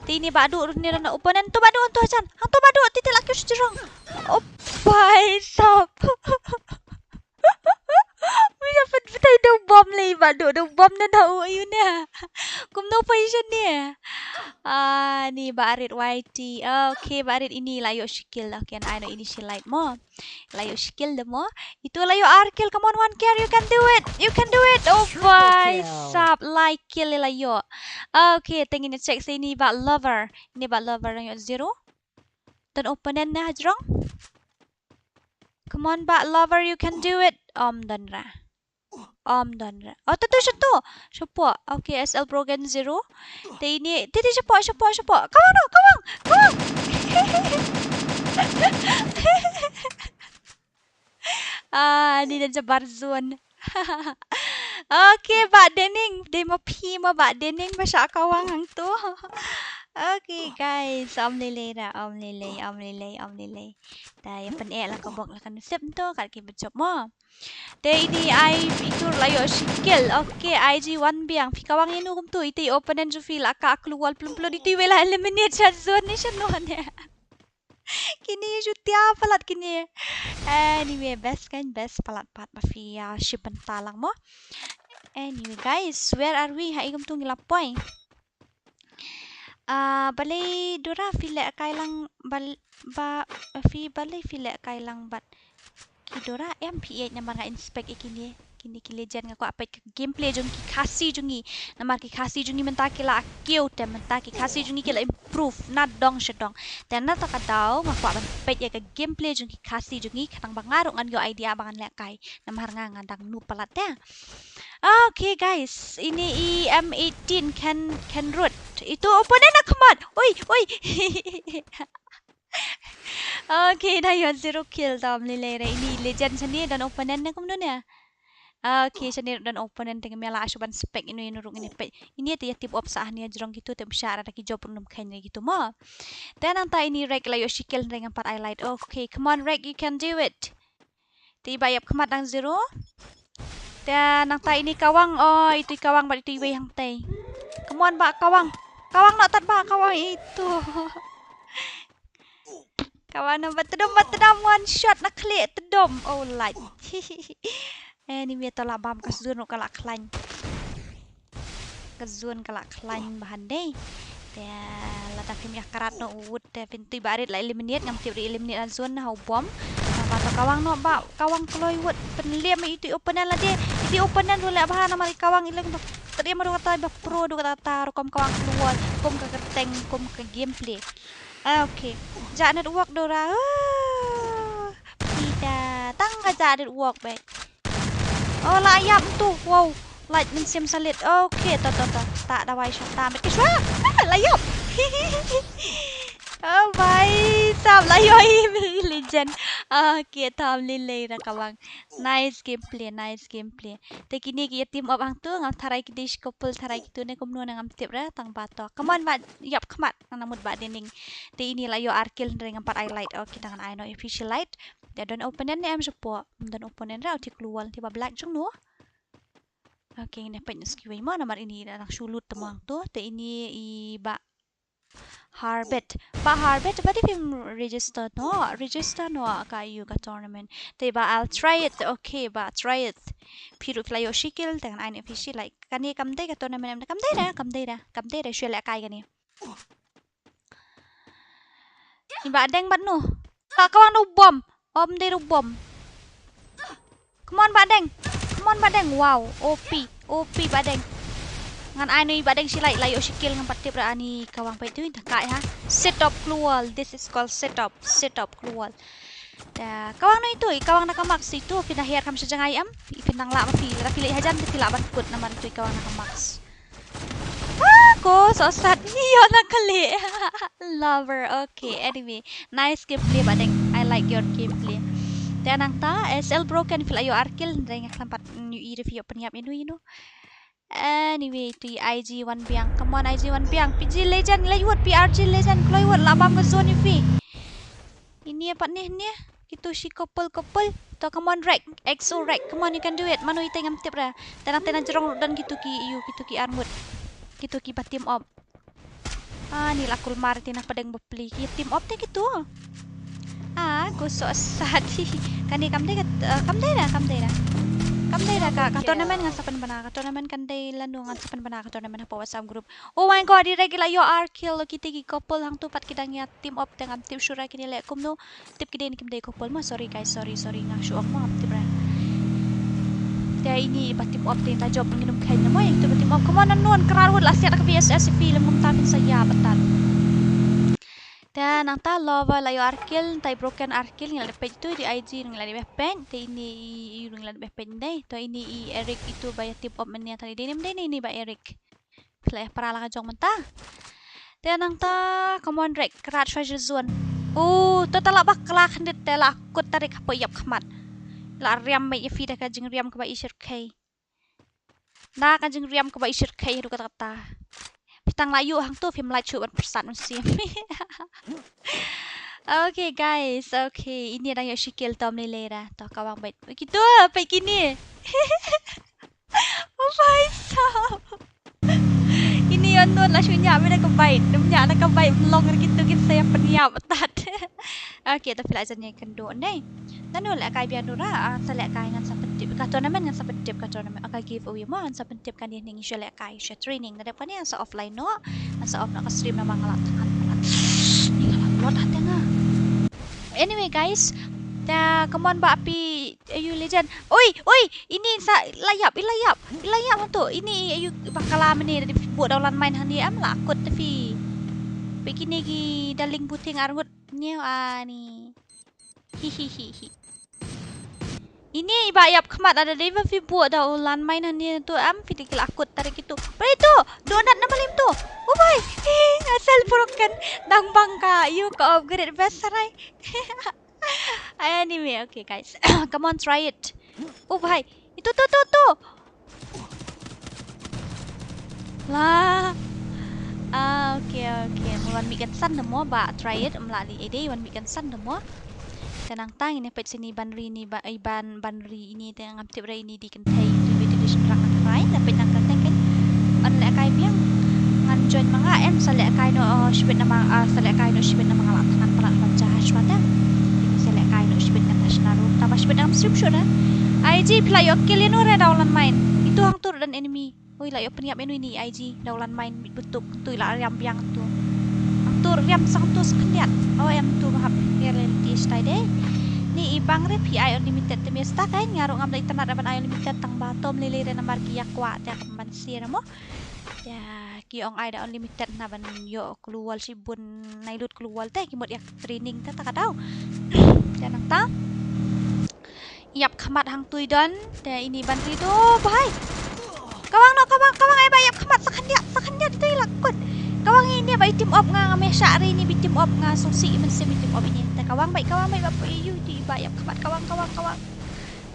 Te ini Bah Duh ruh ne don opponent, to Bah Duh, to hajan. Hangtu Bah Duh, te te la kiew shajrong. Oh, bhai sab. Wi da pat bitai da bom lei Bah Duh, da bom na da u ayu ne. Kumno position ne. Ah, ni Bah Rit Y T. Okay, Bah Rit ini la ïoh shi kill. Okay, ai noh ini shi light mo. La ïoh shi kill de mo. Itu la ïoh ar kill. Come on, one care. You can do it. You can do it. Oh, bhai sab, lai kill la ïoh. Okay, te ngin check sa ini Bah Lover. Ini Bah Lover dang ïoh zero. Don opponent ne hajrong. Come on, Bah Lover, you can do it. Ym don ra. Om don re. Oh, tu tu sha tu. Shapoh. Okay, S L Broken zero. Te ini, te te shapoh, shapoh, shapoh. Kawang no, kawang, kawang. Ah, ni dan jabar zone. Okay, Bah Dening. Dei ma phi ma Bah Dening ba shah kawang hangtu. Okay, guys. Om lei lei ra, om lei lei, om lei lei, om lei lei. Da ïa pyneh la ka bok la ka nusip tu, kat ki bejop mo. Te ini ai itu la ïoh shi kill. Okay, I G one biang. Phi kawang ïa nu kumtu, ite opponent jong phi la ka klewal plum plum, ite wei la eliminate sha zone ne sha non ne. Kine shu tia palat kine. Anyway, best kan, best palat pat ba phi ïa shi bynta lang mo. Anyway, guys, where are we? Ha i kumtu ngi la poi. Ah, balei Dora phi leh kai lang bal-, ba, phi balei phi leh kai lang bad ki Dora em phi ïeit namar nga inspect ïa kine, kine ki legend nga kwah peit ka gameplay jong ki Khasi jong ngi. Namar ki Khasi jong ngi mynta ki la kiew te mynta ki Khasi jong ngi ki la improve na dong sha dong. Te na ta ka daw nga kwah ban peit ïa ka gameplay jong ki Khasi jong ngi khnang ba nga ruh ngan ïoh idea ba ngan leh kai. Namar nga nga dang noob palat te. Okay guys, ini i M eighteen Ken, Ken Root. Itu opponent na khmat. Oi, oi. Okay, na ïoh zero kill tam lei lei re. Ini legend sani don opponent ne kumno ne. Okay, sani don opponent te ngam ïa lah shuh ban spec ino ino ruh ngin peit. Ini te ïa tip op sah ni jrong kitu te bsha ra ki job rum khen kitu mo. Te nangta ini Rek la ïoh shi kill re ngam pat highlight. Okay, come on Rek, you can do it. Te i Bah ïap khmat dang zero. Te nangta ini Kawang, oh, itu i Kawang bad itu i wei hangtei. Come on Bah Kawang. Kawang noh tat Bah Kawang itu. Kawang noh Bah, tedom Bah, tedom, one shot na khlieh tedom. Oh, light. Eh, ni mia to la bam ka zone ruh ka la khlaiñ. Ka zone ka la khlaiñ ba han dei. Te lada phim ïa krat noh u wut te phin tu i Bah Rit la eliminate, ngam tip ri eliminate na zone na ha u bom. Nangta to Kawang noh Bah Kawang kloi wut, pynlem ïa itu i opponent lade. Itu i opponent ruh leh bha namar i Kawang i leng ba trim ruh kata ba pro ruh kata kata rukom Kawang kloi kum ka kyrteng kum ka gameplay. Ah, okay. Jah network Dora. Ah, phi da tang ka jah network beit. Oh, la ïap tu. Wow. Light mynsiem salit. Okay, to to to. Ta dawai shata met ki shwa. Ah, la ïap. Oh bhai sab, la ïoh i legend. Okay, tam lei lei ra Kawang. Nice gameplay, nice gameplay. Te kine ki ïa team up hangtu ngam tharai ki dei shi couple tharai kitu ne kumno ne ngam tip ra tang ba to. Come on Bah ïap khmat, ngan mut Bah Dening. Te ini la ïoh ar kill hynrei ngam pat ai light. Okay, te ngan ai noh ïa phi shi light. Te don opponent ne em shapoh? Don opponent ra, u ti klewal, te Bah Black jong no. Okay, ngin peit noh ski wei mo namar ini dang shu lut te mo hangtu. Te ini i Bah Harbet. Bah Harbet, ba dei phim register noh, register noh ka ïu ka tournament. Te Bah I'll try it. Okay, Bah try it. Phi ruh phi la ïoh shi kill, te ngan ai noh ïa phi shi light. Kane kam dei ka tournament em, kam dei ra, kam dei ra, kam dei ra, shu leh kai kane. Ni Bah Deng bad no. Ka Kawang no bom. Om dei ru bom. Come on Bah Deng. Come on Bah Deng. Wow. O P. O P Bah Deng. Ngan ai no i Bah Deng shi light, la ïoh shi kill ngam pat tip ra ani Kawang peit tu ta kai ha. Set up klewal. This is called set up. Set up klewal. Ta Kawang no itu, i Kawang na ka mask itu, phi na hiar kham sha jngai em. I phi nang lah ma phi, lada phi leit hajan phi lah ban kut namar itu i Kawang na ka mask. Ah, ko so sad. Ïoh na kali. Lover. Okay, anyway. Nice gameplay Bah Deng. I like your gameplay. Te nangta S L Broken phi la ïoh ar kill, hynrei nga khlem pat ïoh i re phi ïoh pynïap ïa no ïa no. Anyway, tu i I G one biang. Come on I G one biang. P G Legend, leit wut, P R G Legend, kloi wut, la bam ka zone ïa phi. Ini pat ni, ni. Kitu shi couple, couple. To, come on Rek, X O Rek. Come on, you can do it. Mano ite ngam tip ra. Te nang te na jrong ruh don kitu ki ïu, kitu ki armut. Kitu ki ba team up. Ah, ni la kulmar te na pdeng bapli ki team up te kitu. Ah, ko so sad. Kane kam dei ka, eh, kam dei ra, kam dei ra. Kam dei ra ka, ka tournament ngan sa pynbna, ka tournament kan dei lano ngan sa pynbna ka tournament hapoh WhatsApp group. Oh my God, i Rek i la ïoh ar kill, kite ki couple hangtu pat ki dang ïa team up te ngam tip shuh ra kine leh kumno. Tip ki dei ne kim dei couple mo, sorry guys, sorry, sorry, nga shu ong mo, ngam tip ra. Te ini ba team up te ta jop ngin ym kheiñ mo, ïa kito ba team up. Come on, Unknown, krar wut la siat ka V S S ïa phi lem kumta phin sa ïa batat. Te Nangta Lova la ïoh ar kill, nangta i Broken ar kill, ngi la dep peit tu, i Aiji ngi la dep peit, te ine i, i ngi la dep peit dei, to ine i Eric itu ba ïa team up mynne, tang dei ne ym dei ne ine ba Eric. Phi la ïa para la ka jong mynta. Te nangta, come on Rick, krat shuwa sha zone. Oh, to ta la bakla khyndiat te la kut ta Rick hapoh ïap khmat. La riam beit ïa phi da ka jingriam kaba i shyrkhei. Da ka jingriam kaba i shyrkhei haduh katta katta. Phi tang la ïuh hangto phim lait shuh ban pyrsad mynsiem. Okay guys, okay. Ine dang ïoh shi kill tom lei lei da. To ka wang beit. Kitu, peit kine. Oh my God. Ine ïoh nud la shu ñiah beit da ka bait. Nym ñiah da ka bait, ym long ruh kitu kin sa ïa pynïap tad. Okay, to phi la jan ïa kynduh dei. Nanu lehkai biang nura, ah, sa lehkai ngan sa pyntip ka tournament, ngan sa pyntip ka tournament. Ka giveaway mo, ngan sa pyntip kane ne ngi shu lehkai, shu training. Nadep kane ngan sa offline noh, ngan sa off noh ka stream namar nga la thngan palat. Ni nga la lot hate nga. Anyway guys, ta come on ba phi, ayu legend. Oi, oi, ine sa la ïap, i la ïap, i la ïap hangto. Ine ayu bakla mynne da phi buh da u landmine hangne em la kut da phi. Peit kine ki darling buting arngut. Nyew ani. Hi hi hi hi. Ine i ba ïap khmat, lada dei ba phi buh da u landmine hangne to em phi dei ki la kut ta Rick itu. Peit to, donut na malim to. Oh boy. Hi, asal broken. Dang bang ka ïu ka upgrade best sarai. Anyway, okay guys. Come on, try it. Oh boy. Itu to to to. La. Ah, okay, okay. Wan mih kan san da mo ba try it, ym lah lei ei dei, wan mih kan san da mo. Te nangta ngin ïa peit sini ban ri ni ba, i ban, ban ri ine te ngam tip re ine dei kynthei, dei, dei, dei shynrang na tharai, te peit nang kynthei kan. Ban lehkai biang. Ngan join ma nga em, sa lehkai noh, oh, shibit namar, ah, sa lehkai noh shibit namar nga la thngan palat ban jahaj mata. Sa lehkai noh shibit ngan ta shna ruh. Taba shibit ngam stream shuh na. Aiji phi la ïoh kill ïano re da u landmine. Itu hangto ruh don enemy. Oi, la ïoh pynïap ïano ine i Aiji da u landmine bit butuk. Tu i la riam biang tu. Hangto riam sa hangto sa khyndiat. Oh, em tu ba hap hiar lynti shatai dei. Ni i bang re phi ai unlimited te me sta kai nga ruh ngam da itynnad ban ai unlimited tang ba tom lei lei re namar ki ïa kwah te kam ban share mo. Ïa ki ong ai da unlimited na ban ïoh klur wall shibun nai lut klur wall te ki mut ïa training te ta ka daw. Te nangta. Ïap khmat hangto i don, te ine ban ri to, bhai. Kawang noh, kawang, kawang, ai ba ïap khmat, sa khyndiat, sa khyndiat ito i la kut. Kawang ine ba i team up nga, nga me shah ri ine ba i team up nga, sngewsih i mynsiem i team up ine. Te kawang beit, kawang beit ba poi ïu ito i ba ïap khmat, kawang, kawang, kawang.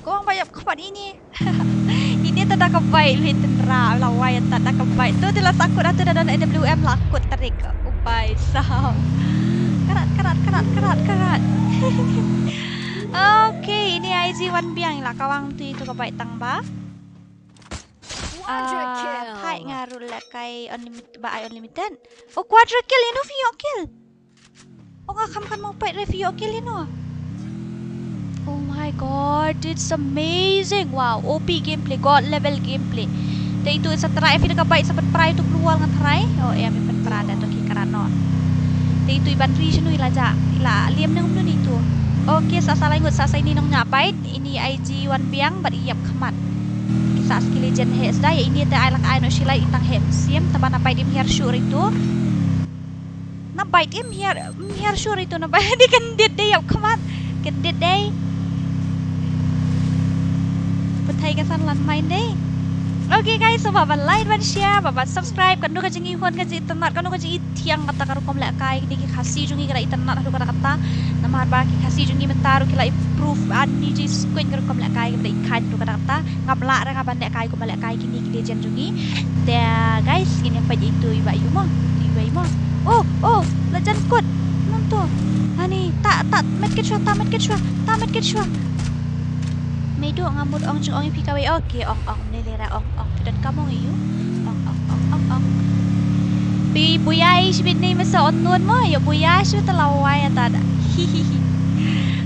Kawang ba ïap khmat ine. Ine te da ka bait, lei tynra, la wai te da ka bait. To te la sa kut, ate da don A W M la kut tarik. Ubai sa. Karat, karat, karat, karat, karat. Okay, ine Aiji wan biang la kawang tu ito ka bait tang ba. Ah, thai nga ruh lehkai unlimited, ba ai unlimited. Oh, quadra kill, ïano phi ïoh kill. Oh, nga kham kan mo pait re phi ïoh kill ïano. Oh my God, it's amazing. Wow, O P gameplay, God level gameplay. Te itu sa try phi da ka bait sa pynpra itu klur wall ngan try. Oh, em, pynpra da to ki karat noh. Te itu i ban ri shano i la jah, i la liam ne kumno ine itu. Okay, sa sa lai ngut sa sa ine nongñiah bait. Ine Aiji wan biang bad i ïap khmat. Ki sa ski legend heh sdang ïa ine te ai la ka ai noh shi lai i tang heh mynsiem taba na bait im hiar shuh ri tu. Na bait im hiar, im hiar shuh ri tu na bait dei kyndit dei ïap khmat. Kyndit dei. Pathai ka san landmine dei. Okay guys, sngewbha ban like, ban share, bad ban subscribe. Katno ka jingïohi, ka jingitynnad, katno ka jingithiang kata ka rukom lehkai. Kine ki Khasi jong ngi ki la itynnad haduh katta katta. Namar ba ki Khasi jong ngi mynta ruh ki la improve ani ji skwin ka rukom lehkai, ki la i khain haduh katta katta. Ngam lah re nga ban lehkai kumba lehkai kine ki legend jong ngi. Te guys, ngin ïa peit ïa itu i ba ïu mo. Itu i ba ïu mo. Oh, oh, la jan kut. Nangto. Ani, ta, ta, medkit shuwa, ta, medkit shuwa, ta, medkit shuwa. Meidu nga mut ong jingong ïa phi kawei. Okay, ong, ong, ne lera, ong, ong, phi donkam ong ïa u. Ong, ong, ong, ong, ong. Phi buya ïa shibit ne masa on nun mo, ïa buya shibit la wai ata da. Hihihi.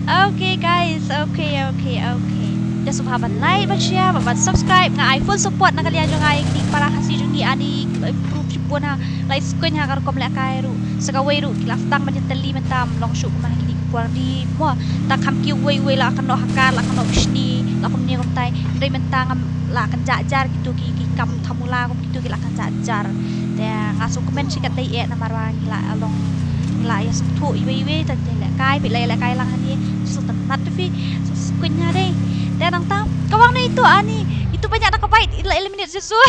Okay guys, okay, okay, okay. Te sngewbha ban like, ban share, ban, ban subscribe, nga ai full support na ka liang jong nga ïa kine ki para Khasi jong ngi ani, eh, improve shibun ha, la i skwin ha ka rukom lehkai ruh. Sa kawei ruh ki la sdang ban ïatylli mynta ym long shuh kumba ha kine ki por di mo. Ta kham kiwei wei la kynnoh ha kar, la kynnoh bishni, la kumne kumtai. Hynrei mynta ngam la kynjah jar kito ki, ki kam thamula kum kito ki la kynjah jar. Te nga sngewkmen shi katdei eh namar ba ngi la long la ïa sngewthuh iwei iwei, ta te lehkai, phi la ïa lehkai lang hangne, sngewtynnat phi, sngewskuiñ ha dei. Te nangta, ka wang ne itu ani, itu ba ñiah na ka bait, i la eliminate shuh shuh.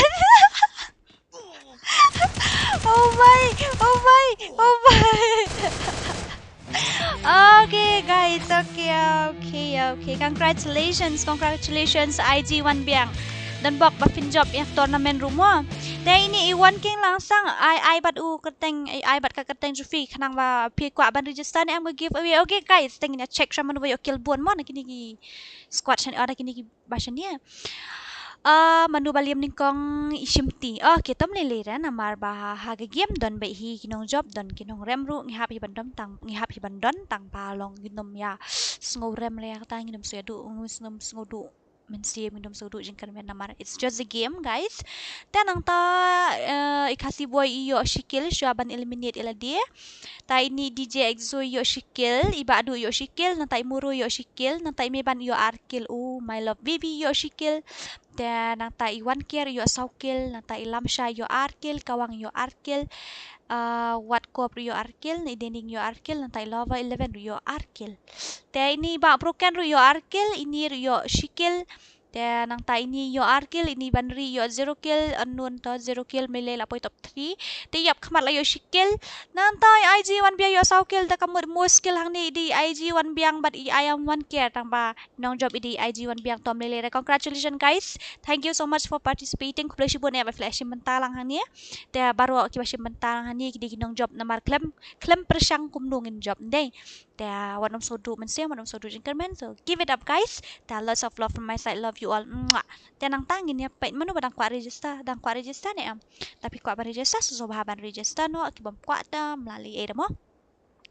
Oh my, oh my, oh my. Okay, guys, okay, okay, okay. Congratulations, congratulations, I G Wan Biang. Don bok ba phin jop ïa tournament ruh mo. Te ini i Wan King Langsang, ai, ai bad u kyrteng, ai, ai bad ka kyrteng jong phi khnang ba phi kwah ban register ne em ka giveaway. Okay, guys, te ngin ïa check sha mano ba ïoh kill bun mo na kine ki squad shan, na kine ki ba shane. Ah, mano ba liam nyngkong i shimti. Oh, ki tom lei lei re namar ba ha, ha ka game don beit hi ki nongjop, don ki nongrem ruh, ngi hap hi ban don tang, ngi hap hi ban don tang ba long ngin ym ïa sngew rem re, kata ngin ym sngew duh, ngin ym sngew duh mynsiem, ngin ym sngew duh jingkyrmen namar it's just a game, guys. Te nangta, eh, i Khasi boy i ïoh shi kill shuwa ban eliminate ïa lade. Te ini D J Exo ïoh shi kill, i Bahdu ïoh shi kill, nangta i Muru ïoh shi kill, nangta i Meban ïoh ar kill, oh my love baby ïoh shi kill. Te nangta i Wanker ïoh saw kill, nangta i Lamsha ïoh ar kill, Kawang ïoh ar kill, ah, Watkop ruh ïoh ar kill, i Dening ïoh ar kill, nangta i Lava eleven ruh ïoh ar kill. Te ini i Bah Broken ruh ïoh ar kill, ini ruh ïoh shi kill. Te nangta ini ïoh ar kill, ini Banri ïoh zero kill, Unknown to zero kill, Melee la poi top three. Te ïap khmat la ïoh shi kill. Nangta i I G Wan Biang ïoh saw kill, te ka mut most kill hangne i dei i I G Wan Biang bad i I am Wanker, tang ba nongjop i dei i I G Wan Biang, tom lei lei re. Congratulations guys. Thank you so much for participating. Khublei shibun ïa ba phi la shim bynta lang hangne. Te baroh kiba shim bynta lang hangne ki dei ki nongjop namar khlem, khlem pyrshang kumno ngin jop, ym dei. Te wat nym sngew duh mynsiem, wat nym sngew duh jingkyrmen. So give it up guys. Te lots of love from my side. Love you all. Mwah. Te nangta ngin ïa peit mano ba dang kwah register, dang kwah register ne em. Te phi kwah ban register, sngewbha ban register noh, ki bym kwah te ym lah leh ei da mo.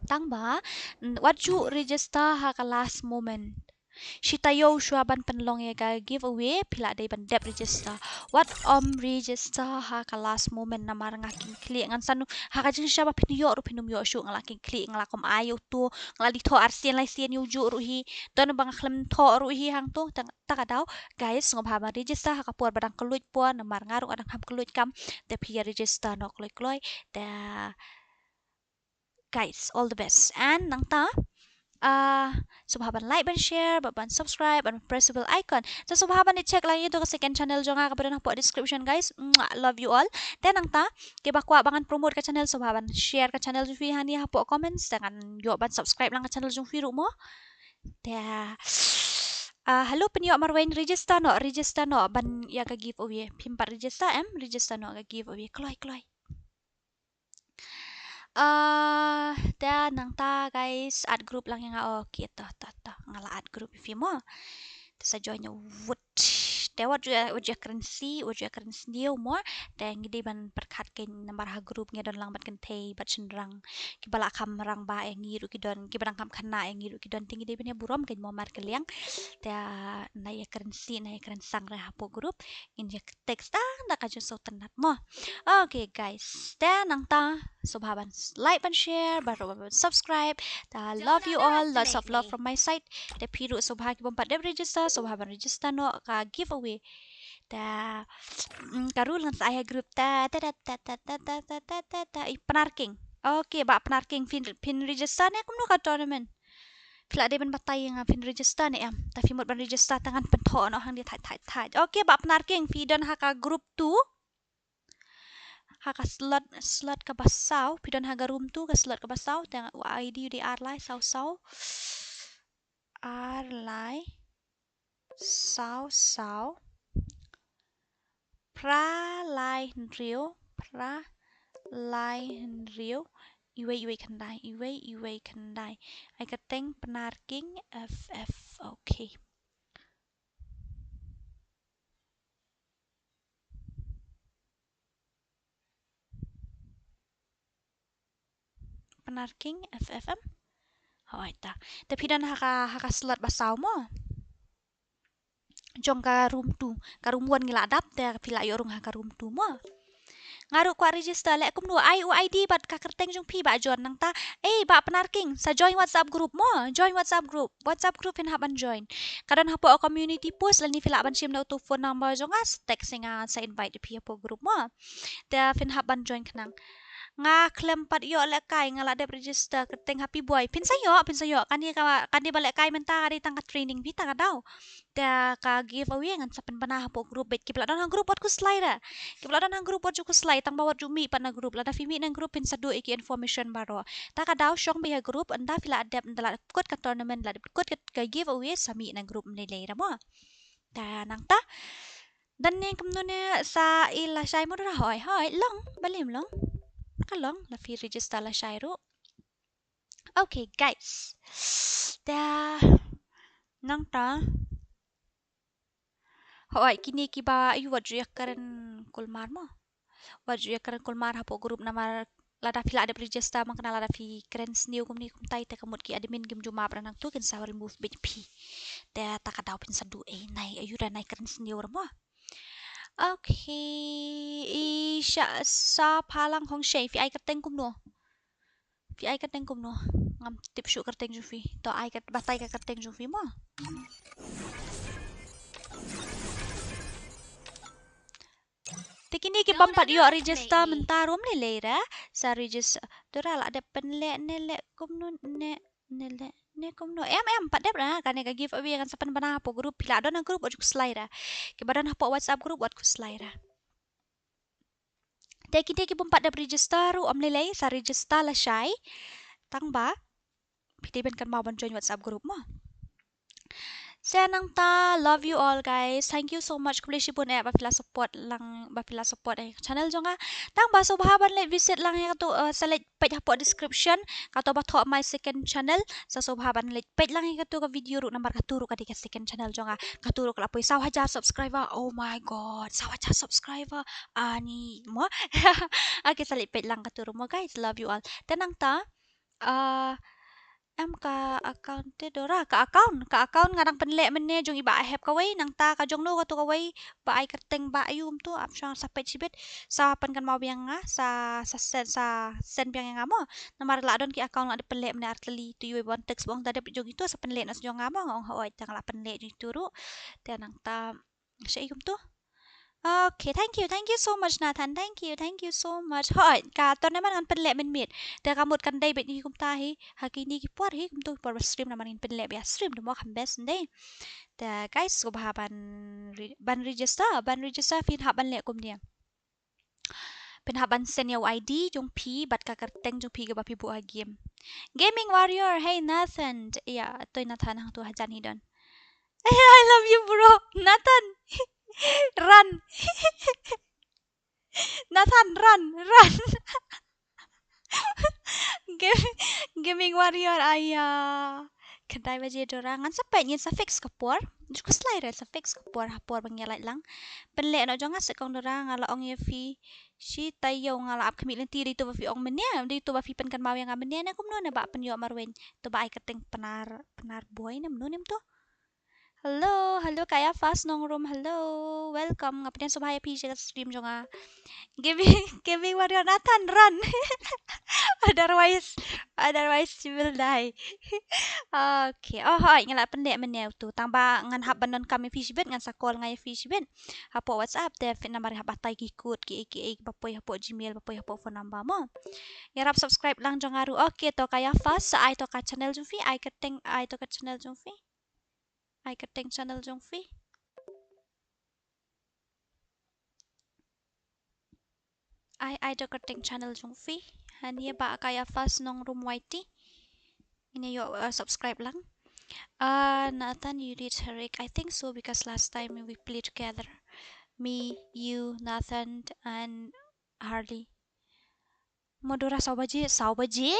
Tang ba, mm, wat ju register ha ka last moment. Shi taïew shuwa ban pynlong ïa ka giveaway, phi lah dei ban dep register. Wat ym register ha ka last moment namar nga kynkhlieh, ngan sa nu, ha ka jingshisha ba phin ïoh ruh phin ym ïoh shuh, nga la kynkhlieh, nga la kum ai ïa uto, nga la dei thoh arsien laisien ïa ujuh ruh hi. Don ba nga khlem thoh ruh hi hangto, te ta ka daw, guys, sngewbha ban register ha ka por ba dang kylluid por, namar nga ruh nga dang kham kylluid kam, te phi ïa register noh kloi kloi, te guys, all the best. And nangta, ah, sngewbha ban like, ban share, ban, ban subscribe, ban press the bell icon. Te sngewbha ban check lang ïa to ka second channel jong nga kaba don hapoh description, guys. Mwah, love you all. Te nangta, kiba kwah ba ngan promote ka channel, sngewbha ban share ka channel jong phi hangne hapoh comments, te ngan ïoh ban subscribe lang ka channel jong phi ruh mo. Te, ah, hello Pynïoh Marwein, register noh, register noh ban ïa ka giveaway. Phim pat register em, register noh ka giveaway. Kloi, kloi. Ah, te nangta guys, add group lang ïa nga. Okay, to, to, to. Nga la add group ïa phi mo. Te sa join ïa wut. Te wat ju, wat ju kren shi, wat ju kren sniew mo. Te ngi dei ban pyrkhat kein namar ha group ngi don lang bad kynthei bad shynrang. Kiba la kham rangbah ïa ngi ruh ki don, kiba dang kham khynnah ïa ngi ruh ki don. Te ngi dei ban ïa burom kein mo markylliang. Te na ïa kren shi, na ïa kren sang re hapoh group. Ngin ïa text tang da ka jingsngewtynnat mo. Okay guys, te nangta sngewbha ban like, ban share, ban, ban subscribe. Te love you all, lots of love from my side. Te phi ruh sngewbha ki bym pat dep register, sngewbha ban register noh ka giveaway. Te, mm, ka rule ngan sa ai ha group. Te, te, te, i Pnar King. Okay, Bah Pnar King, phin, phin register ne kumno ka tournament? Phi lah dei ban batai ïa nga phin register ne em? Te phi mut ban register te ngan pynthoh noh hangne thait thait thait. Okay, Bah Pnar King, phi don ha ka group two. Ha ka slot, slot kaba saw, phi don ha ka room two, ka slot kaba saw, te u I D u dei ar lai saw saw. Ar lai saw saw. Phra lai hynriew, phra lai hynriew. Iwei iwei khyndai, iwei iwei khyndai. Ai kyrteng Pnar King F F. Okay. Pnar King F F M. Hoi ta. Te phi don ha ka, ha ka slot ba saw mo. Jong ka room two. Ka room one ngi la dap, te phi la ïoh rung ha ka room two mo. Nga ruh kwah register leh kumno, ai u I D bad ka kyrteng jong phi Bah John nangta. Eh, Bah Pnar King, sa join WhatsApp group mo. Join WhatsApp group. WhatsApp group phin hap ban join. Ka don hapoh community post, lane phi lah ban shim na uto phone number jong nga, sa text ïa nga, sa invite phi hapoh group mo. Te phin hap ban join khnang. Nga khlem pat ïoh lehkai, nga la dep register kyrteng ha phi boi. Phin sa ïoh, phin sa ïoh. Kane ka, kane ba lehkai mynta ka dei tang ka training phi, tang ka daw. Te ka giveaway ngan sa pynbna hapoh group beit. Kiba la don ha group wat khuslai re. Kiba la don ha group wat ju khuslai, tang ba wat ju mih pat na group. Lada phi mih na group phin sa duh ïa ki information baroh. Te ka daw shong beit ha group, ynda phi la dep, ynda la kut ka tournament, la dep kut ka, ka giveaway, sa mih na group ym lei lei re mo. Te nangta. Don ne kumno ne, sa i lashai mo Dora? Hoi, hoi, long, balei ym long. Ka long, la phi register lashai ruh. Okay, guys. Te nangta. Hoi, kine kiba ïa wat ju ïa kren kulmar mo. Wat ju ïa kren kulmar hapoh group namar lada phi la dep register, ma kane lada phi kren sniew kumne kumtai te ka mut ki admin kim ju map ra nangtu, kin sa remove beit phi. Te ta ka daw phin sa duh ei, nai, aïu re, nai kren sniew re mo. Okay, i sha, sa phalang hong shei, phi ai kyrteng kumno? Phi ai kyrteng kumno? Ngam tip shuh kyrteng jong phi. To ai kyrt-, batai ka kyrteng jong phi mo. Te kine ki bym pat ïoh register mynta ruh ym lei lei re. Sa register. Dora la dep pynleh ne leh kumno ne, ne leh ne kumno. Em, em, pat dep re. Kane ka giveaway ngan sa pynbna hapoh group, phi la don ha group wat khuslai re. Kiba don hapoh WhatsApp group wat khuslai re. Te kine ki bym pat dep register ruh ym lei lei, sa register lashai. Tang ba phi dei ban kynmaw ban join WhatsApp group mo. Sa nangta, love you all guys. Thank you so much. Khublei shibun eh ba phi la support lang, ba phi la support eh channel jong nga. Tang ba sngewbha ban leit visit lang ïa katu, eh, sa leit peit hapoh description. Kato ba thoh my second channel. Sa sngewbha ban leit peit lang ïa katu ka video ruh namar katu ruh ka dei ka second channel jong nga. Katu ruh ka la poi saw hajar subscriber. Oh my God, saw hajar subscriber. Ani mo. Okay, sa leit peit lang katu ruh mo guys. Love you all. Te nangta. Ah, em ka account te Dora, ka account, ka account nga dang pynleh mynne jong i Bah Ahep kawei, nangta ka jong no katu kawei, ba ai kyrteng ba aïu kumtu, ap shong sa peit shibit, sa pynkynmaw biang nga, sa, sa send, sa send biang ïa nga mo. Namar la don ki account la dep pynleh mynne ar tylli, tu iwei ban text bong da dep jong itu, sa pynleh na jong nga mo, nga ong hooid, te nga la pynleh jong itu ruh, te nangta, Sha i kumtu. Okay, thank you, thank you so much Nathan, thank you, thank you so much. Hooid, ka tournament ngan pynleh mynmiet. Te ka mut kan dei beit hi kumta hi, ha kine ki por hi kumtu, por ba stream namar ngin pynleh beit ha stream, te mo kham best ndei. Te guys, sngewbha ban re-, ban register, ban register phin hap ban leh kumne. Phin hap ban send ïa u I D jong phi bad ka kyrteng jong phi kaba phi buh ha game. Gaming Warrior, hey Nathan. Ïa, toi Nathan hangtu hajan hi don. I love you bro. Nathan. Run. Nathan, run, run. Game-, Gaming Warrior, aya. Khyndai baje Dora, ngan sa peit, ngin sa fix ka por. Ju khuslai re sa fix ka por, ha por ba ngi ïa lait lang. Pynleh noh jong nga seh kong Dora, nga la ong ïa phi. Shi taïew nga la ap khmih lynti, dei to ba phi ong mynne, dei to ba phi pynkynmaw ïa nga mynne ne kumno ne ba pynïoh marweiñ. To ba ai kyrteng Pnar, Pnar Boy ne mano ne mto. Hello, hello, Kaya Fast Nongrum, hello. Welcome. Nga pdiang sngewbha ïa phi sha ka stream jong nga. Gaming, Gaming Warrior Nathan, run. Otherwise, otherwise you will die. Okay. Oh, hooid, nga la pynleh mynne utu. Tang ba ngan hap ban donkam ïa phi shibit, ngan sa call nga ïa phi shibit. Hapoh WhatsApp te phi namar hap batai ki code ki, ki, ki ba poi hapoh Gmail, ba poi hapoh phone number mo. Ïarap subscribe lang jong nga ruh. Okay, to Kaya Fast, sa ai to ka channel jong phi, ai kyrteng, ai to ka channel jong phi. Ai kyrteng channel jong phi. Ai, ai to kyrteng channel jong phi. Hangne ba Kaya Fast Nongrum Y T. Ngin ïoh, uh, subscribe lang. Uh, Nathan, you did Herik. I think so because last time we played together. Me, you, Nathan, and Harley. Mo Dora saw baje, saw baje?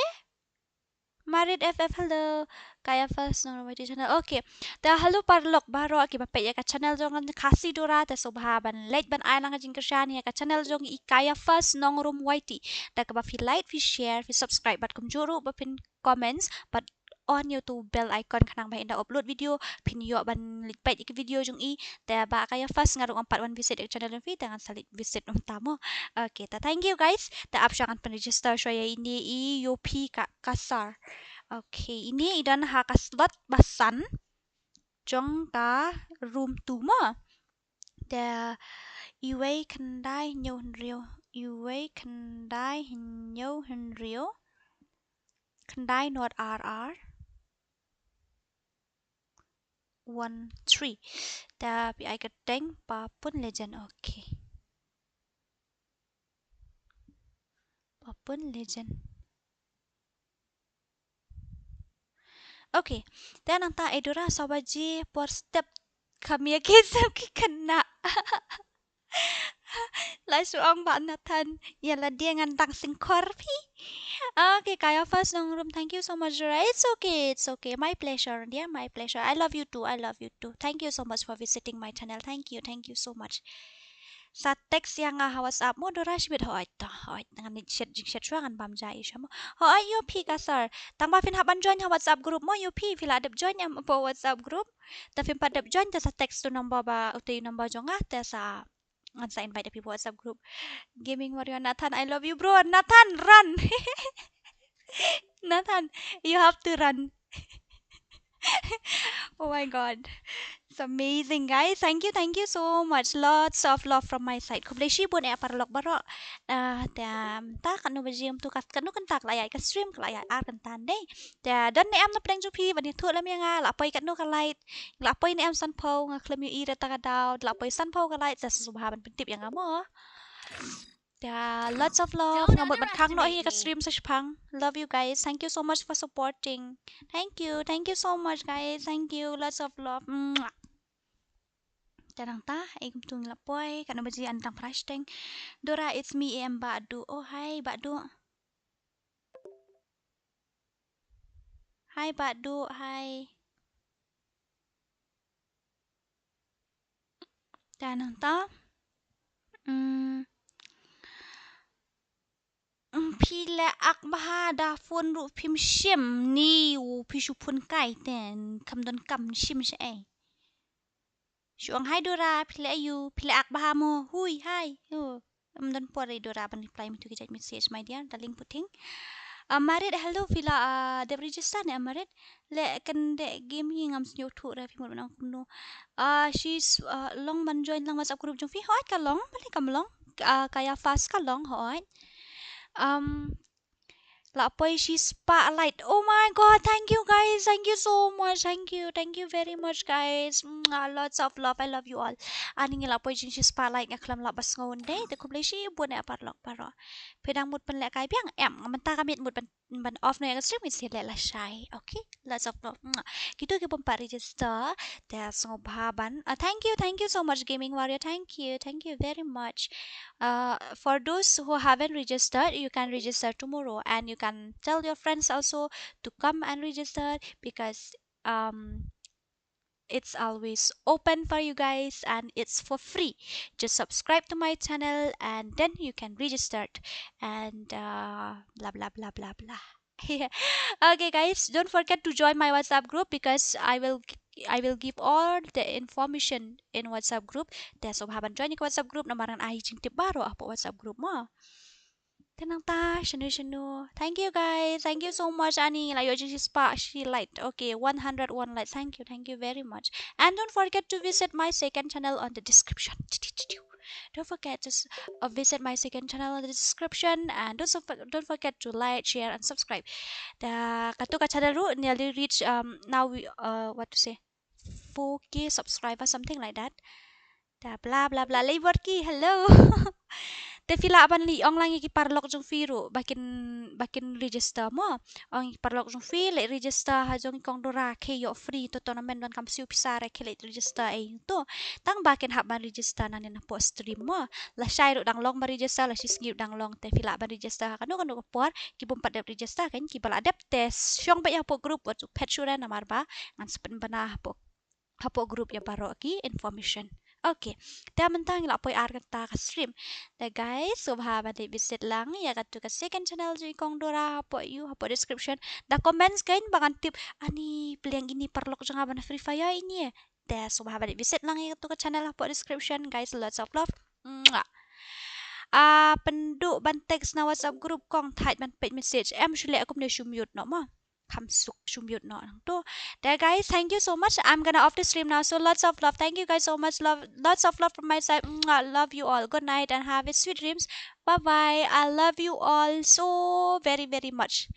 Marit F F, hello. Kaya Fast Nongrum Y T channel. Okay. Te hello paralok baroh kiba peit ïa ka channel jong nga Khasi Dora, te sngewbha ban like ban ai lang ka jingkyrshan ïa ka channel jong i Kaya Fast Nongrum Y T. Te kaba phi like, phi share, phi subscribe bad kumjuh ruh ba phin comments bad on ïa utu bell icon khnang ba ynda upload video phin ïoh ban leit peit ïa ki video jong i. Te ba Kaya Fast nga ruh ngam pat wan visit ïa ka channel jong phi, te ngan sa leit visit mynta mo. Okay, te thank you guys. Te ap shuwa ngan pyn register shuwa ïa ine i Yopi ka, Kasar. Okay, ine i don ha ka slot ba san jong ka room two mo. Te iwei khyndai hynñiew hynriew. Uwei, khyndai, hynñiew, hynriew, khyndai, nod, ar, ar, one, three. Te phi ai kyrteng Papun Legend. Okay. Papun Legend. Okay. Te nangta, eh, Dora, saw baje por step, kham ïa ki sem ki khynnah. La shu ong Bah Nathan, ïa lade ngan dang sngewkhor phi. Okay, Kaya Fast Nongrum, thank you so much, Dora. It's okay, it's okay. My pleasure, dear, my pleasure. I love you too, I love you too. Thank you so much for visiting my channel. Thank you, thank you so much. Sa text ïa nga ha WhatsApp mo, Dora, shibit. Hooid to, hooid. Ngan shet, jingshet shuwa ngan bam ja ïa sha mo. Hooid ïa phi ka sir. Tang ba phin hap ban join ha WhatsApp group mo, ïa phi, phi la dep join em hapoh WhatsApp group. Te phim pat dep join, te sa text to number ba, uto u number jong nga, te sa ngan sa invite ïa phi hapoh WhatsApp group. Gaming Warrior Nathan, I love you, bro. Nathan, run. Nathan, you have to run. Oh my God. It's amazing, guys. Thank you, thank you so much. Lots of love from my side. Khublei shibun ïa paralok baroh. Ah, te mynta katno baje kumto ka, katno kynta ka la ïaid ka stream, ka la ïaid ar kynta ne. Te don ne em na pdeng jong phi ban ïathuh lem ïa nga, la poi katno ka light. La poi ne em sanphew, nga khlem ïohi da kata ka daw, la poi sanphew ka light, sa sngewbha ban pyntip ïa nga mo. Te lots of love. Nga mut ban khang noh hi ka stream sa shipang. Love you guys. Thank you so much for supporting. Thank you. Thank you so much, guys. Thank you. Lots of love. Mwah. Te nangta, eh, kumto ngi la poi, katno baje, yn tang phra shiteng. Dora, it's me, em, Bah Du. Oh, hi, Bah Du. Hi, Bah Du, hi. Te nangta. Hmm. Hmm, phi leh ak bha da phone ruh phim shim, ni u phi shu phone kai te kham don kam shim sha ei. Shu ong hi Dora, phi leh aiu, phi leh ak bha mo, hui, hi. Oh, ym don por ei Dora ban reply ma tu ki jait message, my dear darling puting. Ah, Marit, hello, phi la, ah, dep register ne, ah, Marit? Leh kane game hi ngam sngewthuh re, phi mut ban ong kumno. Ah, she's, ah, long ban join lang WhatsApp group jong phi, hooid ka long, balei kam long. Ah, Kaya Fast ka long, hooid. Um, la poi shi spotlight. Oh my God, thank you guys, thank you so much, thank you, thank you very much guys. Mwah, lots of love, I love you all. Ani ngi la poi jingshi spotlight, nga khlem lah ban sngew ynda, te khublei shibun ïa paralok baroh. Phi dang mut ban leh kai biang em, mynta ka miet mut ban, ban off noh ïa ka stream, ngi sa leh lashai. Okay, lots of love. Mwah. Kito ki bym pat register, te sngewbha ban. Ah, thank you, thank you so much Gaming Warrior. Thank you, thank you very much. Uh, for those who haven't registered, you can register tomorrow and you can tell your friends also to come and register because, um, it's always open for you guys and it's for free. Just subscribe to my channel and then you can register and, uh, blah, blah, blah, blah, blah. Okay guys, don't forget to join my WhatsApp group because I will g-, I will give all the information in WhatsApp group. Te sngewbha ban join ïa ka WhatsApp group namar ngan ai jingtip baroh hapoh WhatsApp group mo. Te nangta shano shano. Thank you guys. Thank you so much. Ani la ïoh jingshi spah shi light. Okay, one hundred one light. Thank you. Thank you very much. And don't forget to visit my second channel on the description. Don't forget to s-, uh, visit my second channel in the description and don't, don't forget to like, share and subscribe. Te kato ka channel ruh nearly reach, um, now we, uh, what to say, four K subscriber, something like that. Te bla bla bla, Leiborki, hello. Te phi lah ban leit ong lang ïa ki paralok jong phi ruh ba kin, ba kin register mo. Ong ïa ki paralok jong phi leit register ha jong i Kong Dora, khie ïoh free to tournament, donkam siew pisa re, khie leit register ei to. Tang ba kin hap ban register nangne napoh stream mo. Lashai ruh dang long ban register, la shisngi ruh dang long, te phi lah ban register ha kano kano ka por. Ki bym pat dep register kan, kiba la dep te shong beit hapoh group wat ju phet shuh re namar ba ngan sa pynbna hapoh hapoh group ïa baroh ki information. Okay. Te mynta ngi la poi ar kynta ka stream. Te guys, sngewbha ban leit visit lang ïa katu ka second channel jong i Kong Dora hapoh ïa u, hapoh description. Da comments kan ba ngan tip, ani pyrshang ine i paralok jong nga ban Free Fire ine. Te sngewbha ban leit visit lang ïa katu ka channel hapoh description. Guys, lots of love. Mwah. Ah, pynduh ban text na WhatsApp group, kong thait ban peit message. Em shu leh kumne, shu mute noh mo. kham suk shu mute noh nangto. There, guys, thank you so much. I'm gonna off the stream now. So lots of love. Thank you guys so much. Love, lots of love from my side. Mwah. Love you all. Good night and have a sweet dreams. Bye bye. I love you all so very, very much.